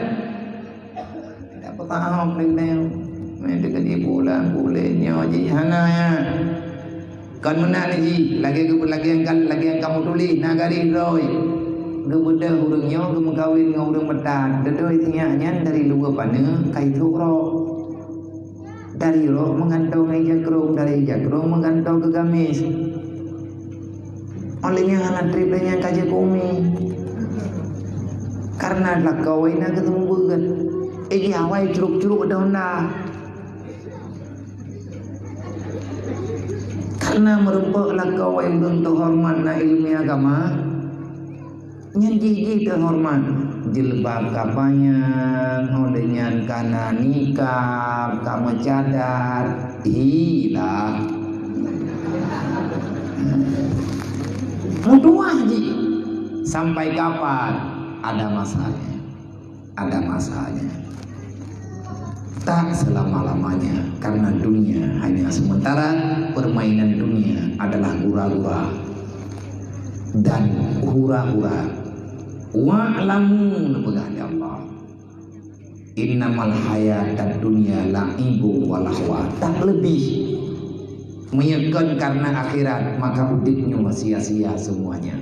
Tidak paham, meunan. Meunan teuka jipulang, puléh nyoe jih hana, ya. Kon meunan jih, lagèe geu-, lagèe nyang ka-, lagèe nyang kamoe tuléh, na garéh droe. Geubeudôh ureuëng nyoe geumeukawen ngon ureuëng meutat. Beudôh sinyak nyan dari luwa paneuk ka ijok rok. Dari rok meugantoe ngon ija krông, dari ija krông meugantoe keu gamis. Óh lheueh nyan hana trép lé nyan ka jeuet keu umi. Karena lakoe na geuseumeubeuet. Iji awai curok-curok daun na. Karena meurumpok lakoe ureuëng teuhoreumat na iéleumé agama, nyan jih-jih teuhoreumat. Jilbab ka panyang, óh lheueh nyan ka na nikab, ka meucadar, hilah. Meutuwah jih. Sampai kapan? Ada masanya. Ada masanya. Tak selama-lamanya, karena dunia hanya sementara, permainan dunia adalah gura-gura dan hura-hura. Wa'lamu, neupeugah lé Allah, innamal hayatad dunya la'ibun wa lahwa. Tak lebih Meunyoe kon karena akhirat, maka udeb nyoe sia-sia semuanya.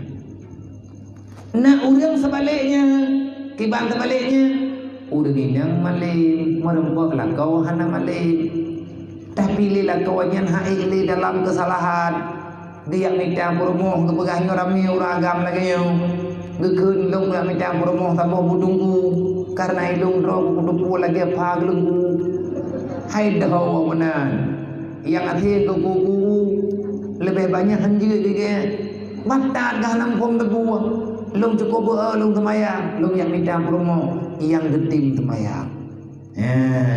Na ureuëng sebaliknya, kiban sebaliknya, ureuëng inong malem, meureumpok lakoe hana malem. Tapi lé lakoe nyan hase lé dalam keusalahan. Geujak mita peurumoh, geupeugah nyoe ramé ureuëng agam lagée nyoe. Geukheun lôn jak mita peurumoh saboh buet teungku, karena ilôn droe kuteupue lagée pha geuleungku. Hai dhoe meunan! Nyang até geuku-ku leubeh banyak hanjeuet geuh. Batat gah lam phon teupue. Lôn cukôp beu lôn seumayang, lôn jak mita peurumoh nyang geutem seumayang. Eh,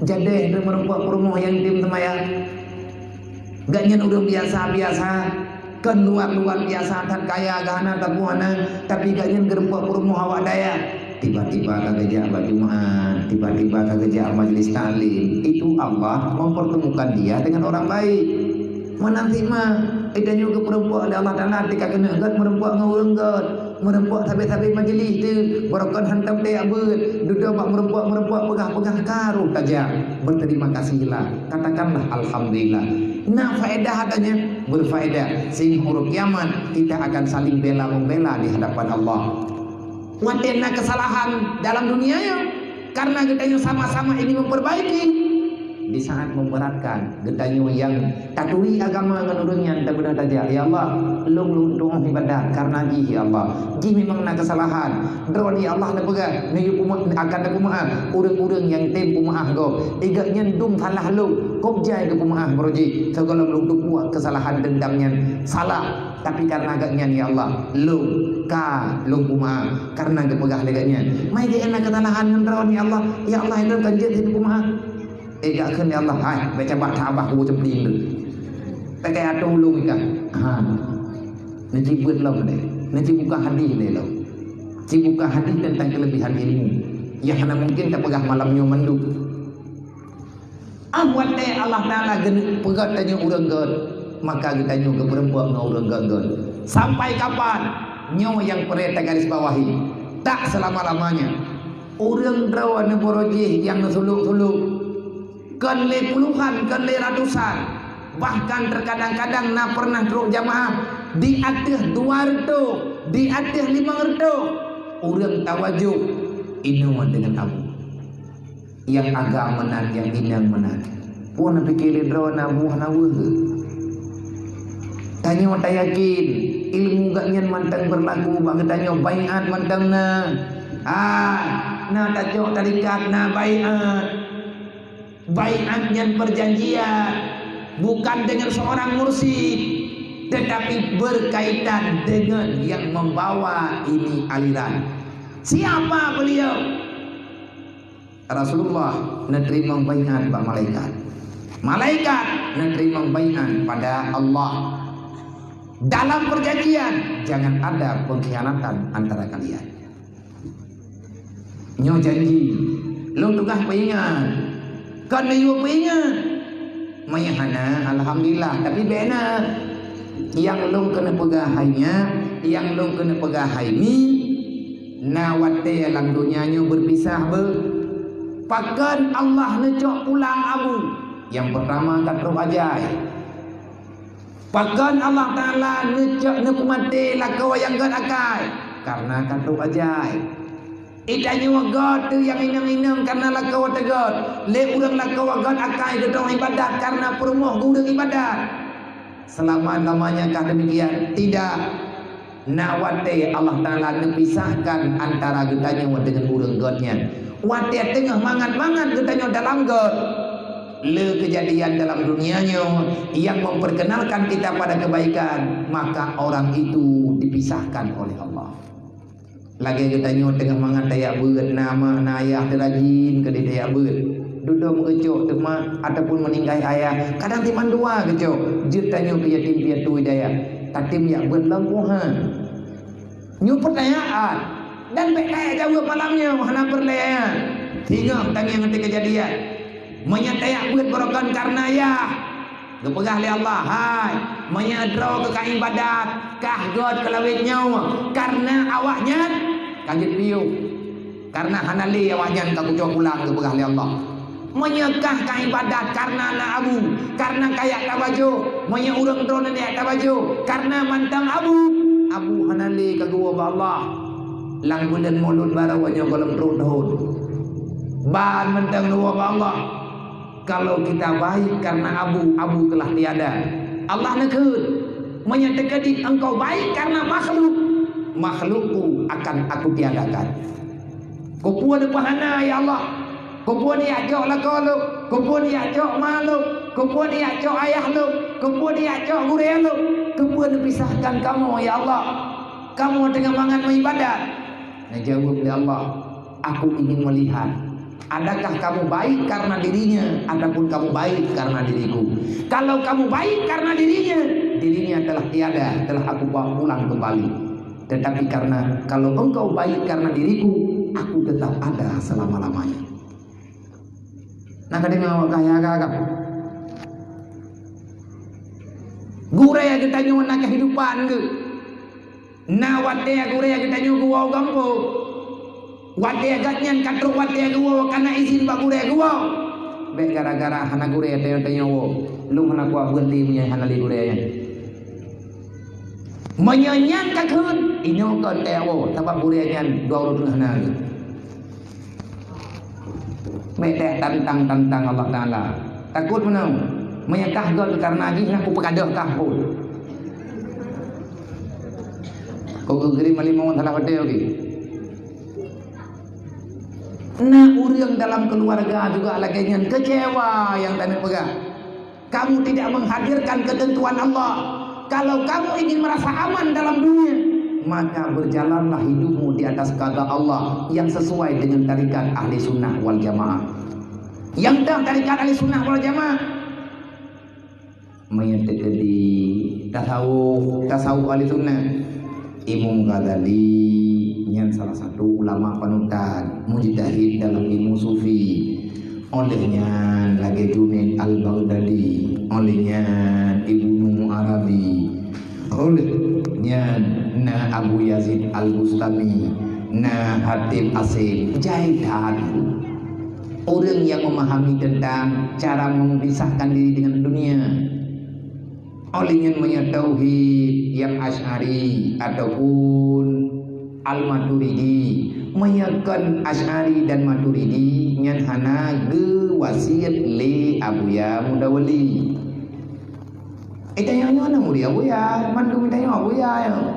jadeh teuh meureumpok peurumoh nyang tem seumayang. Gobnyan ureuëng biasa-biasa, kon luar-luar biasa that kaya gah hana, tapi gobnyan geureumpok peurumoh awak dayah. Tiba-tiba ka geujak bak Jumat, tiba-tiba ka geujak majelis taklim. Itu Allah mempertemukan dia dengan orang baik. Meunan cit ma, geutanyoe geupeureumpok lé Allah Taala tika keuneuk gét meureumpok ngon ureuëng gét. Meureumpok sabe-sabe majelis teuh, barokon hantom teuyak beuet, dudoe bak meureumpok-meureumpok, peugah-peugah ka roh tajak. Berterima kasihlah, katakanlah alhamdulillah. Na faedah adanya, berfaedah. Sehingga uroe kiamat kita akan saling bela-membela di hadapan Allah. Watée na keusalahan dalam dunia nyoe, karena geutanyoe sama-sama ingin memperbaiki. Di saat memberatkan, geutanyoe nyang taturi agama ngon ureuëng nyan tapeugah tajak, "Ya Allah, lôn lôn tuoh ibadat karena jih, ya Allah. Jih memang na keusalahan. Droeneuh, ya Allah, neupeugah, neuyue peuma-, akan neupeumaáh ureuëng-ureuëng nyang tem peumaáh gob. Gobnyan dum salah lôn, kôb jai geupeumaáh baroe jih, sigohlom lôn teupeue keusalahan deundam nyan salah. Tapi karena gobnyan, ya Allah, lôn ka lôn peumaáh karena geupeugah lé gobnyan." Mai geuh na keusalahan ngon droeneuh, ya Allah. Ya Allah, lôn kan jeuet jih peumaáh. Eh, geukheun lé Allah, "Hai, bèk cabah that babah kubu ceupling tu. Bèk kaya atô ulông ikan." Ha. Neuci beuet lom deh. Neuci buka hadis deh lom. Ci buka hadis tentang kelebihan ilmu. Nyang hana mungkin tapeugah malam nyoe mandum. Ah, watèe Allah Taala geuneuk peugöt tanyoe ureueng gèt, maka geutanyoe geupeureumpok ngon ureueng gèt-gèt. Sampai kapan? Nyoe nyang peureulèe tagaris bawahi. Tak selama-lamanya. Ureueng droe neubaroe jih nyang neusulok-sulok. Kon lé puluhan, kon lé ratusan, bahkan terkadang-kadang na pernah trok jamaah di ateueh dua reutôh, di ateueh limong reutôh ureueng tawajoh inoe deungon abu. Nyang agam meunan, nyang inong meunan. Peue neupiké lé droe na buah na weueh. Tanyoe tayakin ilmu geuh nyan mantong beurlaku bak geutanyoe, baiat mantong na. Ah, na tacok tarekat, na baiat. Baiat nyan perjanjian, bukan dengan seorang mursyid, tetapi berkaitan dengan yang membawa ini aliran. Siapa beliau? Rasulullah neuteurimong baiat bak malaikat. Malaikat neuteurimong baiat pada Allah. Dalam perjanjian, jangan ada pengkhianatan antara kalian. Nyoe janji. Lôn tugaih peuingat. Kon neuyue peuingat. Meunyo hana, alhamdulillah. Tapi bèk na. Nyang lôn keuneuk peugah hai nyak, nyang lôn keuneuk peugah hai mi, na watèe lam donya nyoe beupisah beuh. Pakon Allah neucok pulang abu? Nyang peurtama ka trok ajai. Pakon Allah Taala neucok neupeumaté lakoe nyang gèt akai? Kareuna ka trok ajai. Geutanyoe gèt teuh nyang inong-inong kareuna lakoe teugèt. Lé ureueng lakoe gèt akai geutong ibadat kareuna peurumoh geu ureueng ibadat. Selama-lamanya kah demikian? Tidak. Na watèe Allah Taala neupisahkan antara geutanyoe deungon ureueng gèt nyan. Watèe teungoh mangat-mangat geutanyoe dalam gèt, le keujadian dalam dunia nyoe nyang memperkenalkan kita pada kebaikan, maka orang itu dipisahkan oleh Allah. Lagèe geutanyoe teungoh mangat tajak beuet, na mak na ayah teurajin keudéh tajak beuet. Dudoe meueucok teuma ataupun meuninggai ayah, kadang simandua geucok, jeuet tanyoe keu yatim piatu hidayah. Tatem jak beuet lom puhan. Nyoe peutanyaan, dan bèk tajak jaweueb malam nyoe, hana peureulèe. Singoh tangieng ateueh keujadian. Meunyoe tajak beuet barokon kareuna yah, geupeugah lé Allah, "Hai, meunyoe droe keu ka ibadat, kah gèt keu lawét nyoe, kareuna awaknyan ka jeuet piôh. Kareuna hana lé awaknyan ka kucok pulang," geupeugah lé Allah. Meunyoe kah ka ibadat karena na abu, karena ka jak tabajoh, meunyoe ureuëng droeneuh jak tabajoh karena mantong abu, abu hana lé ka geuwoe bak Allah. Lam buleuen Mulod barô nyoe gohlom trok thon. Ban mantong neuwoe bak Allah. Kalau kita baik karena abu, abu telah tiada. Allah neukheun, "Meunyoe teukeudi engkau baik karena makhluk, makhlukku akan Aku tiadakan." Keupeue neupeuhana, ya Allah? Keupeue neujak cok lakoe lôn? Keupeue neujak cok ma lôn? Keupeue neujak cok ayah lôn? Keupeue neujak cok gurée lôn? Keupeue neupisahkan kamoe, ya Allah? Kamoe teungoh mangat meuibadat. Neujaweueb lé Allah, "Aku ingin melihat, adakah kamu baik karena dirinya ataupun kamu baik karena diriku? Kalau kamu baik karena dirinya, dirinya telah tiada, telah Aku bawa pulang kembali. Tetapi karena, kalau engkau baik karena diriku, Aku tetap ada selama-lamanya." Nah, kadang awak kaya agak-agak. Gurée geutanyoe na kehidupan geuh. Na watée gurée geutanyoe geuwoe u gampông. Watée gobnyan ka trok watée geuwoe, ka na izin bak gurée geuwoe. Bék gara-gara hana gurée tanyoe-tanyoe woe, lôn hana kuat beuet lé meunyoe hana lé gurée nyan. Meunyoe nyan ka kheun, inoe kon teuwoe, sabab gurée nyan dua uroe teungoh na lé. Bék tantang-tantang Allah Taala. Takot meunan. Meunyoe kah göt karena jih, na kupeukadoh kah phon. Kok geugri malimong salah watée lagi. Na ureuëng dalam keluarga juga lagée nyan, kecewa nyang taneupeugah. Kamu tidak menghadirkan ketentuan Allah. Kalau kamu ingin merasa aman dalam dunia, maka berjalanlah hidupmu di atas qada Allah yang sesuai dengan tarikat Ahli Sunnah wal Jamaah. Nyang teuh tarikat Ahli Sunnah wal Jamaah, meunyoe teukeudi tasawuf, tasawuf Ahli Sunnah, Imam Ghazali nyan salah satu ulama panutan, mujtahid dalam ilmu sufi. Óh lheueh nyan lagée Junaid Al-Baghdadi, óh lheueh nyan Ibnu Arabi, óh lheueh nyan na Abu Yazid Al-Bustami, na Hatib Asim, jai that. Ureuëng nyang memahami tentang cara memisahkan diri dengan dunia. Óh lheueh nyan meunyoe tauhid nyang Asy'ari ataupun Al-Maturidi, meunyoe kon Asy'ari dan Maturidi, nyan hana geuwasiet lé Abuya Mudawali. Eh, tanyoe nyoe na murit Abuya, mandum tanyoe Abuya nyoe.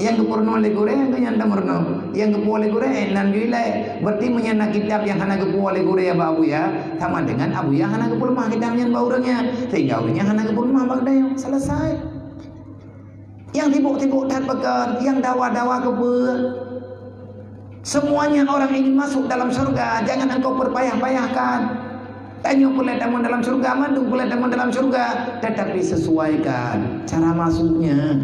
Nyang geupeurunoe lé gurée, nyan tameurunoe. Nyang geupuwoe lé gurée, eh, nan jih ilée. Berarti meunyoe na kitab nyang hana geupuwoe lé gurée bak Abuya, sama dengan Abuya hana geupeuleumah kitab nyan bak ureuëng nyan, sehingga ureuëng nyan hana geupeuleumah bak geutanyoe. Selesai. Nyang sibok-sibok that pakon, nyang dawa-dawa keupeue. Semuanya orang ingin masuk dalam surga, jangan engkau perpayah-payahkan. Tanyoe peureulée tamong dalam syeuruga, mandum peureulée tamong dalam syeuruga, tetapi sesuaikan cara masuknya.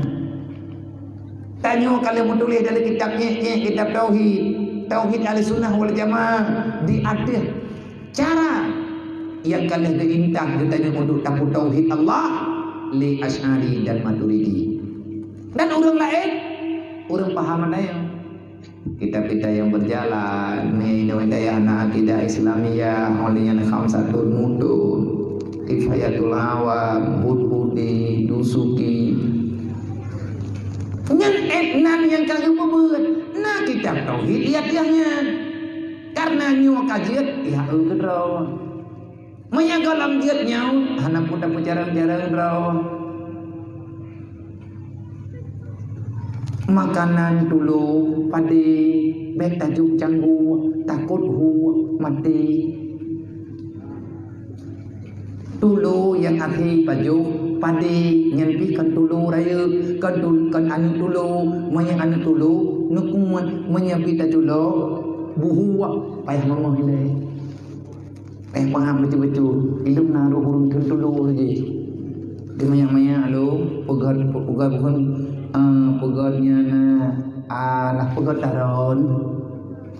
Tanyoe ka lheueh meutuléh dalam kitab nyeh-nyeh, kitab tauhid, tauhid Ahli Sunnah wal Jamaah, di ateueh cara nyang ka lheueh geuintah geutanyoe untuk tapeu tauhid Allah lé Asy'ari dan Maturidi. Dan ureuëng laén, ureuëng paham laén. Kitab-kitab nyang berjalan, nyoe hidayah na akidah Islamiyah, óh lheueh nyan Khamsatul Mutun, Kifayatul Awam, Hudhudi, Dusuki. Nyan étnan nyang ka geupeubuet, na kitab tauhid di ateueh nyan. Karena nyoe ka jeuet pihak keudroe. Meunyoe gohlom jeuet nyoe, hana peue tapeucarông-carông droe. Makanan tulo, padé, bék tajok canggu, takot hu maté. Tulo nyang akhé pajoh, padé, nyan pih kon tulo rayeuk, kon tul-, kon aneuk tulo, meunyoe aneuk tulo, neukuet, meunyoe pih taculo, buhu, payah mamah ilée. Eh, paham beutôi-beutôi. Ilôn na roh ureuëng kheun tulo lagée. Di manyak-manyak lôn, peugöt, peugöt bukan, ah, peugöt nyan, ah, nah peugöt taron.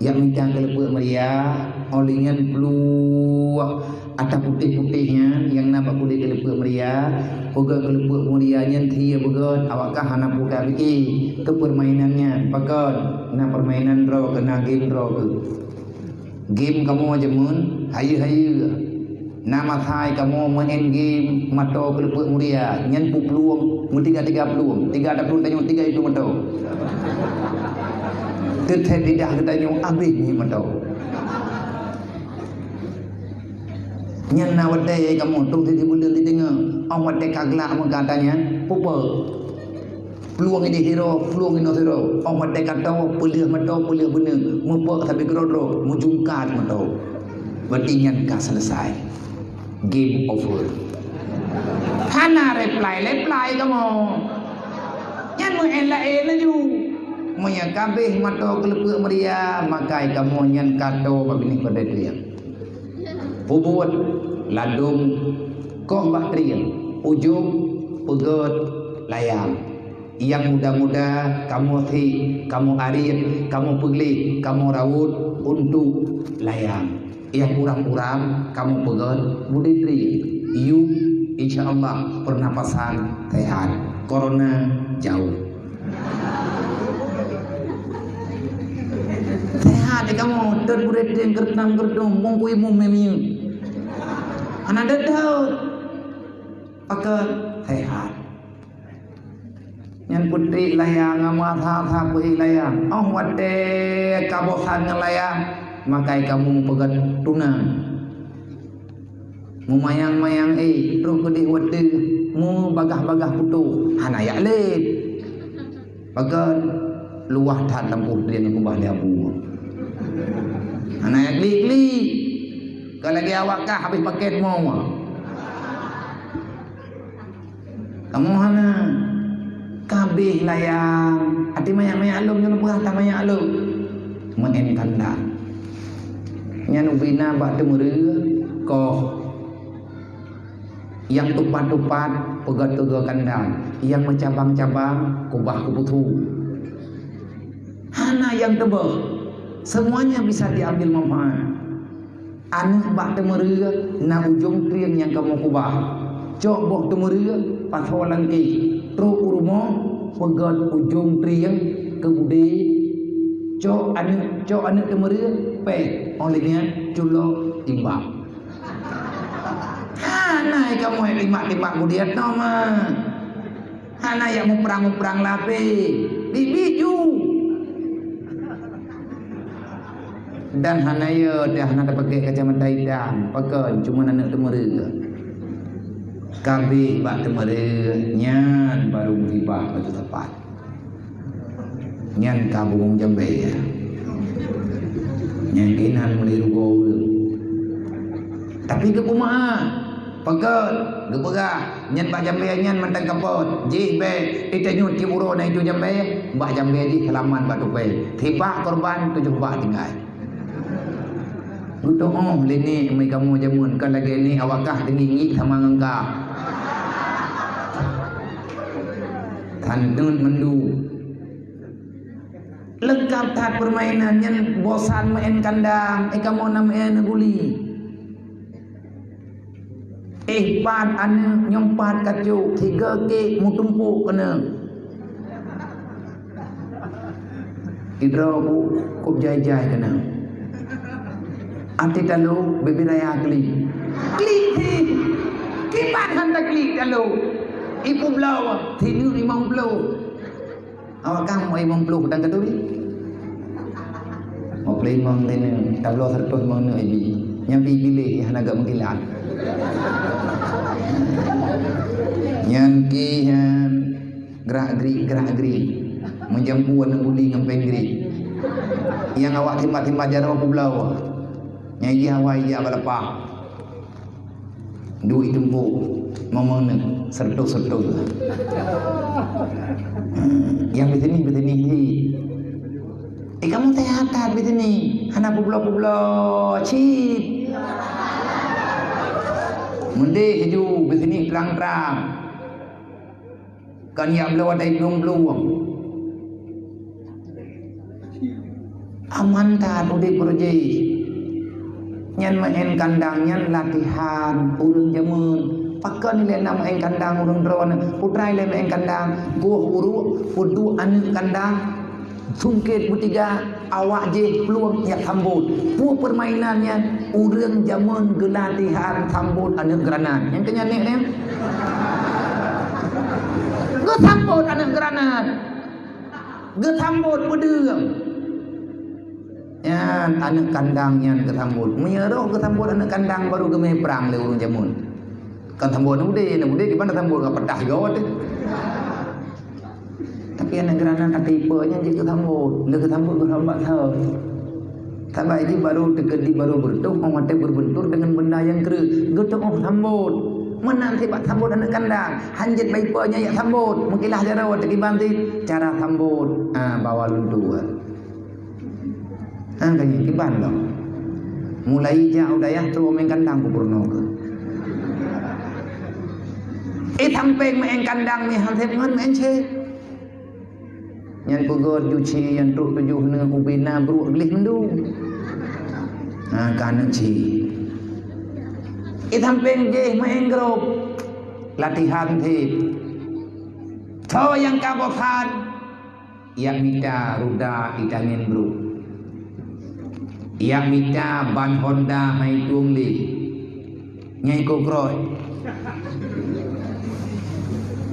Yak mita keuleupeuek meuria, óh lheueh nyan pluek ata putéh-putéh nyan, nyang na bak kulét keuleupeuek meuria, peugöt keuleupeuek meuria nyan thie beugöt, awak kah hana peugah pike keu peurmainan nyan. Pakon? Na peurmainan droe keu, na game droe keu. Game kamoe jameun hayeue-hayeue. Na masa kamoe main game, mata keuleupeuek muria, nyan peuplueng, meutiga-tiga plueng, tiga taplueng tanyoe, tiga itu mata. Teuthet lidah geutanyoe, abéh ngieng mata. Nyan na watèe kamoe tueng sisi buleuen di teungoh, 'oh watèe ka glak meuka tanyan, pupe. Plueng ini sidroe, plueng inoe sidroe. 'Oh watèe ka toe, peuleueh mata, peuleueh beuneung, meupok sabe keudroe-droe, meujungkat mata. Berarti nyan ka selesai. Game over. Hana reply-reply kamoe. Nyan meu'en laén laju. Meunyoe ka abéh mata keuleupeuek muria, maka kamoe nyan ka toe bak binéh peureudèe trieng. Peubuet ladôm koh bak trieng, ujông peugèt layang. Nyang muda-muda kamoe sik, kamoe ariet, kamoe peugleh, kamoe rawot untuk layang. Nyang uram-uram kamoe peugèt budé trieng. Yum, insya Allah, pernapasan sehat. Corona jauh. Sehat di kamoe, tot budé trieng, geureutam-geureutom, mungkui mumé miyueb. Hana deuet-deuet. Pakon sehat. Nyan peutrek layang, ngon masa-masa peuék layang. 'Oh watèe ka bosan ngon layang, maka kamoe peugèt tunang. Meumayang-mayang éh, troh keudéh watèe meubagah-bagah putôh, hana jak lét. Pakon luwah that lampôh trieng kubah lé abu. Hana jak klik-klik. Ka lagèe awak kah habéh pakèt mo. Kamoe hana, ka abéh layang, até manyak-manyak lom, nyoe peugah ka manyak lom. Meu'en kandang. Nyan ubé na bak teumeureue koh. Nyang tupat-tupat peugèt keu kandang, nyang meucabang-cabang kubah keu putôh. Hana nyang teubeuh, semuanya bisa diambil manfaat. Aneuk bak teumeureue na ujông trieng nyang kamoe kubah. Cok boh teumeureue, pasoe lam kéh, troh u rumoh, peugèt ujông trieng keu budé. Cok aneuk, cok aneuk teumeureue, pèh, 'oh lheueh nyan culok timbak. Hana kamoe timbak-timbak budé atoe mah. Hana jak muprang-muprang lapéh, biet-biet ju. Dan hana yo teuh hana tapakèk kacamata itam, pakon cuma aneuk teumeureue. Ka abéh bak teumeureue, nyan baru musibah bak teumpat. Nyan ka bungong jambé. Nyan keunan meuli rugoe ureueng. Tapi geupeumeu'ah, pakon, geupeugah, nyan bak jambé nyan mantong kapot. Jih bèk, ita nyoe tiep uroe na itu jambé, bak jambé jih seulamat bak tupèe. Sibak korban, tujoh bak tinggai. Geutu'oh lé nèk, meunyoe kamoe jameun ka lagèe nèk awak kah teungiek-ngiek sama ngon kah. Santun mandum. Leungkap that peurmainan nyan, bosan meu'en kandang, eh, kamoe na meu'en guli. Eh, pat aneuk, nyoe pat kacok, sigoe kék meutumpôk keuneuk. Sidroe ku-, kup jai-jai keuneuk. Até talo, bibir raya klik. Klik, klik. Kiban han taklik talo. Ipeubloe, sineuk limong ploh. Awak kah meu'en limong ploh dan katuri. Mau play mong tene, tabloe seratus mong neuk ibi. Nyang bi piléh, hana gak meukilat. Nyan ki, nyan. Gerak-gerik, gerak-gerik. Meujampu aneuk guli ngon péng gerik. Nyang awak timba-timba jaroe peubloe. Nyang jih awai jak bak lapah. Duek itumpôk, mamang nyan, seratus-seratus. Nyang bisinih, bisinih jih. Eh, kamoe sehat that bisinih. Hana peubloe-peubloe cit. Meudeh laju bisinih trang-trang. Kon jak bloe watèe plueng-plueng. Aman that udép beureuji. Nyan meu'en kandang nyan latihan ureueng jameun. Pakon ilèe na meu'en kandang ureueng droeneuh? Putra ilèe meu'en kandang, goh uruek peuduek aneuk kandang. Sungkét beutiga, awak jih plueng jak sambot. Peue peurmainan nyan? Ureuëng jameun geulatihan sambot aneuëk granat. Nyang keu nyan nek nyan. Geusambot aneuëk granat. Geusambot peudeueng. Nyan aneuëk kandang nyan geusambot. Meunyoe roh geusambot aneuëk kandang baru geumé prang lé ureuëng jameun. Kan sambot aneuk udé, aneuk udé kiban sambot ka peudah goe teuh. Tapi aneuëk granat até ipe nyan jeuet geusambot, lé geusambot geuhambat thon. Saban jih baru teukeudi baru beureutoh, 'oh watée beureubentur deungon beunda nyang kreueh, geutuoh sambot. Meunan sibak sambot aneuëk kandang, hanjeuet bak ipe nyan jak sambot, meukilah jaroe teukiban cit cara sambot, ah, bawa luntur. Ha, ka nyan kiban lom. Mulai jak u dayah trok meu'en kandang kupeurunoe keuh. Eh, sampéng meu'en kandang nyan han sép ngon meu'en céh. Nyan peugöt ju céh nyang trok tujoh neuh ubé na brok gleh mandum. Ha, ka aneuëk céh. Eh, sampéng jéh meu'en grob. Latihan sép. Soe nyang ka bosan, jak mita ruda itangen brok. Jak mita ban honda hai tueng lé. Nyang iko kroi.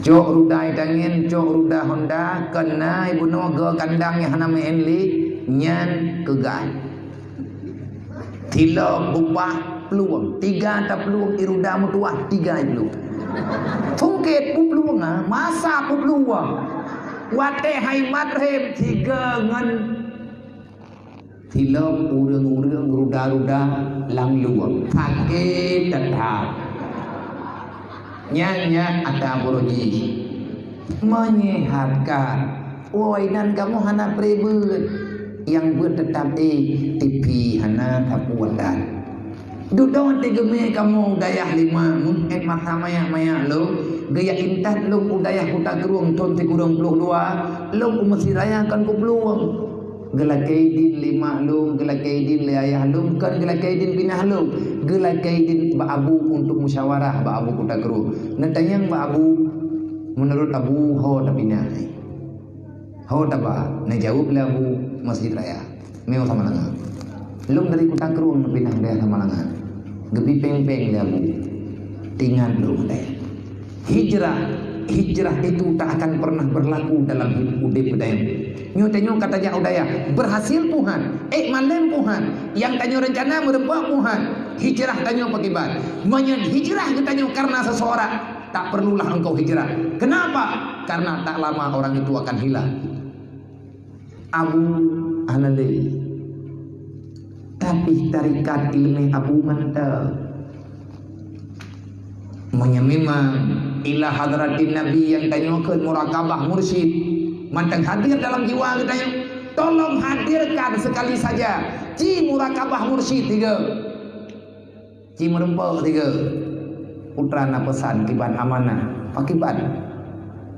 Cok ruda itangen, cok ruda honda, keu na ibunoe geu kandang nyang hana meu'en lé, nyan keugai. Tilok bubah plueng, tiga taplueng, iruda meutuwah, tiga iplueng. Sungkét puplueng, ah, masa puplueng. Watée hai magrib, tiga ngon tilok ureuëng-ureuëng ruda-ruda lam lueng. Sakét that-that. Nyan, nyan ata buroe jih. Menyehatkan. Woi, nan kamoe hana pré beuet. Nyang beuet teutap éh, tipi hana sapeue dan. Dudoe teugeumé kamoe u dayah lima, meu'en masa manyak-manyak lom, geujak intat lom u dayah Kuta Krueng thon sikureueng ploh dua, lom u Mesjid Raya kon kuplueng. Geulakée idin lé mak lom, geulakée idin lé ayah lom, kon geulakée idin pinah lom, geulakée idin bak abu untuk musyawarah bak abu Kuta Krueng. Neutanyong bak abu, meunurot abu ho tapinah. Ho taba, neujaweueb lé abu Mesjid Raya. Meu Samalanga. Lôn dari Kuta Krueng neupinah dayah Samalanga. Geubi péng-péng lé abu. Teuingat lôn deh. Hijrah, hijrah itu tak akan pernah berlaku dalam udeb geutanyoe. Nyoe tanyoe ka tajak u dayah, berhasil puhan, ék malém puhan, nyang tanyoe reuncana meureumpok puhan. Hijrah tanyoe pakriban? Meunyoe hijrah geutanyoe karena seseorang, tak perlulah engkau hijrah. Kenapa? Karena tak lama orang itu akan hilang. Abu hana lé. Tapi tarekat ileumèe Abu mantong. Meunyoe memang ila hadratin Nabi nyang tanyoe kheun murakabah mursyid, mantong hadir dalam jiwa geutanyoe, tolong hadirkan sekali saja ci murakabah mursyid tiga. Ci meureumpok tiga. Putra na peusan kiban amanah. Pakiban?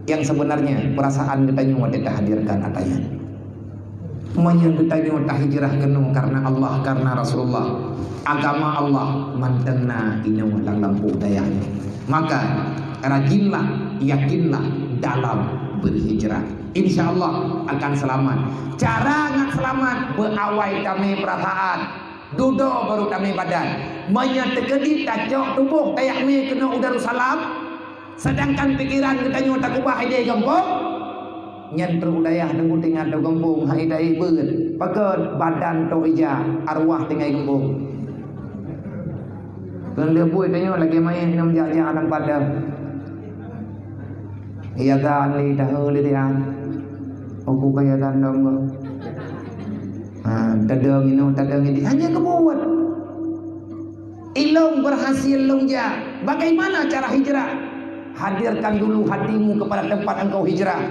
Nyang sebenarnya perasaan geutanyoe watèe tahadirkan ata nyan. Meunyoe geutanyoe tahijrah keunoe karena Allah, karena Rasulullah, agama Allah mantong na inoe lam lampôh dayah nyoe. Maka rajinlah, yakinlah dalam berhijrah. Insya Allah akan selamat. Cara ngat selamat, beuawai tamè perasaan. Dudoe baru tamè badan. Meunyoe teukeudi tacok tuboh tajak mè keunoe u Darussalam, sedangkan pikiran geutanyoe takubah idéh gampông, nyan trok u dayah teungku teuingat gampông hai dayah beuet. Pakon? Badan tok ija, arwah tinggai gampông. Keu lheueh buet tanyoe lagèe manyèt ngon jak-jak lam padang. Iya kan lé tahu lé dia. Aku kaya tandong. Ha, tadong inoe, tadong ini. Hanya kebuat. Ilong berhasil long jak. Bagaimana cara hijrah? Hadirkan dulu hatimu kepada tempat engkau hijrah.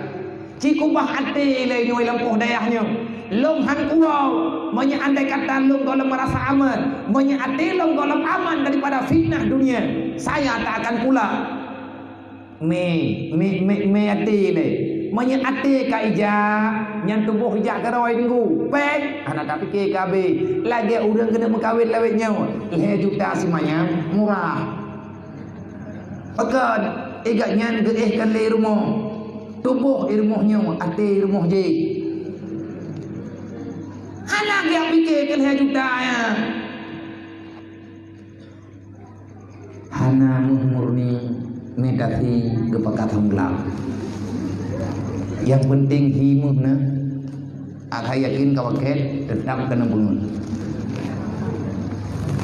Cikubah até lé nyoe lam poh dayah nyoe. Lôn han kuwoe, meunyoe andai kata lôn gohlom merasa aman, meunyoe até lôn gohlom aman daripada fitnah dunia, saya tak akan pula. Mè, mè, mè, mè até lé. Meunyoe até ka ija, nyan tuboh ija keurôi nunggu. Péng, hana tapike ka abéh. Lagèe ureueng keuneuk meukawen lawét nyoe, lhèe juta simanyam, murah. Pakon? Igat nyan geuéh kan lé rumoh. Tuboh i rumoh nyoe, até i rumoh jih. Hana geujak pike keu lhèe juta nyan. Hana meuh murni, meuh tahi geupakat hom glab. Nyang peunteng hi meuh na, akai yakin ka wakét teutap keuneuk beungeut.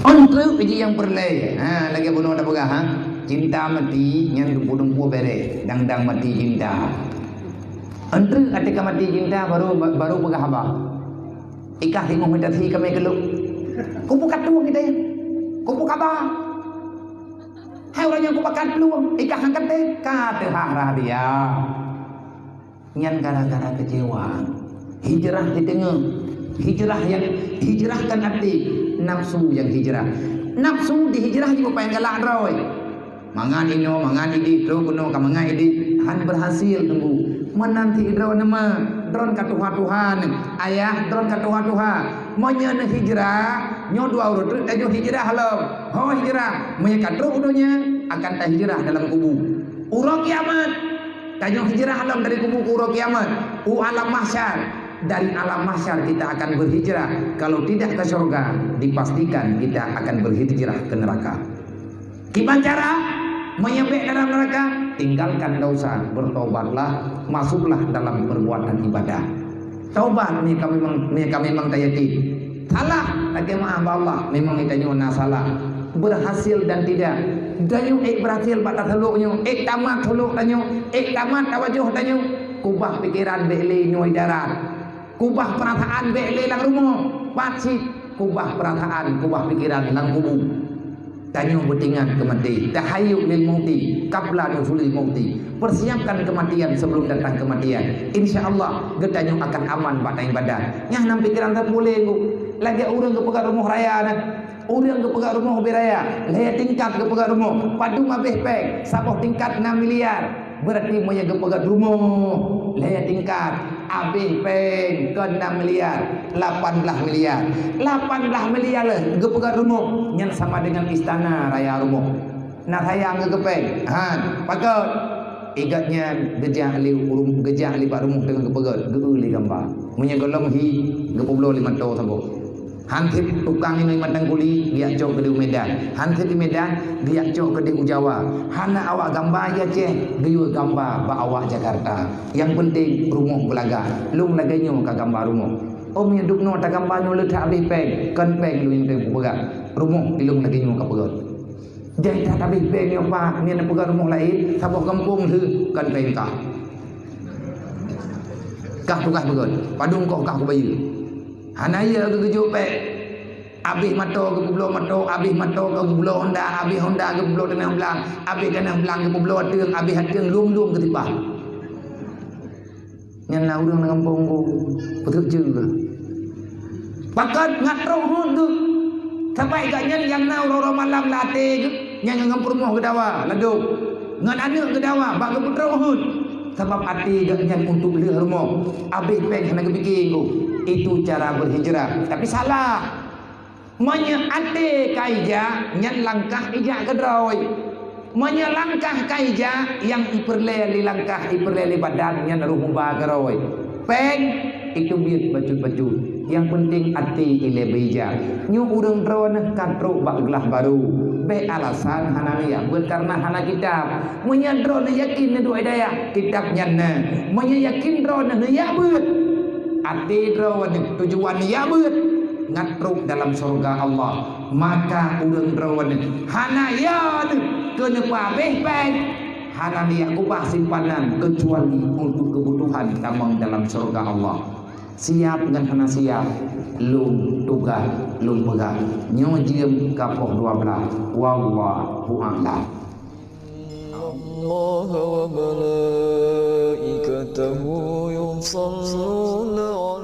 Ôn treuk jih nyang peureulée, ha, lagée bunoe tapeugah, ha, cinta mati nyan dumpu-dumpu bérée, dang-dang mati cinta. Ôn treuk até ka mati cinta baru, baru peugah haba. Ikah singoh meudahi kamé keulok. Kubu katueng idéh. Kubu kaba. Hai ureueng nyang kupakat plueng, ikah angkat deh. Ka teuhah rhah dia. Nyan gara-gara keucewa. Hijrah di teungoh. Hijrah yang, hijrahkan até. Nafsu yang hijrah. Nafsu dihijrah jih bak nyang galak droe. Mangat inoe, mangat idéh, trok keunoe ka mangat idéh, han berhasil teunggu. Meunan sidroe neuma, droen ka tuha-tuha nyoe. Ayah, droen ka tuha-tuha. Meunyoe neuhijrah, nyoe dua uroe treuk tanyoe hijrah lom. Ho hijrah, meunyoe ka trok u donya, akan tahijrah dalam kubu. Uroe kiamat, tanyoe hijrah lom dari kubu ke uroe kiamat. U alam mahsyar, dari alam mahsyar kita akan berhijrah. Kalau tidak ke surga, dipastikan kita akan berhijrah ke neraka. Kiban cara? Meunyoe bék dalam neuraka, tinggalkan dosa, bertobatlah, masuklah dalam perbuatan ibadah. Taubat meunyoe ka memang, meunyoe ka memang tayakin. Salah, lakée meu'ah bak Allah, memang geutanyoe na salah. Berhasil dan tidak. Tanyoe ék berhasil bak taseulok nyoe, ék tamat seulok tanyoe, ék tamat tawajoh tanyoe. Kubah pikeran bék lé nyoe di darat. Kubah peurasaan bék lé lam rumoh, pat cit kubah peurasaan, kubah pikeran lam kubu. Tanyoe beutingat keu maté, tahayyu'u lil mauti qabla nuzulil mauti. Persiapkan kematian sebelum datang kematian. Insya Allah, geutanyoe akan aman bak ibadah. Nyang nam pikeran that boleh ku. Lagée ureueng geupeugah rumoh raya na. Ureueng geupeugah rumoh ubé raya, lhée tingkat geupeugah rumoh, padum abéh péng, saboh tingkat nam miliar. Berarti meunyoe geupeugah rumoh lhée tingkat, abéh péng kon nam miliar, lapan blaih miliar. Lapan blaih miliar lheueh geupeugah rumoh, nyan sama dengan istana raya rumoh. Na sayang keu péng. Ha, pakon? Igat nyan geujak lé urum-, geujak lé bak rumoh teungoh geupeugét, geu-eu lé gamba. Meunyoe gohlom hi, geupeubloe lé mantô saboh. Han sép tukang inong matang kuli geujak cok keudéh u Medan. Han sép di Medan geujak cok keudéh u Jawa. Hana awak gamba i Aceh, geuyue gamba bak awak Jakarta. Nyang peunteng rumoh beulagak. Lôn lagée nyoe ka gamba rumoh. Ôm nyang dubnoe tagamba nyoe le that abéh péng, kon péng lôn nyang teupeugah. Rumoh di lôn lagée nyoe ka peugah. Jai that abéh péng nyoe, Pak, nyan peugah rumoh laén, saboh gampông lheueh, kon péng kah. Kah tugaih beugét, padum koh kah kubayeue. Hana yö geugeujok péng. Abéh mantô geupeubloe mantô, abéh mantô geupeubloe honda, abéh honda geupeubloe tanoh blang, abéh tanoh blang geupeubloe ateueng, abéh ateueng lom-lom geutipah. Nyan na ureueng lam gampông ku, peutrok jeue. Pakon ngat trok hon tu. Sabai gobnyan nyang na uroe-uroe malam lam até geuh, nyang ngon peurumoh geudawa, ladôm. Ngon aneuk geudawa, bak geupeutrok hon. Sabab até gobnyan untuk lheueh rumoh. Abéh péng hana geupike ku. Itu cara berhijrah. Tapi salah. Meunyoe até ka ijak, nyan langkah ijak keudroe. Meunyoe langkah ka ijak, nyang ipeureulée lé langkah, ipeureulée lé badan, nyan ruh muba keudroe. Péng, itu biet bacut-bacut. Nyang peunteng até ilée beuijak. Nyoe ureueng droeneuh ka trok bak glah barô. Bék alasan hana neujak beuet kareuna hana kitab. Meunyoe droeneuh yakin neuduek hidayah, kitab nyan na. Meunyoe yakin droeneuh neujak beuet, até droeneuh tujuan neujak beuet, ngat trok dalam syurga Allah. Maka ureueng droeneuh hana yö neuh keu neupeuabéh péng, hana neujak ubah simpanan keucuali untuk keubutuhan tamong dalam syurga Allah. Siab ngon hana siab, lôn tugaih lôn peugah. Nyoe jeuem ka poh dua blaih. Wallahu a'lam. الله وملائكته يصلون